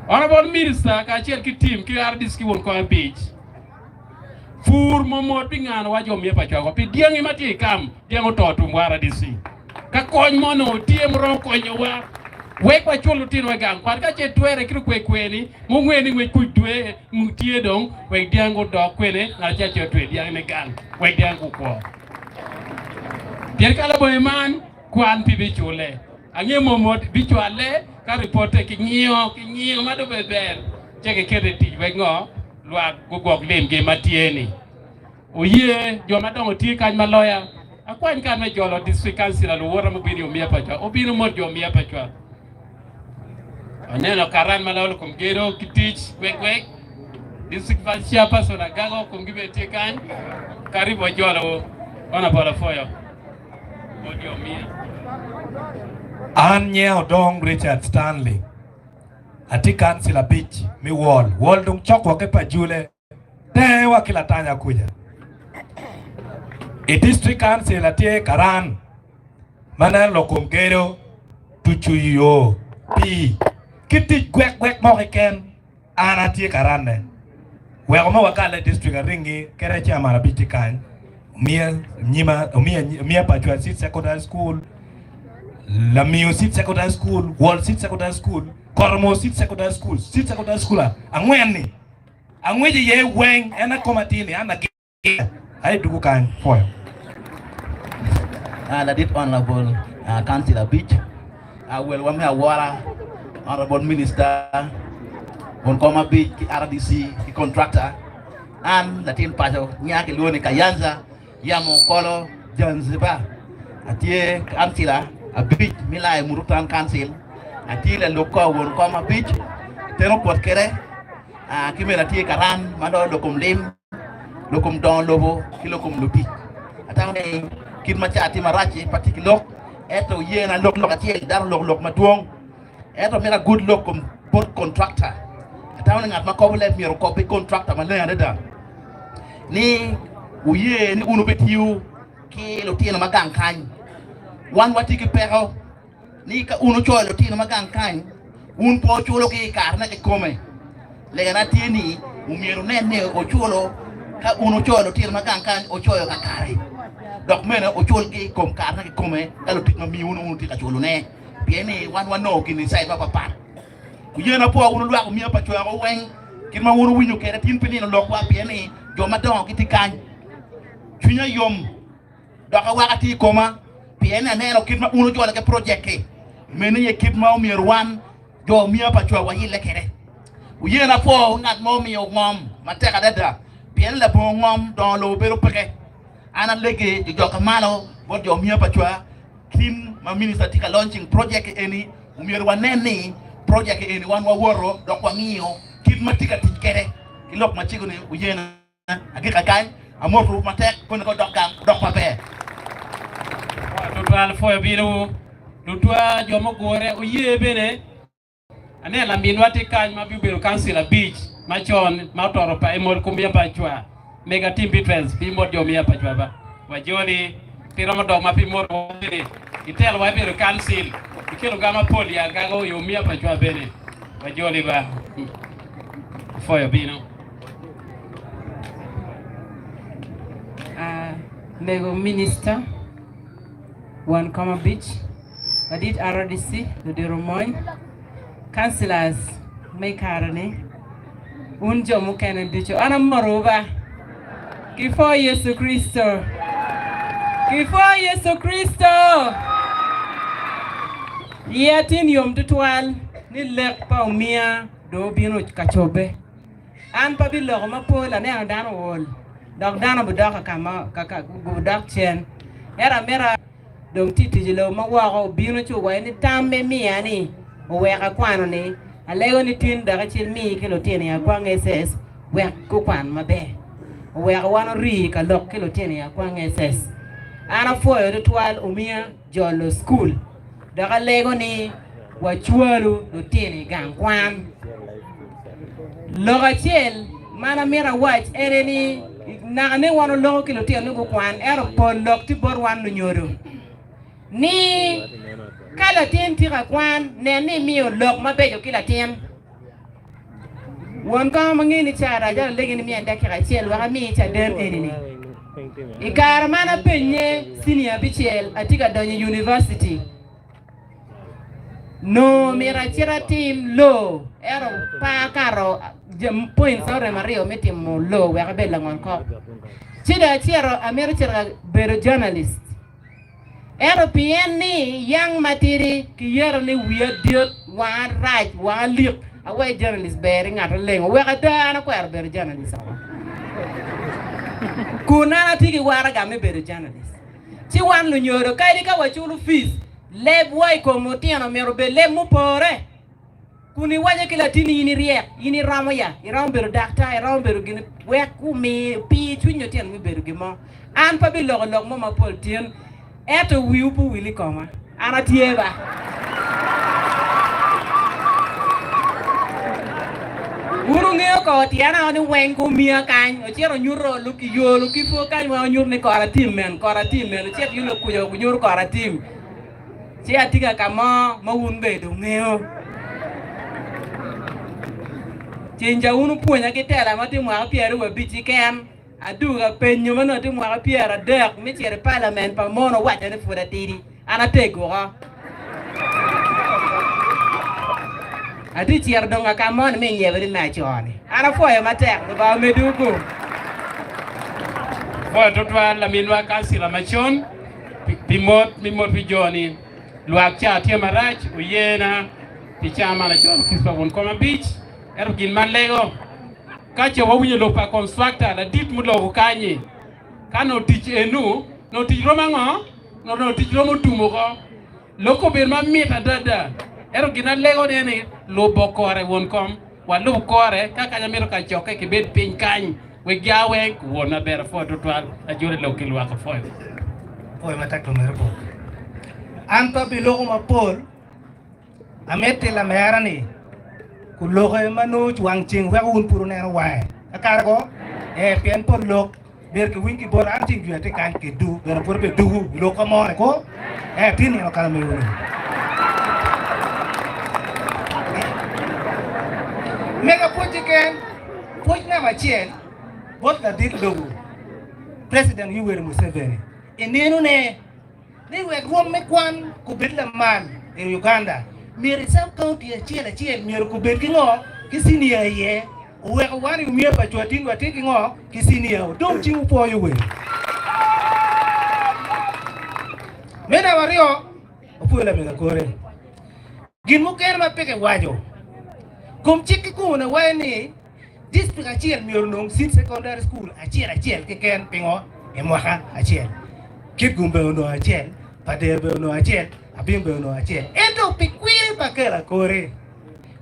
Honorable Minister kacel ki team ki RDC ki won kom abic pur momot bingano wa jo omiya pacwa ko pi dyangi ma tye i kam dyang oto tum wa RDC. Ka kony mo onongo tye muromo konyowa wek wacul lutinowa i gang kwan, ka ce twere ki lukwe kwe-ni mungwe ni ngwec kuc dwe tye dong wek dyang gudok kwene, ngat acel acel otwe dyangne gang wek dyang gukwo. Pien ka labongo man, kwan pe bicule. Ange momot bicwale ka ripotte kingiyo, kingiyo ma dong ber ce kiketo i tic wek ngo lwak gugwok limgi ma tye-ni. Oye jo madongo tye kany ma loya. Akwany kare me jolo District Councilor luwota mubino i Omiya Pacwa. Obino mot jo Omiya Pacwa. Aneno karan ma lawolo kom gedo ki tic gwek gwek. District Vice Chairperson Agago komgi bene tye kany. Karibu wajolo Honorable Afoyo. Mot jo Omiya. An nyinga Odong Richard Stanley. Atye kancila abic me Wol. Wol dong cok wa ki Pajule. Tenge wa ki Latanya kuca. I District Council atye karan ma neno lok kom gedo, tucu yo, pii ki tic gwek gwek mo keken an atye karanne. Weko ma wakalle i district aringi kede chairman abic tye kany omiya nyima omiya omiya Pacwa Seed Secondary School, Lamiyo Seed Secondary School, Wol Seed Secondary School, Koromo Seed Secondary School, Seed Secondary School angwen ni Angweco iye weng en aye koma tye ni an agik aye dugu kany pwoyo. Ladit Honourable Councillor Abic, welwa me awora Honourable Minister won kom abic ki RDC ki contractor an latin paco nya kilwongo ni Kayanza yamo kolo Zanzibar atye councillor abic me Lae Murutu Town Council atye lalub kor won kom abic teno kwot kede ki bene atye karan ma loyo lok kom lim, lok kom dongo lobo ki lok kom lutic. Atamo ni kit ma ca tye marac-ci pe atye ki lok ento yena lok lok acel dano lok lok madwong ento myero agud lok kom bot kontrakta. Atamo ni ngat ma kobo leb myero okob ki kontrakta maleng adada ni wuye ni wun wubitiyo ki lutino ma gang kany. Wan watye ki peko. ni ka wun wucoyo lutino ma gang kany, wun pe wuculogi i karene kikome. Legana tye ni omyero wunen ni wuculo ka wun wucoyo lutino ma gang kany wucoyo kakare, dok mene wuculgi i kom karene kikome ka lutic ma miyowu nongo wun wutye ka culone, pien ni wan wanongo gin i cait mapatpat. Wuyen apwo wun wulwak omiya pa cwako weng kit ma wun wuwinyo kwede tin pi nino lokwa, pien ni jo madongo gitye kany. Cwinya yom. Dok awaka tye i koma pien aneno kit ma un wujolo ki projek-ki. Meno aye kit ma omyero wan jo miya pa cwa wayille kwede. Wuyen apwo ngat ma omiyo ngom matek adada pien labongo ngom dongo lobo bedo peke. An alegi jojoka malo bot jo miya pa cwa tim ma minista tye ka launching projek eni omyero wanen ni projek eni wan wawoto dok wangiyo kit ma tye ka tic kwede ki lok macego ni wuyen Agika kany, amotowu matek koni ka wudok gang, wudok maber. Tutwal pwoyo binowu lutwa jo mugure oye bene aneno laminwa tye kany ma bibedo kancil abic macon ma ototo pa emol kumiya pa cwa mega tim Beatrice pi mot jo miya pa cwa ba wajoli pi romo dok ma pi mot bene itelo wa ibedo kancil ikelo ga mapol ya gago yo miya pa cwa bene wajoli ba pwoyo bino. Mego Minista, Won Kom Abic, Ladit RDC, ludito mony, councillors me kare-ni, wun jo mukene ducu, an amotowu ba. Kipwo Yecu Kricito! Kipwo Yecu Kricito! Iya tin yom tutwal ni lek pa omiya dong obino ka cobbe. An pe abiloko mapol, aneno dano ool, dok dano obidok ka cen. Ento amito dong tye tic i lobo ma woko, obino ci owaco ni tam me miya ni owek akwano ni, alego ni tin dok icil mi ki lutino i Akwang SS wek gukwan maber. Oweko wan ori ka lok ki lutino i Akwang SS. An apwoyo tutwal omiya jolo cukul dok alego ni wacwalu lutino i gang kwan. Lok acel ma an amito awac ene ni naka ne wan oloko ki lutino ni gukwan ento pol lok tye bot wan lunyodo ni ka latin tye ka kwan nen ni imiyo lok mabeco ki latin. Won kong ma ngeyo ni ca rac alegi ni miya dakika acel wek amiyi caden eni ni. I kare ma an apenye senior abicel atye ka donyo i university. Nongo myero acit atim law ento pe akato points oremo aryo me timo law wek abed langol kop. Ci dong acito amito cito ka bedo journalist. Ento pien ni yang matidi kiyeta ni wiya dit, wanga rac, wanga lik, aweyo journalist ber i ngat oleng oweko ada an akwero bedo journalist oko. Kun an atye ki waraga me bedo journalist. Ci wan lunyodo kadi ka waculo fees, lebwa i kom lutino myero obed leb mupore. Kun iwaco ki latinni in iryek, in iromo ya, iromo bedo daktar, iromo bedo gin, wek omi opir cwiny lutino me bedo gin mo. An pe abiloko lok mo mapol tin, ento wiwu pe owil i koma. An atye ba. Wun wungeyo kor tyena ni weng gumiya kany, ocito onyuto yo lukifo kany weng onyuto ni kora tim men, kora tim men, ocit yulo kuca onyuto kora tim. Ci atye ka ka mo ma wun bene dong wungeyo. Cinca wun wupwonya ki tela ma tye mwaka 25 keken. Adwogo ka penyo ma nongo atye mwaka 30 me cito i palament pa mon owacca ni pud atidi. An ateggo oko. Atye cito dong ka ka mo ni me nyebo ni me aco-ni. An apwoyo matek, Lubanga omedwu gum. Apwoyo tutwal laminwa kancila macon pi mot mi mot pi jo-ni. Lwak ca tye marac, oyena pi ca man ajolo opic pa won kom abic. Ento gin ma alego, ka ce wawinyo lok pa constructor ladit muloko kany-nyi, ka nongo tic enu, nongo tic romo ango? Nongo tic romo tum oko. Lok obedo mamit adada. Ento gin alego ni ni lubo kore won kom, walub kore ka kany amito kacokke kibed piny kany wek gia weng won maber apwoyo tutwal ajoli lok ki lwak apwoyo. Apwoyo matek lumere bot. An pe abiloko mapol. Amiti lamera ni kuloke ma nongo wang ceng weko wun pud wuneno wange. Kakare ko? Ee, pien pol lok myero kiwiny ki bota. An ceng jwi atye kany kedwu, bene pud abe dugu i lokka mo-ni ko? Ee, atye nino kala mewu-ni. Mega pwoc keken, pwoc namba acel bot ladit lobo, President Yoweri Museveni, i ninone. Ni wek rwom me kwan kubed lamal i Uganda, myero i sub county acel acel myero kubed ki ngo? Ki senior iye. Oweko wan i Umia pa Cwatin watye ki ngo? Ki senior. Dong cing wupwoyo weng. Me namba aryo, wapwoyo lamego Akore. Gin mukene ma pe kiwaco, kom cik kikome waco ni District acel myero onong seed secondary school acel acel keken pingo i mwaka acel. Kitgum bene onongo acel, Pader bene onongo acel, Abim bene onongo acel. Ento pi kwir pa Ker Akore,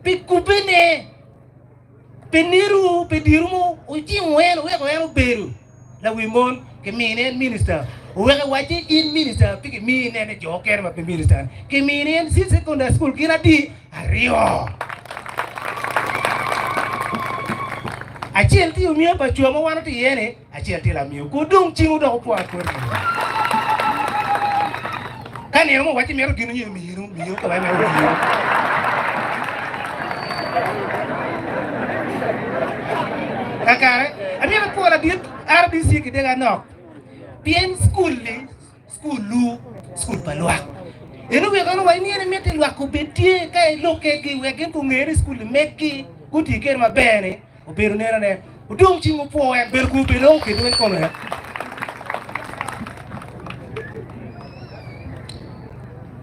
pi kubene, pi niru, pi diru mo ojingo en oweko en obedo lawi mon kimine en minister oweko ewacci in minister pe kimiyi inene jo okene ma pe minister ni kimini en seed secondary school gin adi aryo acel tye omiyo pa cwa ma wan otye iye ni acel tye lamiyo ko dong cing odok opwo akor ka nino mo wacci mito gin nyo miyinu miyinu ka wai mito miyinu kakare amito apwo ladit RDC ki dega nok pien skul-li skul-lu skul pa lwak. Eno weko en owaco ni en emito ni lwak obed tye ka elok kedgi wek gin gunge ni cukul-li meggi guti kwede maber-ni. Obedo nenone odong cing opwo en bedo kun obedo o kedwu en kome.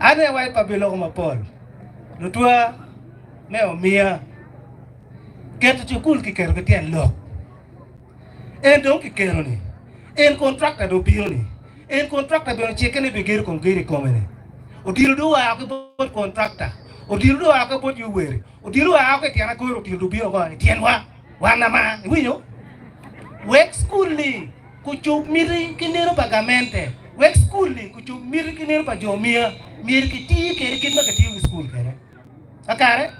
An aye awaco pa biloko mapol lutwa me omiya keto cukul kiketo ki tyen lok. En dong kiketo ni en kontrakta dong obino ni en kontrakta bene ocikke ni bigedo kom gedo i kome ni odilo dong oa ki bot kontrakta odilo dong oa ki bot Yoweri odilo oa ki i tyen agoro odilo dong obino oko i tyenwa wan ama iwinyo wek cukul-li kucub miti ki neno pa gamente wek cukul-li kucub miti ki neno pa jo miya myero kiti kwede kit ma kitiyo ki cukul kwede. Kakare,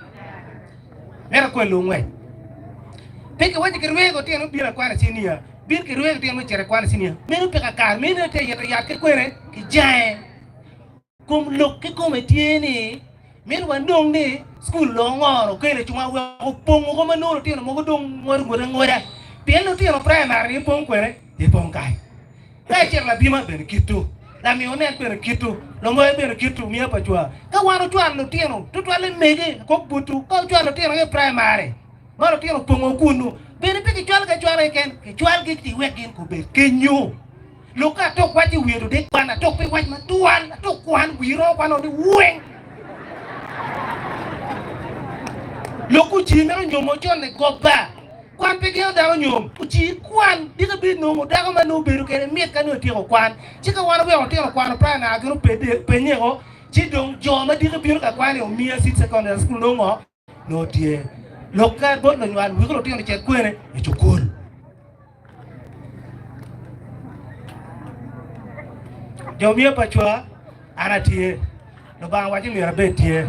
mito akwel ongwec. Pe kiwaco ki rwego tyen obino akwana cinia, bin ki rwego tyen ocito akwana cinia. Meno pe kakare, meno tye ito yat ki kwene ki jange. Kom lok kikome tye ni mito wanong ni cukul dong ongoro kene cunga weko opongo ko ma nongo lutino mogo dong ngodo ngute angoda. Pien lutino primary ni pong kwene, gipong kany. Ka icito labima bene kitu, lamiyo net bene kitu, longoye bene kitu, miya pa cwa. Ka wan ocwalo lutino, tutwalle mege kok butu, ka ocwalo lutino ki i praimari, ma lutino opongo kunu, bene pe kicwalogi acwala keken, kicwalgi ci iwek gin gubed kenyo. Lok ka atok wac i wiye to dek kwan, atok pe wac matwal, atok kwan, wii romo kwan odi weng. Lok ocii mito nyomo con i goba. Kwan pe gengo dano nyom. Ocir kwan diki binongo dako ma nongo obedo kwede mit ka nongo etyeko kwan. Ci ka wan oweko lutino okwano praimar gin openye ko, ci dong jo ma diki bino ka kwan i Omiya Seed Secondary School nongo ngo? Nongo tye. Lok ka bot lunywal weko lutino ocit kwene? I cukul. Jo Omiya pacwa An atye. Lubanga owaco ni myero abed tye.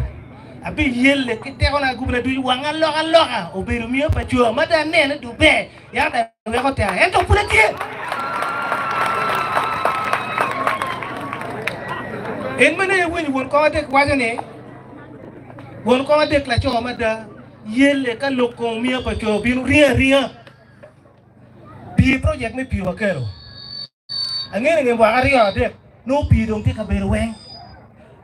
Abiyelle ki tekona gubina ducu, wanga alokaloka obedo miyo pa coo ma dong anene dong ber, yam dong aweko teka, ento pud atye. En ma nene iwinyo won kom adek waco ni, Won kom adek laco mada, yelle ka lok kom omiyo pa coo obino ringo aringa. Pi project me pii wakelo. Angeyo ni nge mwaka aryo adek nongo pii dong tye ka bedo weng.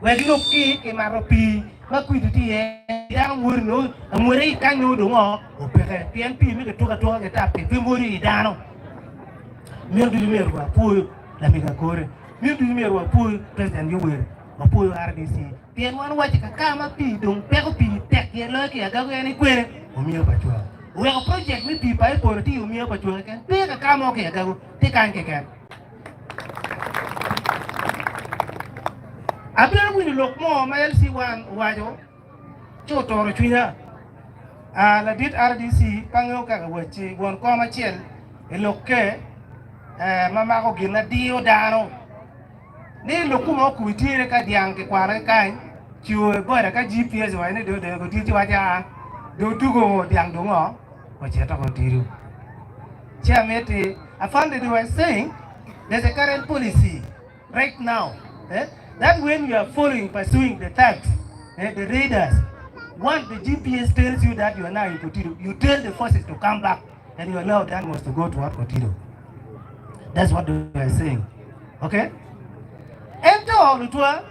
Wek lub ki i mato pii ma kwidi tye iye, dano mwodi nongo amwoda i kany nongo dong opeke pien pii me kituko atuka ki tap-pi pe mwodo i dano. Meno ducu myero wapwoyo lamego Akore, meno ducu myero wapwoyo President Yoweri, wapwoyo RDC pien wan waco ka ka ma pii dong peko pii tek iye loyo ki i Agago en i kwene Omiyo Pacwa. Oweko project me pii pa Epolo tye i Omiyo Pacwa keken pe ka ka mo ki i Agago. Tye kany keken. Abino winyo lok mo ma LC1 owaco ci oturo cwinya. Ah, ladit RDC pe angeyo kaka wacci won kom acel i lokke eh, ma mako gin na diyo dano ni lok kuma okubi tye ka dyang kikwalo ki kany ci o i boda ka GPS owaco ni dong dong tye ci waco aa dong tugo dyang dong o ocito ko tido. Ci amiti, afande they were saying there's a current policy right now eh, that when you are following, pursuing the thugs, eh, the raiders, once the GPS tells you that you are now in Kotido, you tell the forces to come back and you allow the animals to go to what Kotido. That's what they were saying. Okay? Ento lutwa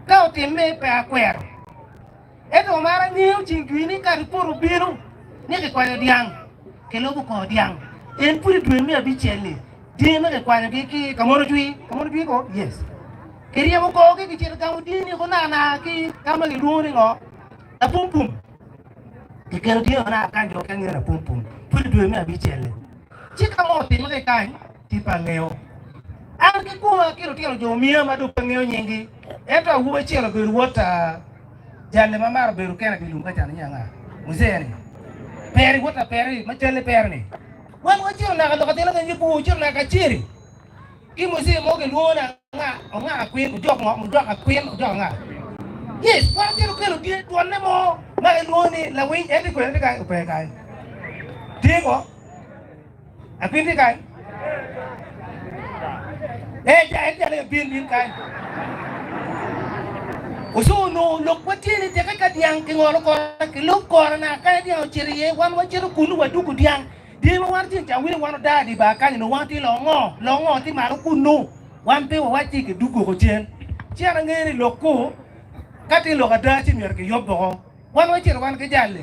ka otimme pe akwero. Ento mar angeyo ceng jwi ni ka ripot obino ni kikwanyo dyang, kilubo kor dyang. En pud i dwe me abicel-li, dyangi ma kikwanyogi ki ka mono jwi, ka mono jwi ko? Yes. Kiryemo korgi kicito gamo dyangi ko nana ki ka ma kilwongo ni ngo? Lapumpum. Kikelo dyangi naka kany jo mukene ngeyo lapumpum. Pud i dwe me abicel-li. Ci ka mo otimme ki kany, ti pe angeyo. An kikoma ki lutino jo omiya ma dong pe angeyo nyinggi, ento awobi acel obedo wot a jalle ma maro bedo kene i lum ka cano nyinge anga? Muzee ni. Peri wot a peri ma calle peri ni. Wan wacito naka lok atela ka nyebu ocito naka kaceri. Ki muzee mo gilwongo ni anga onga akwin ojok ngo ojok akwin ojok anga. Yes, wan ocito kelo dye dwonne mo ma gilwongo ni lawiny en tye kwene tye kany ope kany. Tye ko? Akwin tye kany? Eh, ja en jale bin bin kany. Oco onongo lok watye ni teke ka dyang kingolo kore kilub kore na kany dyang ocito iye wan wacito kunu wadugu dyang. Dye ma wan tye ca wili wan odaa di bar kany onongo wan tye longo longo tye malo kunu wan pe wawac ci kidugu oko cen. Ci an angeyo ni lok ku ka tye lok ada ci myero kiyub woko. Wan wacito wan ki jal-li.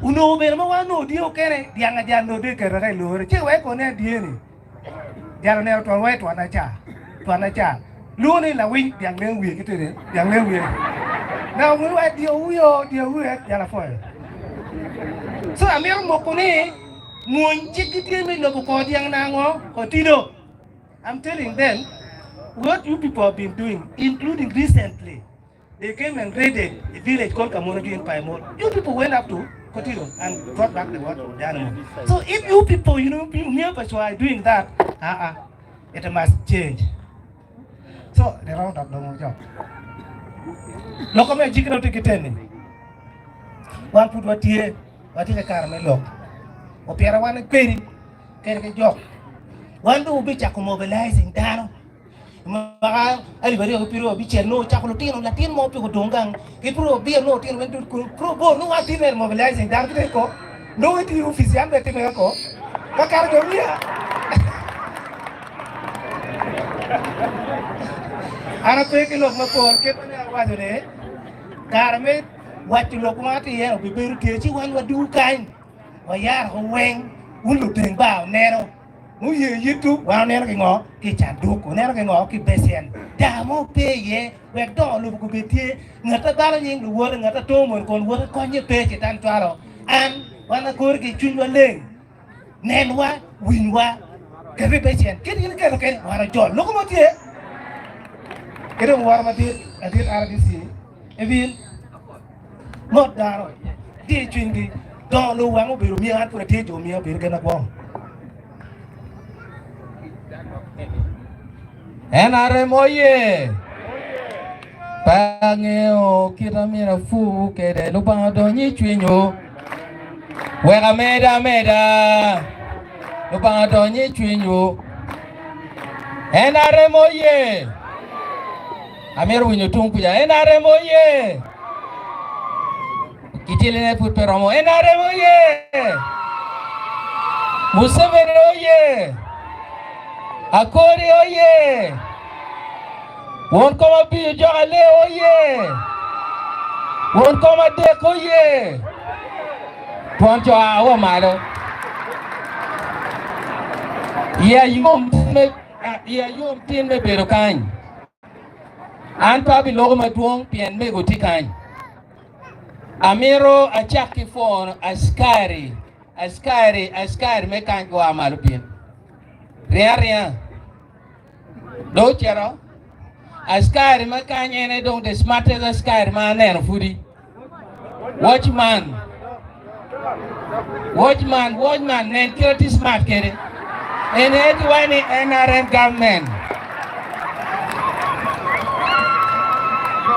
Onongo bene ma wan onongo dye okene dyang ajal onongo dong iketo ka i lore ci wek kone adye ni jal oneno twon wai twon aca twon aca lwongo ni lawiny dyang lengo wiye ki tede dyang lengo wiye na wi wa dye wiyo dye wiye jal apwoyo so amito moko ni mwony cik gitye me lobo kor dyang nango kotido I'm telling them what you people have been doing including recently They came and raided a village called Kamurojo in Paimol. You people went up to Kotido and brought back the what? The animal. So if you people, you know, Mia Pachwa are doing that, uh-uh, it must change. So the round up dong job. Loko me jikno te kiteni. Wan pud watye, watye ka kare me lok. Opiera wan kwedi, kede ki jok. Wan dong wubicako mobilizing dano. Mwaka 2026 nongo ocako lutino, latin mo pe odong gang ki pro abiro nongo otino weng dul kunu pro aboro nongo atye mere mobilizing dano gitye ko nongo itye i opic an bene timere ko ka kare jo miya an ape ki lok mapol kit ma ne awaco ni kare me waco lok ma atye iye obibedo tye ci wan wadugu kany wayaro weng wun luteng bar oneno Muye yitwu, wan oneno ki ngo? Ki canduk, oneno ki ngo? Ki becen. Daa mo pe iye, wek dongo lobo gubed tye. Ngat a balo nying luwote, ngat a tongo mono kon wote konye pe, Catan cwalo an, wan akori ki cwinywa leng. Nenwa, winywa, ket i becen. Kit in iketo kede, wan ojol. Loko mo tye. Ki dong woro madit, ladit RDC, Evil. Mot dano tye i cwinygi. Dongo lobo wang obedo miya, an pud atye jo miya obedo gin akwo. NRM oye! Pe angeyo kit ma myero apur kwede, Lubanga odony i cwinywu. Wek amed ameda, Lubanga odony i cwinywu. NRM oye! Amito winyo tung kuca. NRM oye! Kitiline pud pe romo. NRM oye! Museveni oye! Akori oye! Won kom abiyo jok ale oye! Won kom adek oye! Twon co a wa malo. Iya yom me iya yom tin me bedo kany. An pe abiloko madwong pien mego tye kany. Amito acak ki pwono askari, askari, askari me kany gua malo bin. Ring aringa. Dong ocito. Askari ma kany en aye dong the smartest askari ma aneno pudi. Watchman. Watchman, watchman, nen kit tye smart kede. En aye giwaco ni NRM government.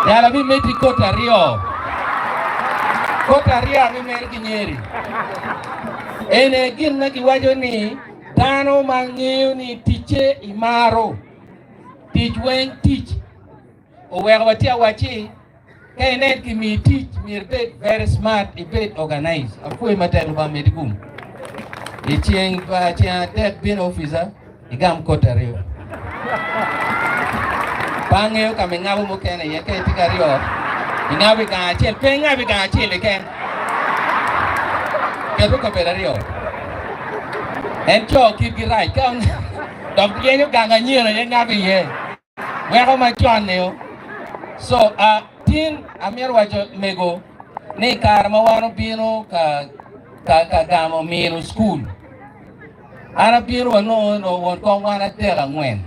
Yala abimedi koti aryo. Koti aryo abimedo ki nyeri. En aye gin ma giwaco ni dano ma ngeyo ni ticce imaro. Tic weng tic. Oweko watye awacci ka inen kimi tic myero ibed very smart, ibed organized. Apwoyi matek Lubanga omedi gum. I ceng pa ceng adek bino i opica igam koti aryo. Pe angeyo ka ma ingabo mukene iye ka itye ki aryo ingabo i gang acel pe ingabo i gang acel keken. Keto kabedo aryo. En co kitgi rac ka dok yenyo gang anyen aye ngabo iye. Weko macon-ni. So, uh, tin amito waco mego ni i kare ma wan obino ka, ka, ka gamo mino school, an abino wanongo no won kong wan adek angwen.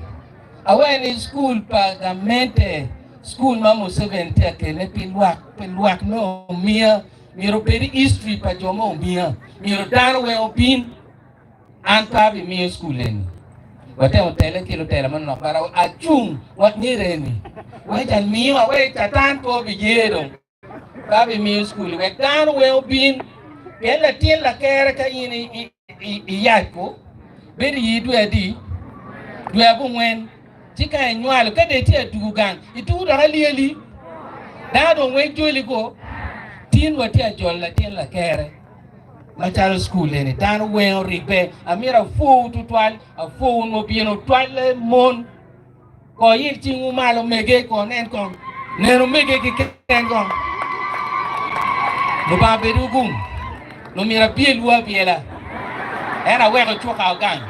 Awe ni school pa gamente, school ma Museveni tye akele pi lwak, pi lwak me omiya, myero obed i history pa jo me omiya, myero dano weng obin. An pe abimiyo cukul eni. Watemo tele ki lutela manok but acung wa ngere eni. Wek amiyo awek catan pe obiye dong. Pe abimiyo cukul wek dano weng obin. Pien latin lakere ka in iyac ko bedo iyi dwe adi? Dwe abongwen. Ci ka inywalo ka dong itye adugu gang ituku dok alyeli. Dano dong weng joli ko. Tin watye ajolo latin lakere. Macalo cukul eni dano weng oribbe, amito apwowu tutwal, apwowu nwo bino twalle mon. Ko il cingwu malo mege ko nen kong. Nen omege keken kong. Lubanga bed wugum. Lumyero abyelwu abyela. En aweko cuka ogang.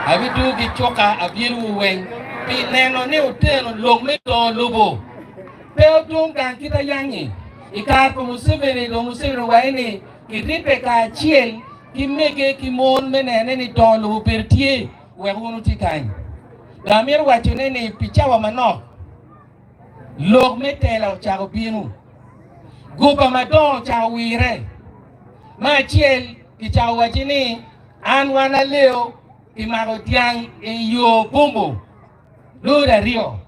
Abidugo ki cuka abyelwu weng. Pi neno ni wuteno lok me dongo lobo. Pe odong gang kit ayangi. I kare pa Museveni dong Museveni owaco ni kiribbe kacel ki mege ki mon me nene ni dongo lobo obedo tye wek wun wuti kany. Dong amito wacone ni pi cawa manok, lok me tela ocako bino. Goba madongo ocako wire. Me acel, kicako wacci ni an wan aleo kimako dyang i yo Bombo lori aryo.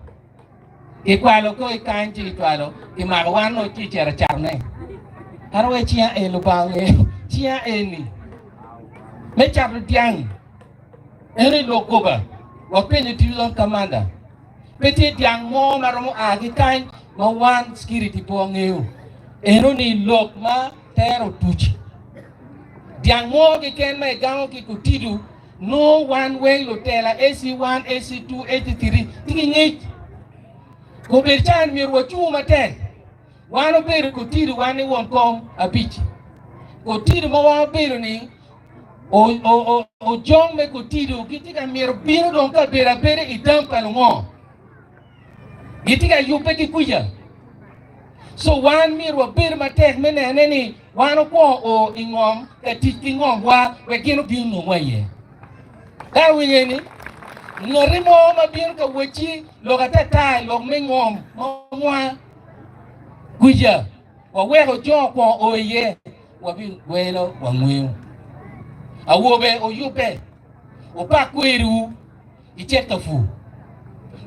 Kikwalo ko i kany ci kicwalo, kimako wan nongo ci icito catone. An awaco cinga en Lubanga onge cinga eni me cato dyang. En i lok goba, wapenyo Division Commander, pe tye dyang mo ma romo a ki kany ma wan security pe wangeyo. Eno ni lok ma tere otuc. Dyang mo keken ma igamo ki Kotido nongo wan weng lutela AC1, AC2, AC3 tye ki ngec. Kobed can myero wacung matek. Wan obedo Kotido wan ni won kom abic. Kotido ma wan obedo ni Ojong me Kotido gitye ka mito bino dong ka bedo abeda i dam pa lungo. Gitye ka yubbe ki kuca. So wan myero wabedo matek me nene ni wan okwongo o i ngom ka tic ki ngomwa wek gin obin onongwa iye. Ka winyo ni ngati mo ma bino ka wacci lok atata i lok me ngom ma mwa kuca waweko ojong okwongo o iye. Wabigwelo wangweyo. Awobe oyubbe, wupak kweriwu, icit ka pur,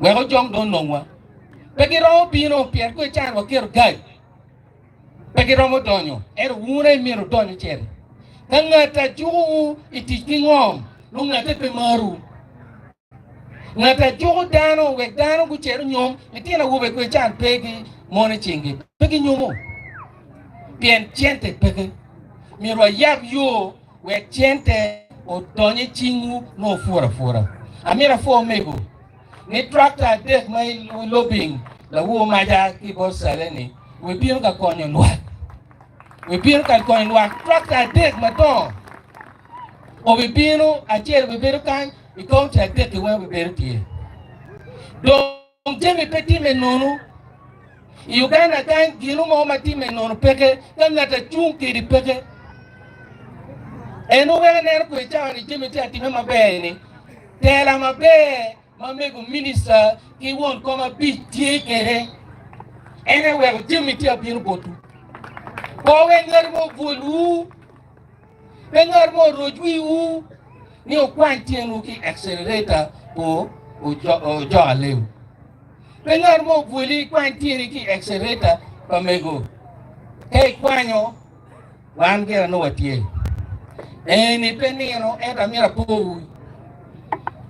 wek ojong dong onongwa. Pe giromo bino pien kwe can waketo gac, pe giromo donyo, ento wun aye myero wudony wuciti. Ka ngat a jukowu i tic ki ngom, nongo ngatte pe marowu. Ngat a juko dano wek dano gucit onyom litino awobe kwe can pe ki mon i cinggi, pe ginyomo pien cente peke. Myero wayab yo wek cente odony i cingwu nongo wupur apura. Amito apwo omego ni tractor adek ma i lobing lawor maca ki bot Cale-ni wibino ka konyo lwak. Wibino ka konyo lwak tractor adek madongo. Obibino, acel obibedo kany, i kaunti adek-ki weng obibedo tye. Dong jami pe timme nono. I Uganda kany gino mo ma timme nono peke, ka ngat acung kedi peke. En oweko ineno kwe cawa ni jami tye atime maber ni tela maber ma mego minista ki won kom abic tye kede en aye weko jami tye abino botwu. Pe wek ngat mo obwolwu. Pe ngat mo oroc wiwu ni wukwany tyenwu ki i accelerator pu ojok alew. Pe ngat mo obwoli ikwany tyeni ki i accelerator pa mego. Ka ikwanyo, wan gire nongo watye. Eni pe nino ento amyero apowu.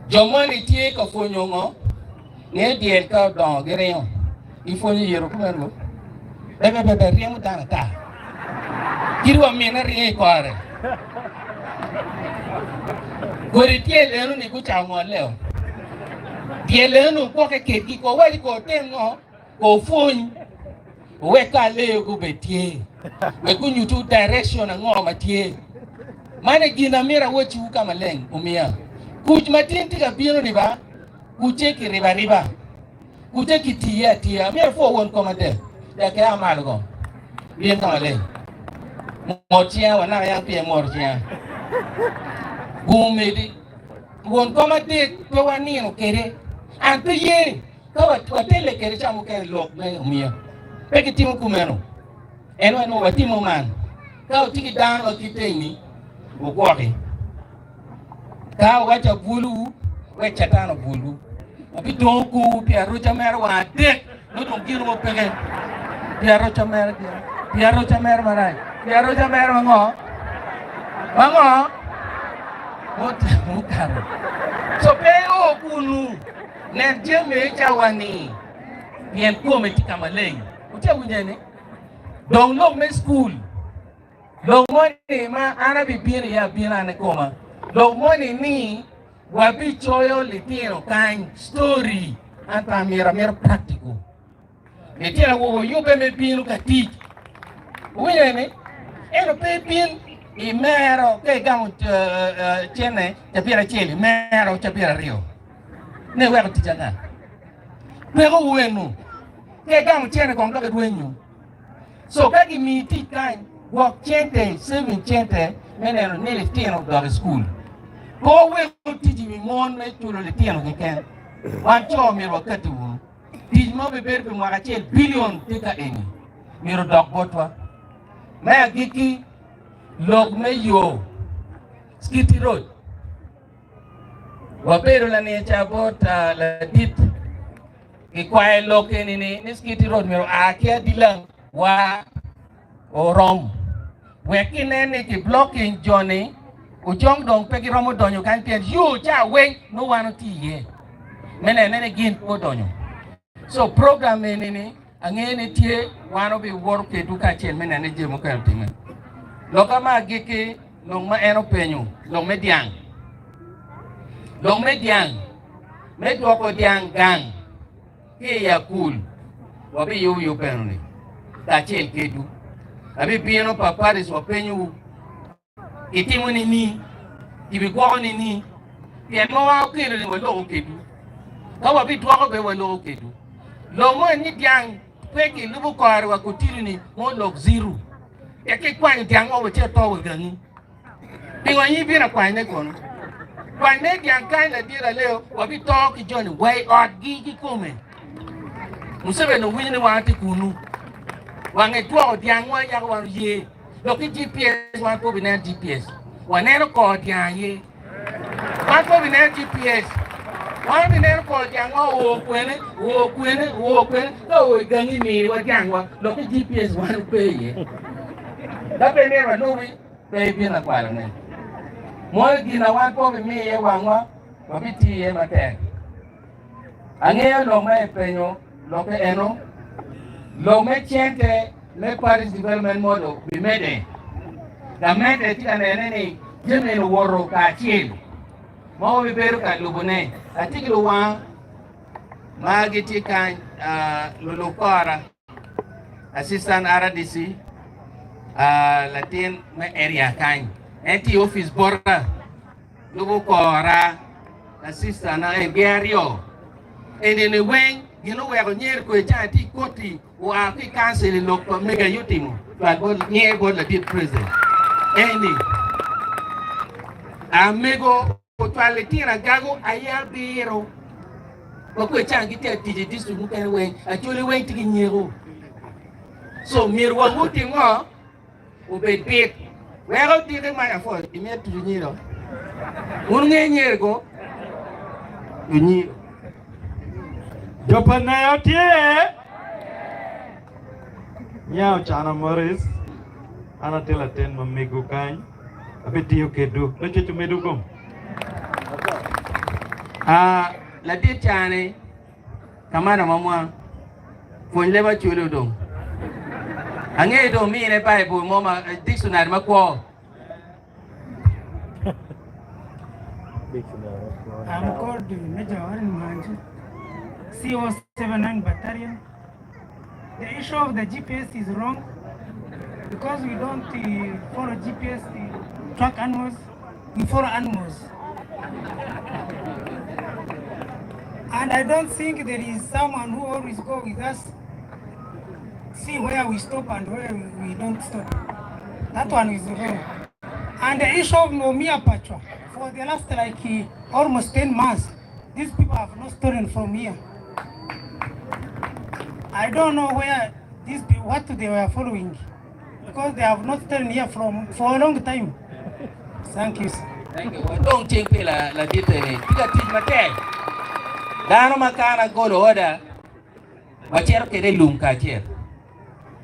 Jo moni tye ka pwonyo ngo? Nge dyel ka odongo giringo, gipwonyo yito kumeno bo. Pe pe pe pe ryemo dano ata. Kadi wa mine ringo i kore. Kodi tyel eno ni gucako ngoleo. Tyel eno gwokke kedgi ko waci ko otem ngo ko opwony owek ka aleyo gubed tye wek gunyutu direction ango ma tye. Man e gin amito awacciwu ka maleng omiya kuc ma tin tye ka bino ni ba kucce kiribo ariba, kucce kitiye atiya. Myero apwo won kom adek, dek ki a malo kong, bin ka maleng. Mot cinga wa naka yang piye moto cinga. Gum medi, won kom adek pe wanino kede. An pe ye ka watele kede ca mukene lok me omiya. Pe kitimo kumeno. En wa nongo watimo man. Ka wutye ki dano ma kite eni, wugwoki. Ka wuwaco abwolwu, wek Catan obwolwu. Wubidongo korwu pi aroca mere wang adek, nongo dong gin mo peke. Pi aroca mere gin, pi aroca mere marac, pi aroca mere mango? Mango? Mukato. So pe o kunu, nen jami i cawa-ni, pien kome tye ka maleng. Wutye ka winyo eni? Dong lok me cukul. Lok moni ma an abibino iye abina an ikoma. Lok moni ni wabicoyo litino kany story. An pe amito, amito practical. Litino awobe oyubbe me bino ka tic. Wuwinyo eni? Ento pe ibin imero ka igamo cene cabit acel imero cabit aryo. Ne iweko tic anga? Peko wu enu. Ka igamo cene kong dok irwenyo. So ka gimiyi tic kany, gwok cente, saving cente me neno ni litino odok i cukul. Pe waweko tic i wi mon me culo litino keken. Wan co myero wakati wunu. Tic ma obibedo pi mwaka acel bilion tye ka eni myero odok botwa. Me agikki, lok me yo Skiti Road. Wabedo lanica bot uh, ladit kikwaye lok eni ni ni Skiti Road myero oa ki adilang wa orom wek ginen ni ki blocking joni ojong dong pe giromo donyo kany pien yo ca weng nongo wan otye iye me nene ni gin pe odonyo. So program eni ni angeyo ni tye wan obiwoto kedwu kacel me nene ni jami mukene otimme. Loka ma agikki lok ma en openyo lok me dyang lok me dyang me dwoko dyang gang ki i akul wabiyubo yub eno-ni kacel kedwu. Abibino pa Paris wapenyowu itimo nini, kibigwoko nini, pien ma wa okelo-ni waloko kedwu, ka wabidwoko bene waloko kedwu. Lok mo ni dyang pe kilubo kore wa kotino-ni mo lok zero. Tek ikwanyo dyang mo wacit to wa gangi. Pingo in ibino akwanyone kono? Kwanyne dyang kany ladit Aleo, wabito ki joni wa i otgi kikome. Museveni owinyo ni wan watye kunu. Wange dwoko dyangwa yako wan oye. Dok ki GPS wan pe obineno GPS. Waneno kor dyang aye. Wan pe obineno GPS. Wan obineno kor dyangwa oo kwene, oo kwene, oo kwene. Ka oo i gangi miniwa dyangwa. Dok ki GPS wan pe iye. Ka pe myero walubi, pe ibin akwalone. Moyo gin na wan pe wabimiyo iye wangwa, wabitiyo iye matek. Angeyo lok ma ipenyo lokke eno, lok me cente me Parish Development Model bimedde. Gamente tye ka nene ni jami eni owoto kacel ma wabibedo ka lubone. Atye ki luwanga ma gitye kany, lulub kora. Assistant RDC, latin me area kany, en tye i opic bota, lubo kora, assistant na en gin aryo. Eni-ni weng gin oweko nyer kwe ca tye i koti oa ki i council i lok pa mege aye otimo cwal bot nyer bot ladit president. Eni amego Ocwalo litino agago aye abiro ma kwe can gitye atic i district mukene weng acholi weng tye ki nyeko so myero wangwu otim ngo obed bit weko diki ma afo imito tuco nyiro wun wungeyo nyero go onyiro Jo pa Neyo tye? Nya Ocana Maurice, an atye latin ma mego kany. Abitiyo kedwu. Lacwec omedwu gum. Ah, ladit cani, kamana mamwa, pwony leb Acholi odong. Angeyo dong mine Baibul mo ma dictionary makwo. I'm called Major Warren Mwanji, CO79 Battalion. The issue of the GPS is wrong because we don't uh, follow GPS to track animals, we follow animals. And I don't think there is someone who always go with us, see where we stop and where we, we don't stop. That one is wrong. And the issue of Nomia Pachwa, for the last like uh, almost 10 months, these people have not stolen from here. I don't know where these people, what they were following, because they have not stolen here from for a long time. Thank you. Sir. Thank you. Wadong cing pi ladit eni. Tye ka tic matek. Dano ma kana golo oda, wacito kwede i lum kacel.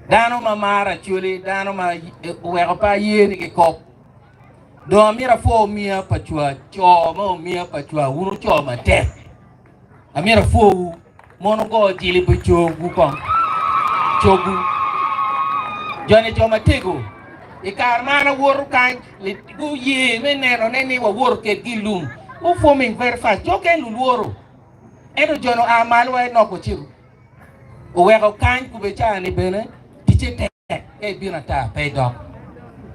Dano ma maro Acholi, dano ma oweko pe aye ni gikop. Dong amito apwo omiya pa cwa, co ma omiya pa cwa, wun wuco matek. Amito apwowu, mon wugo jili pi cogwu kong. Cogwu. Joni jo matego. I kare ma an awoto kany, guye me nenone ni wawoto kedgi i lum. Gu forming very fast. Jo kene lulworo. Ento jo-nu oa malo wa i nok ocito, oweko kany kube ca-ni bene ticce tek, ka ibino ata pe idok.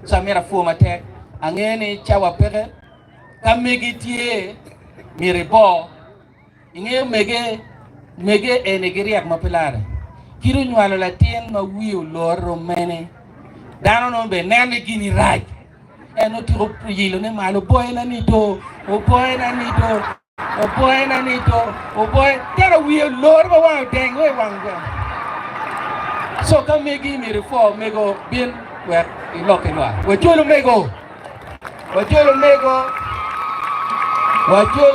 Co amito apwo matek, angeyo ni cawa peke, ka megi tye myero ibo. Ingeyo mege, mege eni giryek ma pe lare. Kit onywalo latin ma wiye olore rom mene, dano nongo bene neno ni gini rac. En otiko yilone malo, oboyona ni do, oboyona ni do, oboyona ni do, oboy. Tera wiye olore ma wange odeng wa i wang gweng. So ka megi myero ipwo mego bin wek ilok ki lwak. Wajol omego! Wajol omego! Wajol.